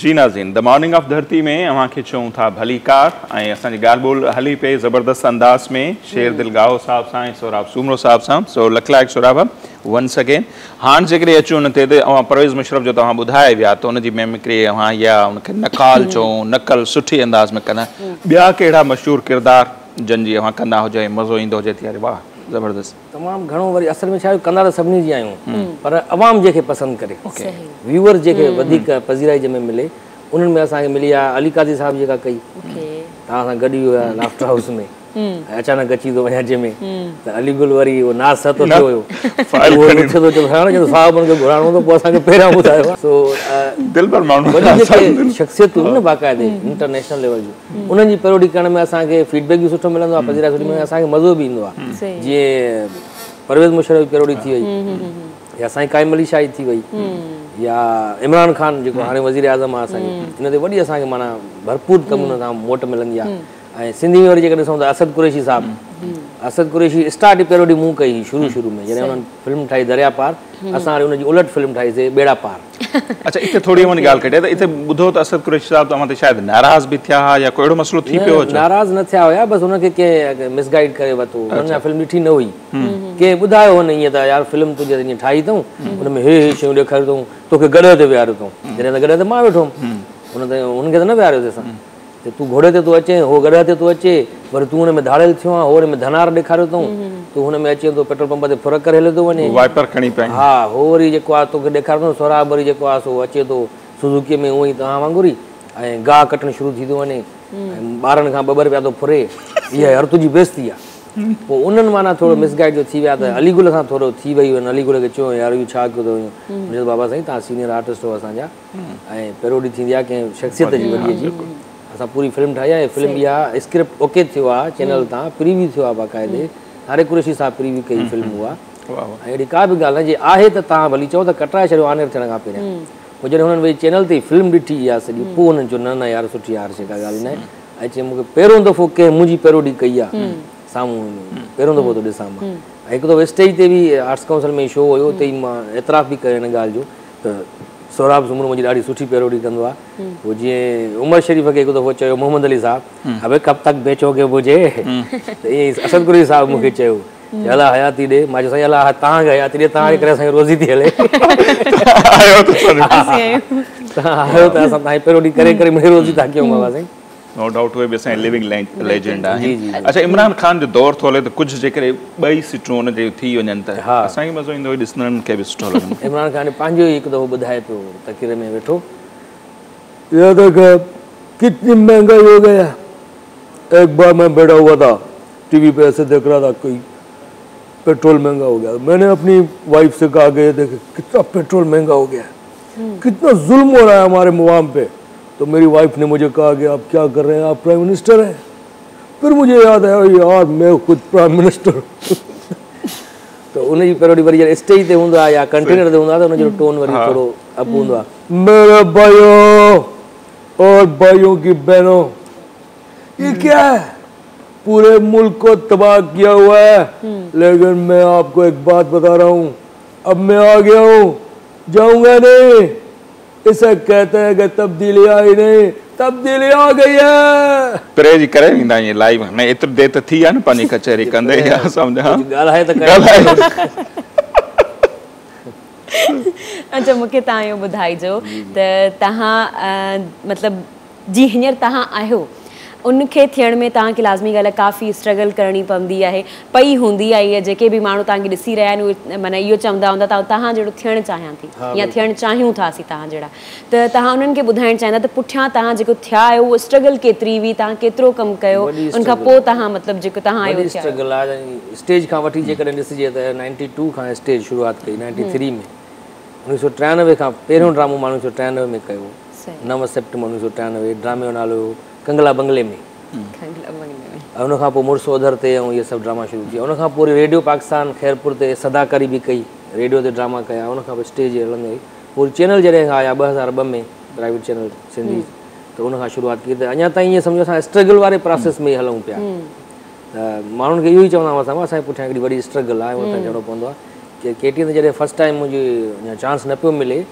Speaker 2: جي ناظرين the morning of ڌرتي ۾ اوهان کي چئون ٿا ڀليڪار ۽ اسان جي ڳالهه ٻولهه هلي پئي زبردست انداز ۾ شير دل ڳاهو صاحب سان ۽ سهراب سومرو صاحب سان سو لک لائق سهراب ونس اگين هاڻ جيڪڏهن اچون ان تي ته اوهان پرويز مشرف جو توهان ٻڌائي ويا ته ان جي ميمڪري اوهان يا ان کي نقال چئون نقل سٺي انداز ۾ ڪندا ٻيا ڪهڙا مشهور ڪردار جن جي اوهان ڪندا هجو ۽ مزو ايندو هجي ته يار واهه زبردست.
Speaker 3: تمام گهڻو وري اصل ۾ ڇا آهي ڪندا ته سڀني جي آهيون پر عوام جنهن کي پسند ڪري ويوئرز جنهن کي وڌيڪ پذيرائي جنهن ۾ ملي انهن ۾ اسان کي ملي آهي علي قاضي صاحب جيڪا ڪئي توهان سان گڏ ئي هيا لافٽر هائوس ۾ ۽ اچانڪ اچي ٿو وڃان جنهن ۾ ته علي گل وري اهو ناز سهتو ٿيو هيو اهو اٿي ٿو چئي هاڻي جڏهن صاحب ان کي گهرائڻو ته پوء اسان کي پهريان ٻڌايو سو
Speaker 2: دلبر ماڻهو
Speaker 3: وڏيون جيڪي شخصيتون آهن نه باقاعدي انٽرنيشنل ليول جون انهن جي پيروڊي ڪرڻ ۾ اسان کي فيڊ بيڪ به سٺو ملندو آهي پذيرائي سٺي ملندي آهي اسان کي مزو به ايندو آهي جيئن پرويز مشرف جي پيروڊي ٿي وئي يا سائين قائم علي شاهه جي ٿي وئي يا عمران خان جيڪو هاڻي وزير اعظم آهي اسان جو ان تي وڏي اسان کي معنيٰ ڀرپور نموني سان موٽ ملندي آهي ۽ سنڌي ۾ وري جيڪڏهن ڏسون ته اسد قريشي صاحب اسد قريشي اسٽارٽ پيروڊي مون ڪئي هئي شروع شروع ۾ جڏهن انهن فلم ٺاهي دريا پار اسان وري ان جي الٽ فلم ٺاهي سي ٻيڙا پار.
Speaker 2: اڇا اتي ٿوري اوهان جي ڳالهه ڪٽيان ته اتي ٻڌو ته اسد قريشي صاحب ته اوهان تي شايد ناراض به ٿيا ها يا ڪو اهڙو مسئلو ٿي پيو هو
Speaker 3: ڇا؟ ناراض نه ٿيا هيا بس انهن کي ڪنهن مس گائيڊ ڪري ورتو هو انهن اها فلم ڏٺي نه هئي ڪنهن ٻڌايو هن ائين ته يار فلم تنهنجي ائين ٺاهي اٿئون ان ۾ هي هي شيون ڏيکاريون اٿئون توکي گڏهه تي ويهاريو اٿئون جڏهن ته گڏهه تي مان ويٺو هوم ان ته انهن کي ته نه ويهاريوسين اسان ته تون گهوڙي تي ٿو اچين، هو گڏهه تي ٿو اچي، وري تون هن ۾ ڌاڙيل ٿيو آهين، هو هن ۾ ڌنار ڏيکاريو اٿئون، تون هن ۾ اچين ٿو پيٽرول پمپ تي ڦر ڪري هليو ٿو وڃين.
Speaker 2: وائپر کڻي پيا آهين.
Speaker 3: ها، هو وري جيڪو آهي توکي ڏيکاريو اٿئون، سهراب وري جيڪو آهي سو اچي ٿو سوزوڪيء ۾ اونئن ئي توهان وانگر ئي ۽ گاهه ڪٽڻ شروع ٿي ٿو وڃي ۽ ٻارن کان ٻه ٻه رپيا ٿو ڦري، اها يار تنهنجي بيعزتي آهي. پوء انهن معنيٰ ٿورو مس گائيڊ جو ٿي ويا ته علي گل سان ٿورو ٿي وئي هن علي گل کي چيو يار اهو ڇا ڪيو اٿو هن چيو بابا سائين توهان سينيئر آرٽسٽ آهيو اسان جا ۽ پيروڊي ٿيندي آهي ڪنهن شخصيت جي وڏي جي असां पूरी फिल्म ठाही आहे। फिल्म इहा स्क्रिप्ट ओके थियो आहे चैनल तां, प्रीव्यू थियो आहे बाक़ाइदे, तारिक कुरैशी साहिबु प्रीव्यू कई फिल्म उहा। ऐं अहिड़ी का बि ॻाल्हि न जे आहे त तव्हां भली चओ त कटाए छॾियो आनेर थियण खां पहिरियां। पोइ जॾहिं हुननि वेही चैनल ते फिल्म ॾिठी इहा सॼी, पोइ हुननि चयो न न यार सुठी आहे, हर शइ का ॻाल्हि न आहे। ऐं चई मूंखे पहिरियों दफ़ो कंहिं मुंहिंजी पैरोडी कई आहे साम्हूं, पहिरियों दफ़ो थो ॾिसां मां। ऐं हिकु दफ़ो स्टेज ते बि आर्ट्स काउंसिल में शो हुयो, उते ई मां एतिराफ़ बि कयो हिन ॻाल्हि जो त सोहराब सुमरो मुंहिंजी ॾाढी सुठी पैरोडी कंदो आहे। पोइ जीअं उमर शरीफ़ खे हिकु दफ़ो चयो मोहम्मद अली साहिबु, अबे कब तक बेचोगे मुझे, त ईअं ई असद कुरैशी साहिबु मूंखे चयो अलाह हयाती ॾे। मां चयो साईं अलाह तव्हांखे हयाती ॾे, तव्हांजे करे असांजी रोज़ी थी हले, तव्हां आयो त असां तव्हांजी पैरोडी करे करे मुंहिंजी रोज़ी था कयूं। बाबा साईं
Speaker 2: नो डाउट उहे बि असांजा लिविंग लेजेंड आहिनि। अच्छा, इमरान खान जो दौर थो हले त कुझु जेकॾहिं ॿई सीटूं हुनजे थी वञनि त असांखे मज़ो ईंदो, ॾिसंदड़नि खे बि सुठो लॻंदो।
Speaker 3: इमरान खान पंहिंजो ई हिकु दफ़ो ॿुधाए पियो तक़रीर में वेठो, ये देख कितनी महंगाई हो गया। एक बार मैं बैठा हुआ था टीवी पे, ऐसे देख रहा था कोई पेट्रोल महंगा हो गया। मैंने अपनी वाइफ से कहा कि देख कितना पेट्रोल महंगा हो गया, कितना जुल्म हो रहा है हमारे मुआम पे। तो मेरी वाइफ ने मुझे कहा कि आप क्या कर रहे हैं, आप प्राइम मिनिस्टर हैं। फिर मुझे याद आया यार मैं खुद प्राइम मिनिस्टर हूँ। तो उनजी पैरोडी वरी जॾहिं स्टेज ते हूंदो आहे या कंटेनर ते हूंदो आहे त हुनजो टोन वरी थोरो अप हूंदो आहे। मेरे भाइयों और भाइयों की बहनों, ये क्या है, पूरे मुल्क को तबाह किया हुआ है, लेकिन मैं आपको एक बात बता रहा हूँ, अब मैं आ गया हूँ, जाऊंगा नहीं। इसे कहते हैं कि तब्दीली आई नहीं, तब्दीली आ गई है।
Speaker 2: प्रे जी करे वेंदा आहिनि लाइव में, एतिरी देरि त थी आहे न पंहिंजी कचहरी कंदे, या सम्झा
Speaker 3: ॻाल्हाए त ॻाल्हाए।
Speaker 1: अच्छा, मूंखे तव्हां इहो ॿुधाइजो त तव्हां मतिलबु जी हींअर तव्हां आहियो उनखे थियण में तव्हांखे लाज़मी ॻाल्हि आहे काफ़ी स्ट्रगल करणी पवंदी आहे, पई हूंदी आहे। इहा जेके बि माण्हू तव्हांखे ॾिसी रहिया आहिनि उहे माना इहो चवंदा हूंदा त तव्हां जहिड़ो थियणु चाहियां थी या थियणु चाहियूं था असीं तव्हां जहिड़ा, त तव्हां उन्हनि खे ॿुधाइणु चाहींदा त पुठियां तव्हां जेको थिया आहियो उहो स्ट्रगल केतिरी हुई, तव्हां केतिरो कमु कयो, उनखां पोइ तव्हां मतिलबु जेको तव्हां आहियो
Speaker 3: स्ट्रगल आहे। स्टेज खां वठी जेकॾहिं ॾिसजे त 92 खां स्टेज शुरूआत कई, 93 में 1993 खां पहिरियों ड्रामो मां 1993 में कयो, 9 सेप्टेम्बर 1993। ड्रामे जो नालो कंगला बंगले में। उन खां पोइ मुड़ुस ओधर ते ऐं इहे सभु ड्रामा शुरू थी विया। उन खां पोइ रेडियो पाकिस्तान ख़ैरपुर ते सदाकारी बि कई, रेडियो ते ड्रामा कया। उन खां पोइ स्टेज हलंदी रही। पोइ चैनल जॾहिं आया 2002 में प्राइवेट चैनल सिंधी, त उन खां शुरूआत कई। त अञा ताईं ईअं सम्झो असां स्ट्रगल वारे प्रोसेस में ई हलूं पिया। त माण्हुनि खे इहो ई चवंदा हुआसीं असांजे पुठियां हिकिड़ी वॾी स्ट्रगल आहे, उन ताईं चवणो पवंदो आहे। के टी एन ते जॾहिं फर्स्ट टाइम मुंहिंजी अञा चांस न पियो मिले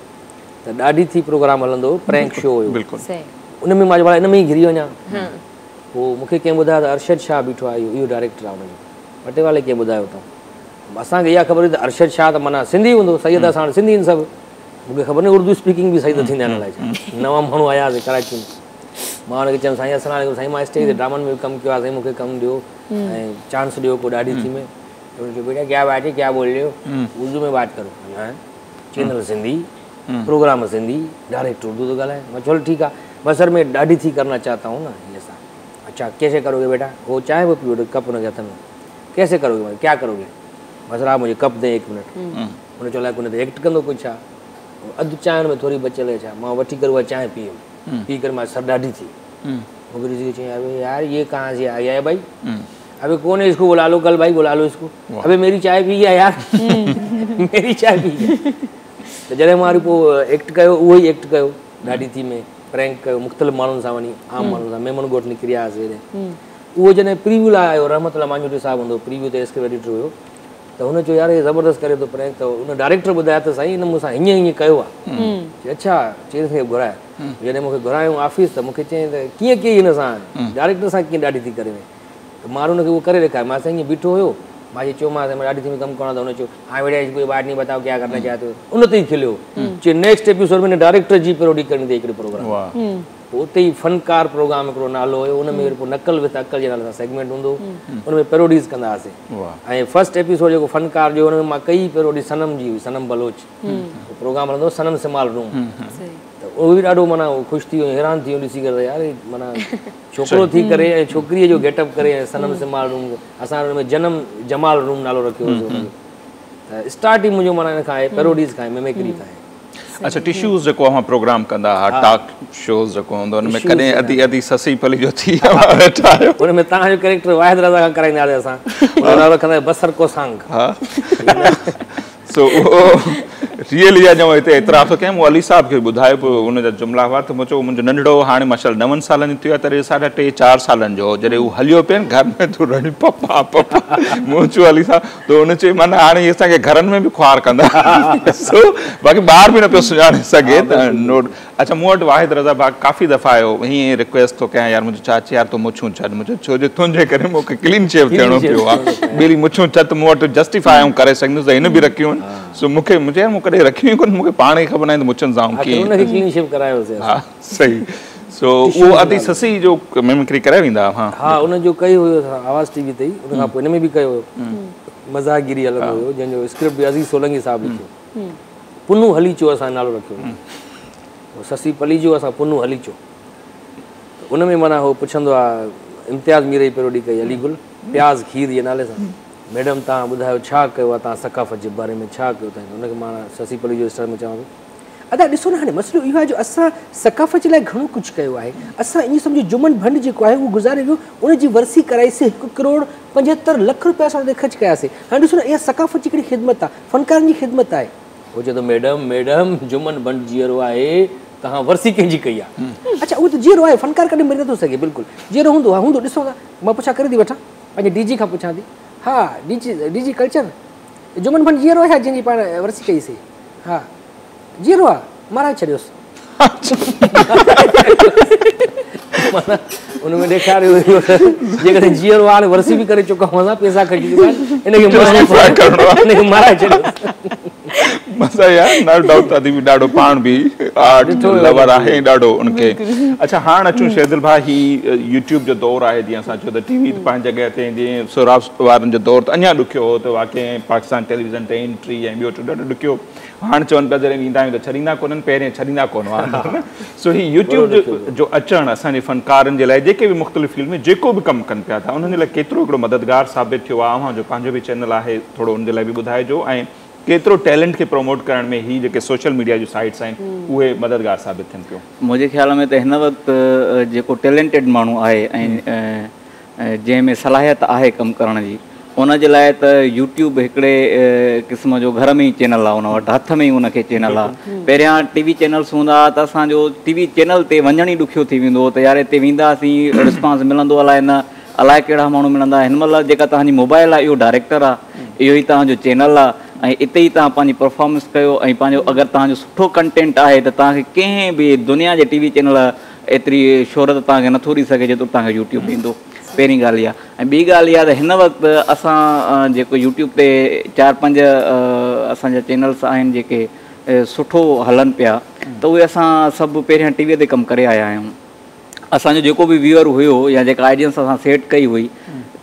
Speaker 3: त ॾाढी थी प्रोग्राम हलंदो हो, प्रैंक शो हुयो, उन में मां चयो इन में ई घिरी वञा। पोइ मूंखे कंहिं ॿुधायो त अरशद शाह बीठो आहे, इहो डायरेक्टर आहे हुनजो, पटेवाले कंहिं ॿुधायो त असांखे इहा ख़बर हुई त अरशद शाह त माना सिंधी हूंदो, सैयद असां वटि सिंधी आहिनि सभु, मूंखे ख़बर न उर्दू स्पीकिंग बि सही थींदा आहिनि अलाए छा। नवां माण्हू आयासीं कराची में, मां हुनखे चयमि साईं अस्सलाम वालेकुम, साईं मां स्टेज ते ड्रामनि में बि कमु कयो आहे, साईं मूंखे कमु ॾियो ऐं चांस ॾियो को ॾाढी थी में। त हुन चयो बेटा क्या बात है, क्या बोल रहे हो, उर्दू में बात करो। Channel Sindhi, programme Sindhi, direct Urdu थो ॻाल्हाए। मां चलो ठीकु आहे, बस सर मैं ॾाढी थी करना चाहता हूँ ना ये सा। अच्छा कैसे करोगे बेटा, वो चाय वो पियो कप हुनखे हथ में, कैसे करोगे, क्या करोगे, बस सर आप मुझे कप दें एक मिनट। हुन चयो लाइक हुन ते एक्ट कंदो कुझु छा, अधु चांहि में थोरी बचियल आहे छा, मां वठी करे उहा चांहि पीयुमि, पी करे मां सर ॾाढी थी। मूंखे ॾिसी चयईं अरे यार ये कहाँ से आ गया है भाई, अबे कौन है इसको बुला लो, कल भाई बुला लो इसको, अबे मेरी चाय पी गया यार मेरी चाय पी गया। त जॾहिं मां वरी पोइ एक्ट कयो, उहो ई एक्ट कयो ॾाढी थी में, प्रैंक कयो मुख़्तलिफ़ माण्हुनि सां वञी, आम माण्हुनि सां, मेमन ॻोठ निकिरी आयासीं हेॾे। उहो जॾहिं प्रीव्यू लाइ आयो, रहमतुल्लाह मांझोटी साहिबु हूंदो प्रीव्यू ते स्क्रिप्ट एडिटर हुयो, त हुन चयो यार हे ज़बरदस्त करे थो प्रैंक। त हुन डायरेक्टर ॿुधायो त साईं हिन मूंसां हीअं हीअं कयो आहे। अच्छा चयईंसि खे घुराए, जॾहिं मूंखे घुरायूं ऑफिस त मूंखे चयईं त कीअं कई हिन सां, डायरेक्टर सां कीअं ॾाढी थी करे वें। त मां हुनखे उहो करे ॾेखारियो, मां साईं ईअं बीठो हुयो, मां चयोमांसि मां ॾाढी थी में कमु करणो आहे। त हुन चयो हाँ बेटा इसको बात नहीं बताओ क्या करना चाहते हो। उन ते ई खिलियो, चयो नेक्स्ट एपिसोड में डायरेक्टर जी पैरोडी करणी अथई हिकिड़ो प्रोग्राम। पोइ उते ई फनकार प्रोग्राम हिकिड़ो नालो हुयो, उन में वरी पोइ नकल विथ अकल जे नाले सां सेगमेंट हूंदो, उन में पैरोडीज़ कंदा हुआसीं। ऐं फर्स्ट एपिसोड जेको फनकार जो, उन में मां कई पैरोडी सनम जी हुई, सनम बलोच प्रोग्राम हलंदो, सनम सिमाल रूम, त उहो बि ॾाढो माना ख़ुशि थी वियो, हैरान थी वियो ॾिसी करे यार माना छोकिरो थी करे ऐं छोकिरीअ जो गेटअप करे ऐं सनम सिमाल रूम, असां हुन में जनम जमाल रूम नालो रखियो हुयोसीं। त स्टार्ट ई मुंहिंजो माना हिन खां आहे, पैरोडीज़ खां आहे, मिमिक्री खां आहे।
Speaker 2: اڇا ٽشوز جيڪو اوهان پروگرام ڪندا ها ٽاڪ شوز جيڪو هوندو ان ۾ ڪڏهن ادي ادي سسئي پليجو ٿي اوهان ويٺا آهيو؟
Speaker 3: ان ۾ توهان جو ڪريڪٽر واحد رضا کان ڪرائيندا هئاسين اسان ان جو نالو رکندا هئاسين بصر ڪوسانگ.
Speaker 2: ها سو اهو ريئلي اڄ آئون هتي اعتراف ٿو ڪيان مون علي صاحب کي به ٻڌايو پوء ان جا جملا هئا ته مون چيو منهنجو ننڍڙو هاڻي ماشاءالله نون سالن جو ٿيو آهي تڏهن ساڍا ٽي چار سالن جو هو جڏهن هو هليو پئي نه گهر ۾ ته رڙيون پپا پپا مون چيو علي صاحب ته هن چيو معنيٰ هاڻي هي اسان کي گهرن ۾ به خوار ڪندا سو باقي ٻار به نه پيو سڃاڻي سگهي ته نوٽ اڇا مون وٽ واحد رضا ڀاء ڪافي دفعا آيو هيئن رڪويسٽ ٿو ڪيان يار منهنجو چاچي يار تون مڇون ڇڏ مون چيو ڇو جو تنهنجي ڪري مون کي ڪلين شيو ٿيڻو پيو آ ٻيلي مڇون ڇڏ ته مون وٽ جسٽيفائي آئون ڪري سگهندس ته هن به رکيون آهن سو مون کي مون چيو يار مون ڪڏهن رکيون ئي ڪونه مون کي پاڻ کي خبر ناهي ته مڇن سان آئون ڪيئن
Speaker 3: ان کي ڪلين شيو ڪرايوسين
Speaker 2: ها صحيح سو اهو ادي سسئي جو ميمڪري ڪري ويندا ها
Speaker 3: ها ان جو ڪيو هيو اسان آواز ٽي وي تي ئي ان کان پوء هن ۾ به ڪيو هيو مزاحگيري هلندو هيو جنهن جو اسڪرپٽ به عزيز سولنگي صاحب لکيو پنو هليچو اسان نالو رکيو هو سسي پليجو اسان پنو هليچو ته ان ۾ معنيٰ هو پڇندو آ امتياز مير جي پيروڊي ڪئي علي گل پياز کير جي نالي سان ميڊم توهان ٻڌايو ڇا ڪيو آ توهان ثقافت جي باري ۾ ڇا ڪيو اٿائين ان کي مان سسي پليجو اسٽائل ۾ چوان ٿو
Speaker 5: ادا ڏسو نه هاڻي مسئلو اهو آهي جو اسان ثقافت جي لاء گهڻو ڪجهه ڪيو آهي اسان ائين سمجهو جمن ڀنڊ جيڪو آهي اهو گذاري ويو ان جي ورسي ڪرائي سي هڪ ڪروڙ 75 لک روپيا اسان ان تي خرچ ڪياسي هاڻي ڏسو نه اها ثقافت جي ڪهڙي خدمت آهي فنڪارن جي خدمت آهي.
Speaker 3: هو چئي ٿو ميڊم ميڊم جمن ڀنڊ جيئرو آهي توهان ورسي ڪنهن جي ڪئي آهي.
Speaker 5: اڇا اهو ته جيئرو آهي فنڪار ڪڏهن مري نٿو سگهي بلڪل جيئرو هوندو ها هوندو ڏسو ته مان پڇا ڪري ٿي وٺان پنهنجي ڊي جي کان پڇان ٿي ها D G D G culture Juman Bhand جيئرو آهي ڇا جنهن جي پاڻ ورسي ڪئي سي ها جيئرو آهي مارائي ڇڏيوس.
Speaker 3: معنيٰ ان ۾ ڏيکاريو ويو ته جيڪڏهن جيئرو آهي هاڻي ورسي به ڪري چڪا آهيون اسان پئسا خرچ چڪا آهن ان کي ان کي مارائي ڇڏيو.
Speaker 2: مزا يار نو ڊائوٽ ادي به ڏاڍو پاڻ به آرٽ لور آهي ڏاڍو ان کي اڇا هاڻ اچون شيردل ڀاء هي يوٽيوب جو دور آهي جيئن اسان چيو ته ٽي وي ته پنهنجي جڳهه تي جيئن سهراب وارن جو دور ته اڃا ڏکيو هو ته واقعي پاڪستان ٽيليويزن تي انٽري ۽ ٻيو ٽيو ڏاڍو ڏکيو هاڻ چون پيا جڏهن ويندا آهيون ته ڇڏيندا ڪونهن پهرين ڇڏيندا ڪونه هئا اندر نه سو هي يوٽيوب جو اچڻ اسان جي فنڪارن جي لاء جيڪي به مختلف فيلڊ ۾ جيڪو به ڪم ڪن پيا ٿا انهن جي لاء ڪيترو هڪڙو مددگار ثابت ٿيو آهي اوهان جو پنهنجو به چينل آهي ٿورو ان جي لاء به ٻڌائجو ۽ ڪيترو ٽيلنٽ کي پروموٽ ڪرڻ ۾ هي جيڪي سوشل ميڊيا جون سائيٽس آهن اهي مددگار ثابت ٿين پيون.
Speaker 4: منهنجي خيال ۾ ته هن وقت جيڪو ٽيلنٽيڊ ماڻهو آهي ۽ جنهن ۾ صلاحيت آهي ڪم ڪرڻ جي ان جي لاء ته يوٽيوب هڪڙي قسم جو گهر ۾ ئي چينل آهي ان وٽ هٿ ۾ ئي ان کي چينل آهي پهريان ٽي وي چينلس هوندا هئا ته اسان جو ٽي وي چينل تي وڃڻ ئي ڏکيو ٿي ويندو هو ته يار هتي وينداسين رسپانس ملندو الائي نه الائي ڪهڙا ماڻهو ملندا هن مهل جيڪا توهان جي موبائل آهي اهو ڊائريڪٽر آهي اهو ئي توهان جو چينل آهي ۽ اتي ئي توهان پنهنجي پرفارمنس ڪيو ۽ پنهنجو اگر توهان جو سٺو ڪنٽينٽ آهي ته توهان کي ڪنهن به دنيا جي ٽي وي چينل ايتري شهرت توهان کي نٿو ڏئي سگهي جيترو توهان کي يوٽيوب ڏيندو پهرين ڳالهه اها ۽ ٻي ڳالهه اها ته هن وقت اسان جيڪو يوٽيوب تي چار پنج اسان جا چينلس آهن جيڪي سٺو هلن پيا ته اهي اسان سڀ پهريان ٽي وي تي ڪم ڪري آيا آهيون اسان جو جيڪو به ويوئر هيو يا جيڪا آڊينس اسان سيٽ ڪئي هئي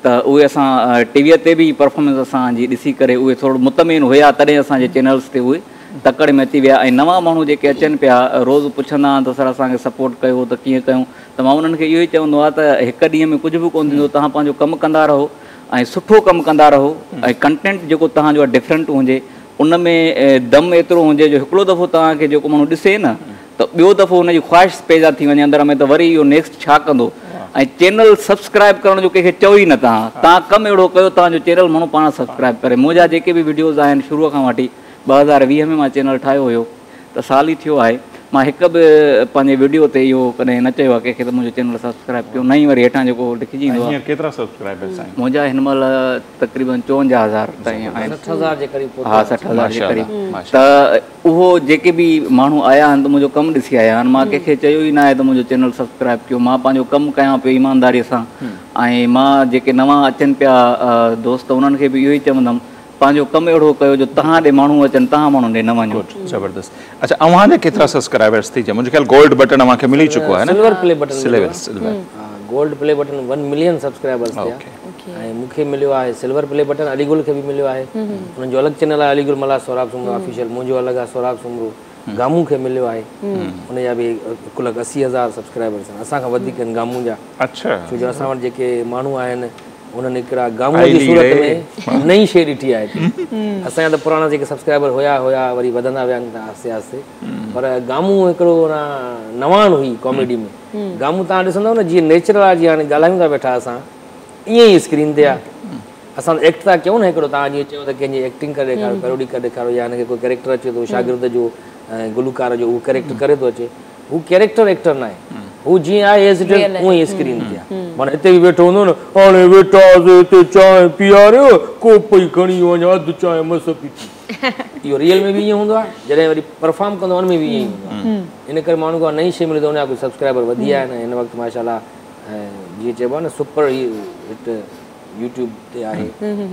Speaker 4: ته اهي اسان ٽي وي تي به پرفارمنس اسان جي ڏسي ڪري اهي ٿورو مطمئن هيا تڏهن اسان جي چينلس تي اهي تڪڙ ۾ اچي ويا ۽ نوان ماڻهو جيڪي اچن پيا روز پڇندا آهن ته سر اسان کي سپورٽ ڪيو ته ڪيئن ڪيون ته مان انهن کي اهو ئي چوندو آهيان ته هڪ ڏينهن ۾ ڪجهه به ڪونه ٿيندو توهان پنهنجو ڪم ڪندا رهو ۽ سٺو ڪم ڪندا رهو ۽ ڪنٽينٽ جيڪو توهان جو آهي ڊفرنٽ هجي ان ۾ دم ايترو هجي جو هڪڙو دفعو توهان کي جيڪو ماڻهو ڏسي نه ته ٻيو دفعو ان جي خواهش پيدا ٿي وڃي اندر ۾ ته وري اهو نيڪسٽ ڇا ڪندو ۽ چينل سبسڪرائب ڪرڻ جو ڪنهن کي چئو ئي نه توهان توهان ڪم اهڙو ڪيو توهان جو چينل ماڻهو پاڻ سبسڪرائب ڪري منهنجا جيڪي به وڊيوز آهن شروع کان وٺي 2020 ۾ مان چينل ٺاهيو هيو ته سال ئي ٿيو آهي مان هڪ به پنهنجي وڊيو تي اهو ڪڏهن نه چيو آهي ڪنهن کي ته منهنجو چينل سبسڪرائب ڪيو نه ئي وري هيٺان جيڪو لکجي ايندو آهي.
Speaker 2: هينئر ڪيترا سبسڪرائبرس آهن؟
Speaker 4: منهنجا هن مهل تقريبن 54 هزار تائين آهن.
Speaker 3: 60 هزار جي قريب پهتو
Speaker 4: ها 60 هزار جي قريب ته اهو جيڪي به ماڻهو آيا آهن ته منهنجو ڪم ڏسي آيا آهن مان ڪنهن کي چيو ئي نه آهي ته منهنجو چينل سبسڪرائب ڪيو مان پنهنجو ڪم ڪيان پيو ايمانداري سان ۽ مان جيڪي نوان اچن پيا دوست انهن کي به اهو ئي چوندم پنهنجو ڪم اهڙو ڪيو جو توهان ڏي ماڻهو اچن توهان ماڻهن ڏي نه وڃو.
Speaker 2: گڊ زبردست اڇا اوهان جا ڪيترا سبسڪرائبرس ٿي چڪا منهنجو خيال گولڊ بٽڻ اوهان کي ملي چڪو آهي نه
Speaker 3: سلور پلي بٽڻ
Speaker 2: سلور سلور
Speaker 3: ها گولڊ پلي بٽڻ 1 ملين سبسڪرائبرس ٿيا ۽ مون کي مليو آهي سلور پلي بٽڻ علي گل کي به مليو آهي انهن جو الڳ چينل آهي علي گل ملاح سهراب سومرو آفيشل منهنجو الڳ آهي سهراب سومرو گامون کي مليو آهي ان جا به 1 لک 80 هزار سبسڪرائبرس آهن اسان کان وڌيڪ آهن گامون جا
Speaker 2: اڇا
Speaker 3: ڇو جو اسان وٽ جيڪي ماڻهو آهن उन्हनि हिकिड़ा गामूअ जी सूरत में नई शइ ॾिठी आहे। असांजा त पुराणा जेके सब्सक्राइबर हुया हुया वरी वधंदा विया आहिनि आहिस्ते आहिस्ते, पर गामू हिकिड़ो नवान हुई कॉमेडी में। गामू तव्हां ॾिसंदव न जीअं नेचुरल आहे, जीअं हाणे ॻाल्हायूं था वेठा असां ईअं ई स्क्रीन ते आहे। असां एक्ट था कयूं न हिकिड़ो, तव्हां जीअं चयो त कंहिंजी एक्टिंग करे ॾेखारियो, पैरोडी करे ॾेखारियो, या हिनखे कोई कैरेक्टर अचे थो शागिर्द जो गुलूकार जो, उहो कैरेक्टर करे थो अचे, हू कैरेक्टर एक्टर न आहे, हू जीअं आहे एज it is उअं ई स्क्रीन ते आहे। माना हिते बि वेठो हूंदो न, हाणे वेठासीं हिते चांहि पीआरियो, कोप ई खणी वञा, अधु चांहि मस पीती। इहो रियल में बि ईअं हूंदो आहे, जॾहिं वरी परफॉर्म कंदो उन में बि ईअं ई हूंदो आहे। इन करे माण्हू खां नई शइ मिले त उन जा कुझु सब्सक्राइबर वधी विया आहिनि। हिन वक़्तु माशाल्लाह जीअं चइबो आहे न सुपर हिट यूट्यूब ते आहे,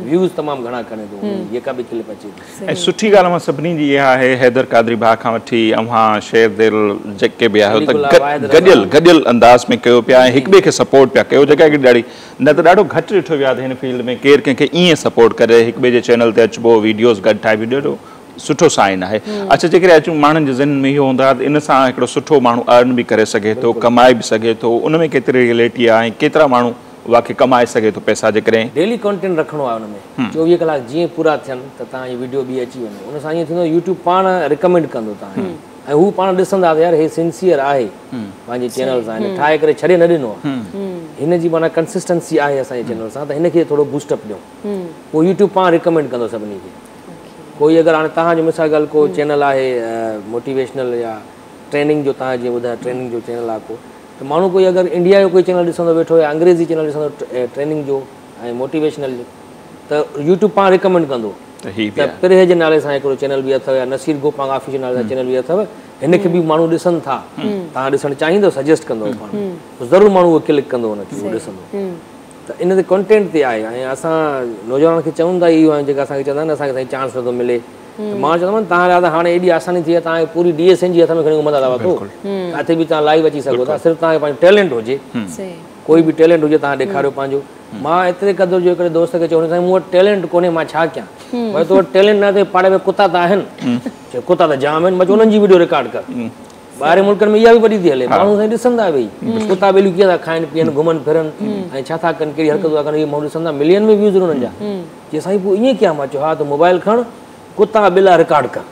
Speaker 3: व्यूज़ तमामु घणा खणे थो जेका बि क्लिप अचे थी।
Speaker 2: ऐं सुठी ॻाल्हि मां सभिनी जी इहा आहे, हैदर कादरी भाउ खां वठी अव्हां शेर दिल जेके बि आहियो त गॾियल गॾियल अंदाज़ में कयो पिया ऐं हिक ॿिए खे सपोर्ट पिया कयो, जेका हिकिड़ी ॾाढी न त ॾाढो घटि ॾिठो वियो आहे त हिन फील्ड में केरु कंहिंखे ईअं सपोर्ट करे, हिक ॿिए जे चैनल ते अचिबो, वीडियोज़ गॾु ठाहिबी, ॾाढो सुठो साइन आहे। अच्छा, जेकॾहिं अचूं माण्हुनि जे ज़हन में इहो हूंदो आहे त इन सां हिकिड़ो सुठो माण्हू अर्न बि करे सघे थो, कमाए बि सघे थो, उन में केतिरी रियलिटी आहे ऐं केतिरा माण्हू वाकई कमाए सघे थो पैसा? जेकॾहिं
Speaker 3: डेली कंटेंट रखणो आहे हुन में, 24 कलाक जीअं पूरा थियनि त तव्हांजी वीडियो ॿी अची वञे, उन सां ईअं थींदो यूट्यूब पाण रिकमेंड कंदो तव्हांखे ऐं हू पाण ॾिसंदा त यार हे सिंसियर आहे पंहिंजे चैनल सां, हिन ठाहे करे छॾे न ॾिनो आहे, हिन जी माना कंसिस्टेंसी आहे असांजे चैनल सां, त हिन खे थोरो बूस्टअप ॾियूं। पोइ यूट्यूब पाण रिकमेंड कंदो सभिनी खे। कोई अगरि हाणे तव्हांजो मिसाल ॻाल्हि को चैनल आहे मोटिवेशनल या ट्रेनिंग जो, तव्हां जीअं ॿुधायो ट्रेनिंग जो चैनल आहे को, त माण्हू कोई अगरि इंडिया जो कोई चैनल ॾिसंदो वेठो या अंग्रेज़ी चैनल ॾिसंदो ट्रेनिंग जो ऐं मोटिवेशनल जो, त यूट्यूब पाण रिकमेंड कंदो त पिरहे जे नाले सां हिकिड़ो चैनल बि अथव या नसीर गोपांग ऑफिस जे नाले सां चैनल बि अथव, हिनखे बि माण्हू ॾिसनि था, तव्हां ॾिसणु चाहींदो सजेस्ट कंदो पाण, ज़रूरु माण्हू उहो क्लिक कंदो हुनखे, उहो ॾिसंदो। त इन ते कंटेंट ते आहे। ऐं असां नौजवाननि खे चऊं था इहो आहियूं, जेका असांखे चवंदा आहिनि असांखे साईं चांस नथो मिले, त मां चवंदोमानि तव्हां लाइ त हाणे एॾी आसानी थी आहे, तव्हांखे पूरी DSN जी हथ में खणी घुमंदा था वठो, किथे बि तव्हां लाइव अची सघो था, सिर्फ़ु तव्हांखे पंहिंजो टैलेंट हुजे, कोई बि टैलेंट हुजे तव्हां ॾेखारियो पंहिंजो। मां एतिरे क़दुरु जो हिकिड़े दोस्त खे चयो, साईं मूं वटि टैलेंट कोन्हे, मां छा कयां? भई तो वटि टैलेंट न आहे त पाड़े में कुता त आहिनि, चयो कुता त जाम आहिनि, मां चयो उन्हनि जी वीडियो रिकॉर्ड कर। ॿाहिरि मुल्कनि में इहा बि वॾी थी हले, माण्हू साईं ॾिसंदा वेही कुता ॿेलियूं कीअं था खाइनि पीअनि, घुमनि फिरनि ऐं छा था कनि, कहिड़ी हरकतूं था कनि, इहे माण्हू ॾिसंदा, मिलियन में व्यूज़ उन्हनि जा। चई साईं पोइ ईअं कयां? मां चयो हा, त मोबाइल खणु, कुता ॿिला रिकॉर्ड कर।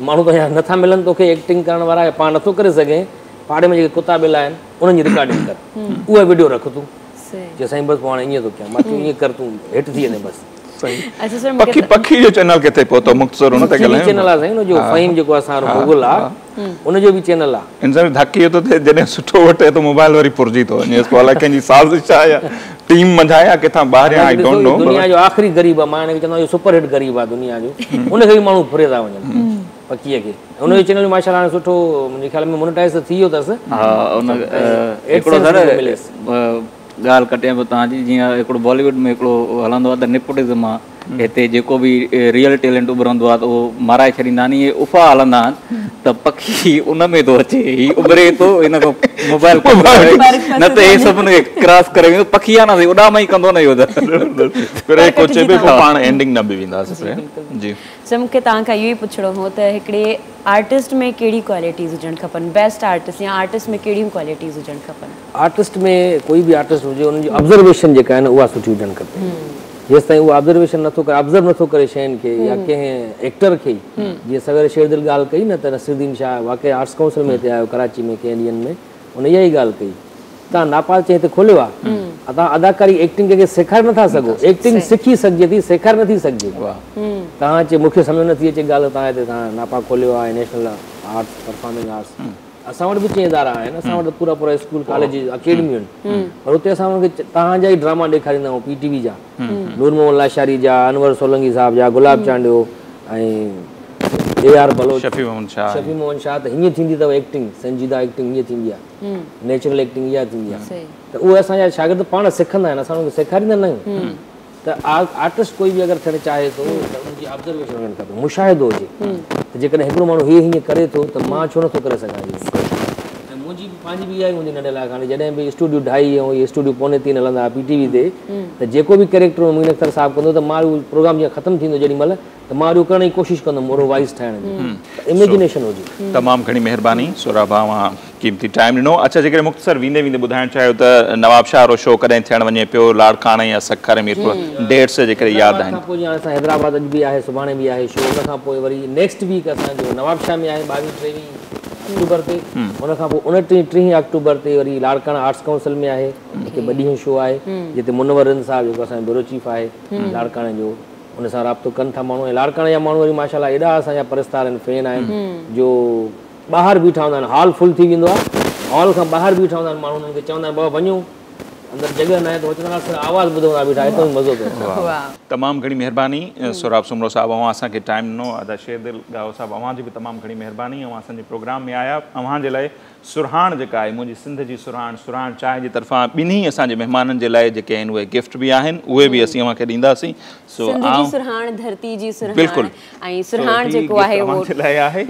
Speaker 3: माण्हू त नथा मिलनि तोखे एक्टिंग करण वारा, या पाण नथो करे सघे, पाड़े में जेके कुता ॿिला आहिनि उन्हनि जी रिकॉर्डिंग कर, उहा वीडियो रख तूं। चई साईं बसि पोइ हाणे ईअं थो कयां। मां चयो ईअं कर, तूं हिट थी वञे बसि।
Speaker 2: पखी पखी जो चैनल किथे पहुतो? मुख़्तसर उन ते ॻाल्हायूं।
Speaker 3: चैनल आहे साईं, उन जो फ़हीम जेको असां वारो मुग़ल आहे, उन जो बि चैनल आहे।
Speaker 2: इन सां धक इहो थो थिए, जॾहिं सुठो वठे त मोबाइल वरी पुरजी थो वञे, पोइ अलाए कंहिंजी साज़िश आहे या टीम मंझां या किथां ॿाहिरियां, I don't know.
Speaker 3: दुनिया जो आख़िरी ग़रीब आहे, मां हिनखे चवंदो आहियां सुपर हिट ग़रीब आहे दुनिया जो, उनखे बि माण्हू फुरे था वञनि पखीअ खे। उनजो चैनल बि माशाल्लाह हाणे सुठो मुंहिंजे ख़्याल में मोनेटाइज़ त थी वियो अथसि।
Speaker 4: हा, उन हिकिड़ो सर ॻाल्हि कटियां पियो तव्हांजी, जीअं हिकिड़ो बॉलीवुड में हिकिड़ो हलंदो आहे त नेपोटिज़म आहे, हिते जेको बि रियल टैलेंट उभरंदो आहे त उहो माराए छॾींदा आहिनि, इहे अफ़वाह हलंदा आहिनि त पखी उन में थो अचे, हीउ उभरे थो, हिन खां मोबाइल न त हे सभिनि खे क्रॉस करे वेंदो। पखी आहे न, उॾाम ई कंदो न इहो त।
Speaker 2: पोइ पाण एंडिंग न बि वेंदासीं। जी
Speaker 1: सर, मूंखे तव्हां खां इहो ई पुछणो हो त हिकिड़े आर्टिस्ट में कहिड़ी क्वालिटीज़ हुजणु खपनि, बेस्ट आर्टिस्ट या आर्टिस्ट में कहिड़ियूं क्वालिटीज़ हुजणु खपनि?
Speaker 3: आर्टिस्ट में कोई बि आर्टिस्ट हुजे, उनजी ऑब्ज़र्वेशन जेका आहे न उहा सुठी हुजणु खपे। जेसि ताईं उहो ऑब्ज़र्वेशन नथो करे, ऑब्ज़र्व नथो करे शयुनि खे या कंहिं एक्टर खे, जीअं सवेरे शेरदिल ॻाल्हि कई न त नसीरुद्दीन शाह वाकई आर्ट्स काउंसिल में हिते आयो कराची में कंहिं ॾींहंनि में, उन इहा ई ॻाल्हि कई, तव्हां नापाल चए हिते खोलियो आहे, तव्हां अदाकारी एक्टिंग कंहिंखे सेखारे नथा सघो, एक्टिंग सिखी सघिजे थी, सेखारे नथी सघिजे। तव्हां चए मूंखे सम्झ नथी अचे ॻाल्हि, तव्हां हिते तव्हां नापा खोलियो आहे, नेशनल आर्ट्स परफॉर्मिंग आर्ट्स, असां वटि बि चए इदारा आहिनि, असां वटि पूरा पूरा स्कूल कॉलेज अकेडमियूं आहिनि, पर उते असां हुनखे तव्हांजा ई ड्रामा ॾेखारींदा आहियूं, PTV जा, नूर मोहम्मद लाशारी जा, अनवर सोलंगी साहिब जा, गुलाब चांडियो ऐं AR Baloch,
Speaker 2: Shafi Mohammad
Speaker 3: Shah. त हीअं थींदी अथव एक्टिंग, संजीदा एक्टिंग हीअं थींदी आहे, नेचुरल एक्टिंग इहा थींदी आहे। त उहे असांजा शागिर्द पाण सिखंदा आहिनि, असां हुनखे सेखारींदा न आहियूं। त आर्टिस्ट कोई बि अगरि थियणु चाहे थो त उनजी ऑब्ज़र्वेशन हुजणु खपे, मुशाहिदो हुजे त जेकॾहिं हिकिड़ो माण्हू हीअ हीअं करे थो त मां छो नथो करे सघां। ऐं मुंहिंजी पंहिंजी बि इहा ई हूंदी नंढे लाइ खां, जॾहिं बि स्टूडियो 2:30 ऐं इहे स्टूडियो 2:45 हलंदा हुआ PTV ते, त जेको बि कैरेक्टर मुबीन अख्तर साहिबु कंदो त मां उहो प्रोग्राम जीअं ख़तमु थींदो जेॾी महिल त मां उहो करण जी कोशिशि कंदुमि, ओहिड़ो वॉइस ठाहिण जी इमेजिनेशन हुजे।
Speaker 2: तमामु घणी महिरबानी सोराब, क़ीमती टाइम ॾिनो। अच्छा, जेकॾहिं मुख़्तसर वेंदे वेंदे ॿुधाइणु चाहियो त नवाबशाह वारो शो कॾहिं थियणु वञे पियो, लाड़काणे या सखर मीरपुर, डेट्स जेकॾहिं यादि आहिनि।
Speaker 3: पोइ जीअं असां हैदराबाद अॼु बि आहे, सुभाणे बि आहे शो, उन खां पोइ वरी नेक्स्ट वीक असांजो नवाबशाह में आहे 22-23 अक्टूबर ते, उन खां पोइ 29-30 अक्टूबर ते वरी लाड़काणा आर्ट्स काउंसिल में आहे, हिते ॿ ॾींहं शो आहे, जिते मुनवर रिंद साहिबु जेको असांजो ब्यूरो चीफ आहे लाड़काणे जो, उन सां राब्तो कनि था माण्हू। ऐं लाड़काणे जा माण्हू वरी माशाल्लाह एॾा असांजा परस्तार आहिनि, फैन आहिनि, जो ॿाहिरि बीठा हूंदा आहिनि, हॉल फुल थी वेंदो आहे, हॉल खां ॿाहिरि बीठा हूंदा आहिनि माण्हू, उन्हनि खे चवंदा आहिनि बाबा वञो अंदरि जॻह न आहे, त चवंदा आहिनि आवाज़ ॿुधंदा बीठा, एतिरो मज़ो थो अचे।
Speaker 2: तमामु घणी महिरबानी सोराब सुमरो साहिबु, अव्हां असांखे टाइम ॾिनो। अदा शेरदिल गाओ साहिबु, अव्हांजी बि तमामु घणी महिरबानी, अव्हां असांजे प्रोग्राम में आया। अव्हां जे लाइ सुरहाण जेका आहे, मुंहिंजी सिंध जी सुरहाण, सुरहाण चांहि जे तरफ़ां ॿिन्ही असांजे महिमाननि जे लाइ जेके आहिनि उहे गिफ्ट बि आहिनि, उहे बि असीं अव्हांखे ॾींदासीं। सो
Speaker 1: सिंध जी सुरहाण, धरती जी सुरहाण,
Speaker 2: बिल्कुलु,
Speaker 1: ऐं सुरहाण जेको आहे उहो
Speaker 2: अव्हांजे लाइ आहे।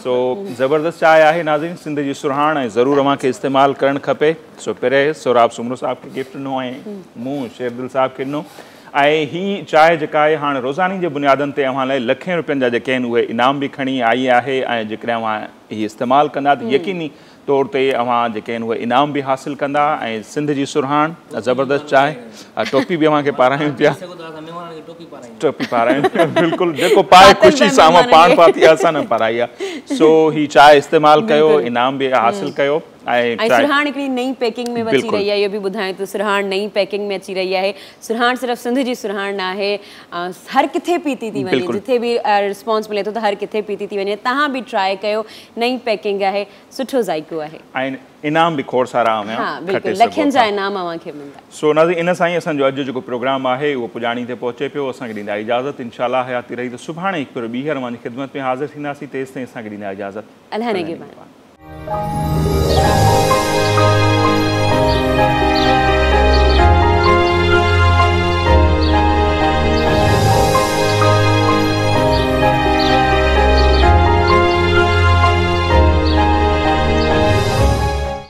Speaker 2: सो ज़बरदस्त चांहि आहे नाज़रीन, सिंध जी सुरहाण, ऐं ज़रूरु अव्हांखे इस्तेमालु करणु खपे। सो पहिरें सोराब सुमरो साहिब खे गिफ्ट ॾिनो ऐं मूं शेरदिल साहिब खे ॾिनो। ऐं ही चांहि जेका आहे हाणे रोज़ाने जे बुनियादनि ते अव्हां लाइ लखें रुपयनि जा जेके आहिनि उहे इनाम बि खणी आई आहे, ऐं जेकॾहिं अव्हां हीअ इस्तेमालु कंदा त यकीनी तौर ते अव्हां जेके आहिनि उहे इनाम बि हासिल कंदा। ऐं सिंध जी सुरहाण ज़बरदस्त चांहि, टोपी बि अव्हांखे पारायूं पिया, टोपी पारायूं पिया, बिल्कुलु जेको पाए ख़ुशी सां, अव्हां पाण पाती आहे, असां न पाराई आहे। सो ही चांहि इस्तेमालु कयो, इनाम बि हासिल कयो।
Speaker 1: ऐं सुरहाण हिकिड़ी नई पैकिंग में अची रही आहे, इहो बि ॿुधायां त सुरहाण नई पैकिंग में अची रही आहे। सुरहाण सिर्फ़ सिंध जी सुरहाण न आहे, हर किथे पीती थी वञे, जिथे बि रिस्पॉन्स मिले थो त हर किथे पीती थी वञे। तव्हां बि ट्राई कयो, नई पैकिंग आहे, सुठो ज़ाइको आहे
Speaker 2: ऐं इनाम बि खोड़ सारा
Speaker 1: हा, बिल्कुलु लखनि जा इनाम अव्हांखे मिलंदा।
Speaker 2: सो नाज़रीन, इन सां ई असांजो अॼु जेको प्रोग्राम आहे उहो पुॼाणी ते पहुचे पियो। असांखे ॾींदा इजाज़त, इंशाअल्लाह हयाती रही त सुभाणे हिकु भेरो ॿीहर अव्हांजी ख़िदमत में हाज़िर थींदासीं। तेसिताईं असांखे ॾींदा इजाज़त।
Speaker 1: अल्लाह निगहबान।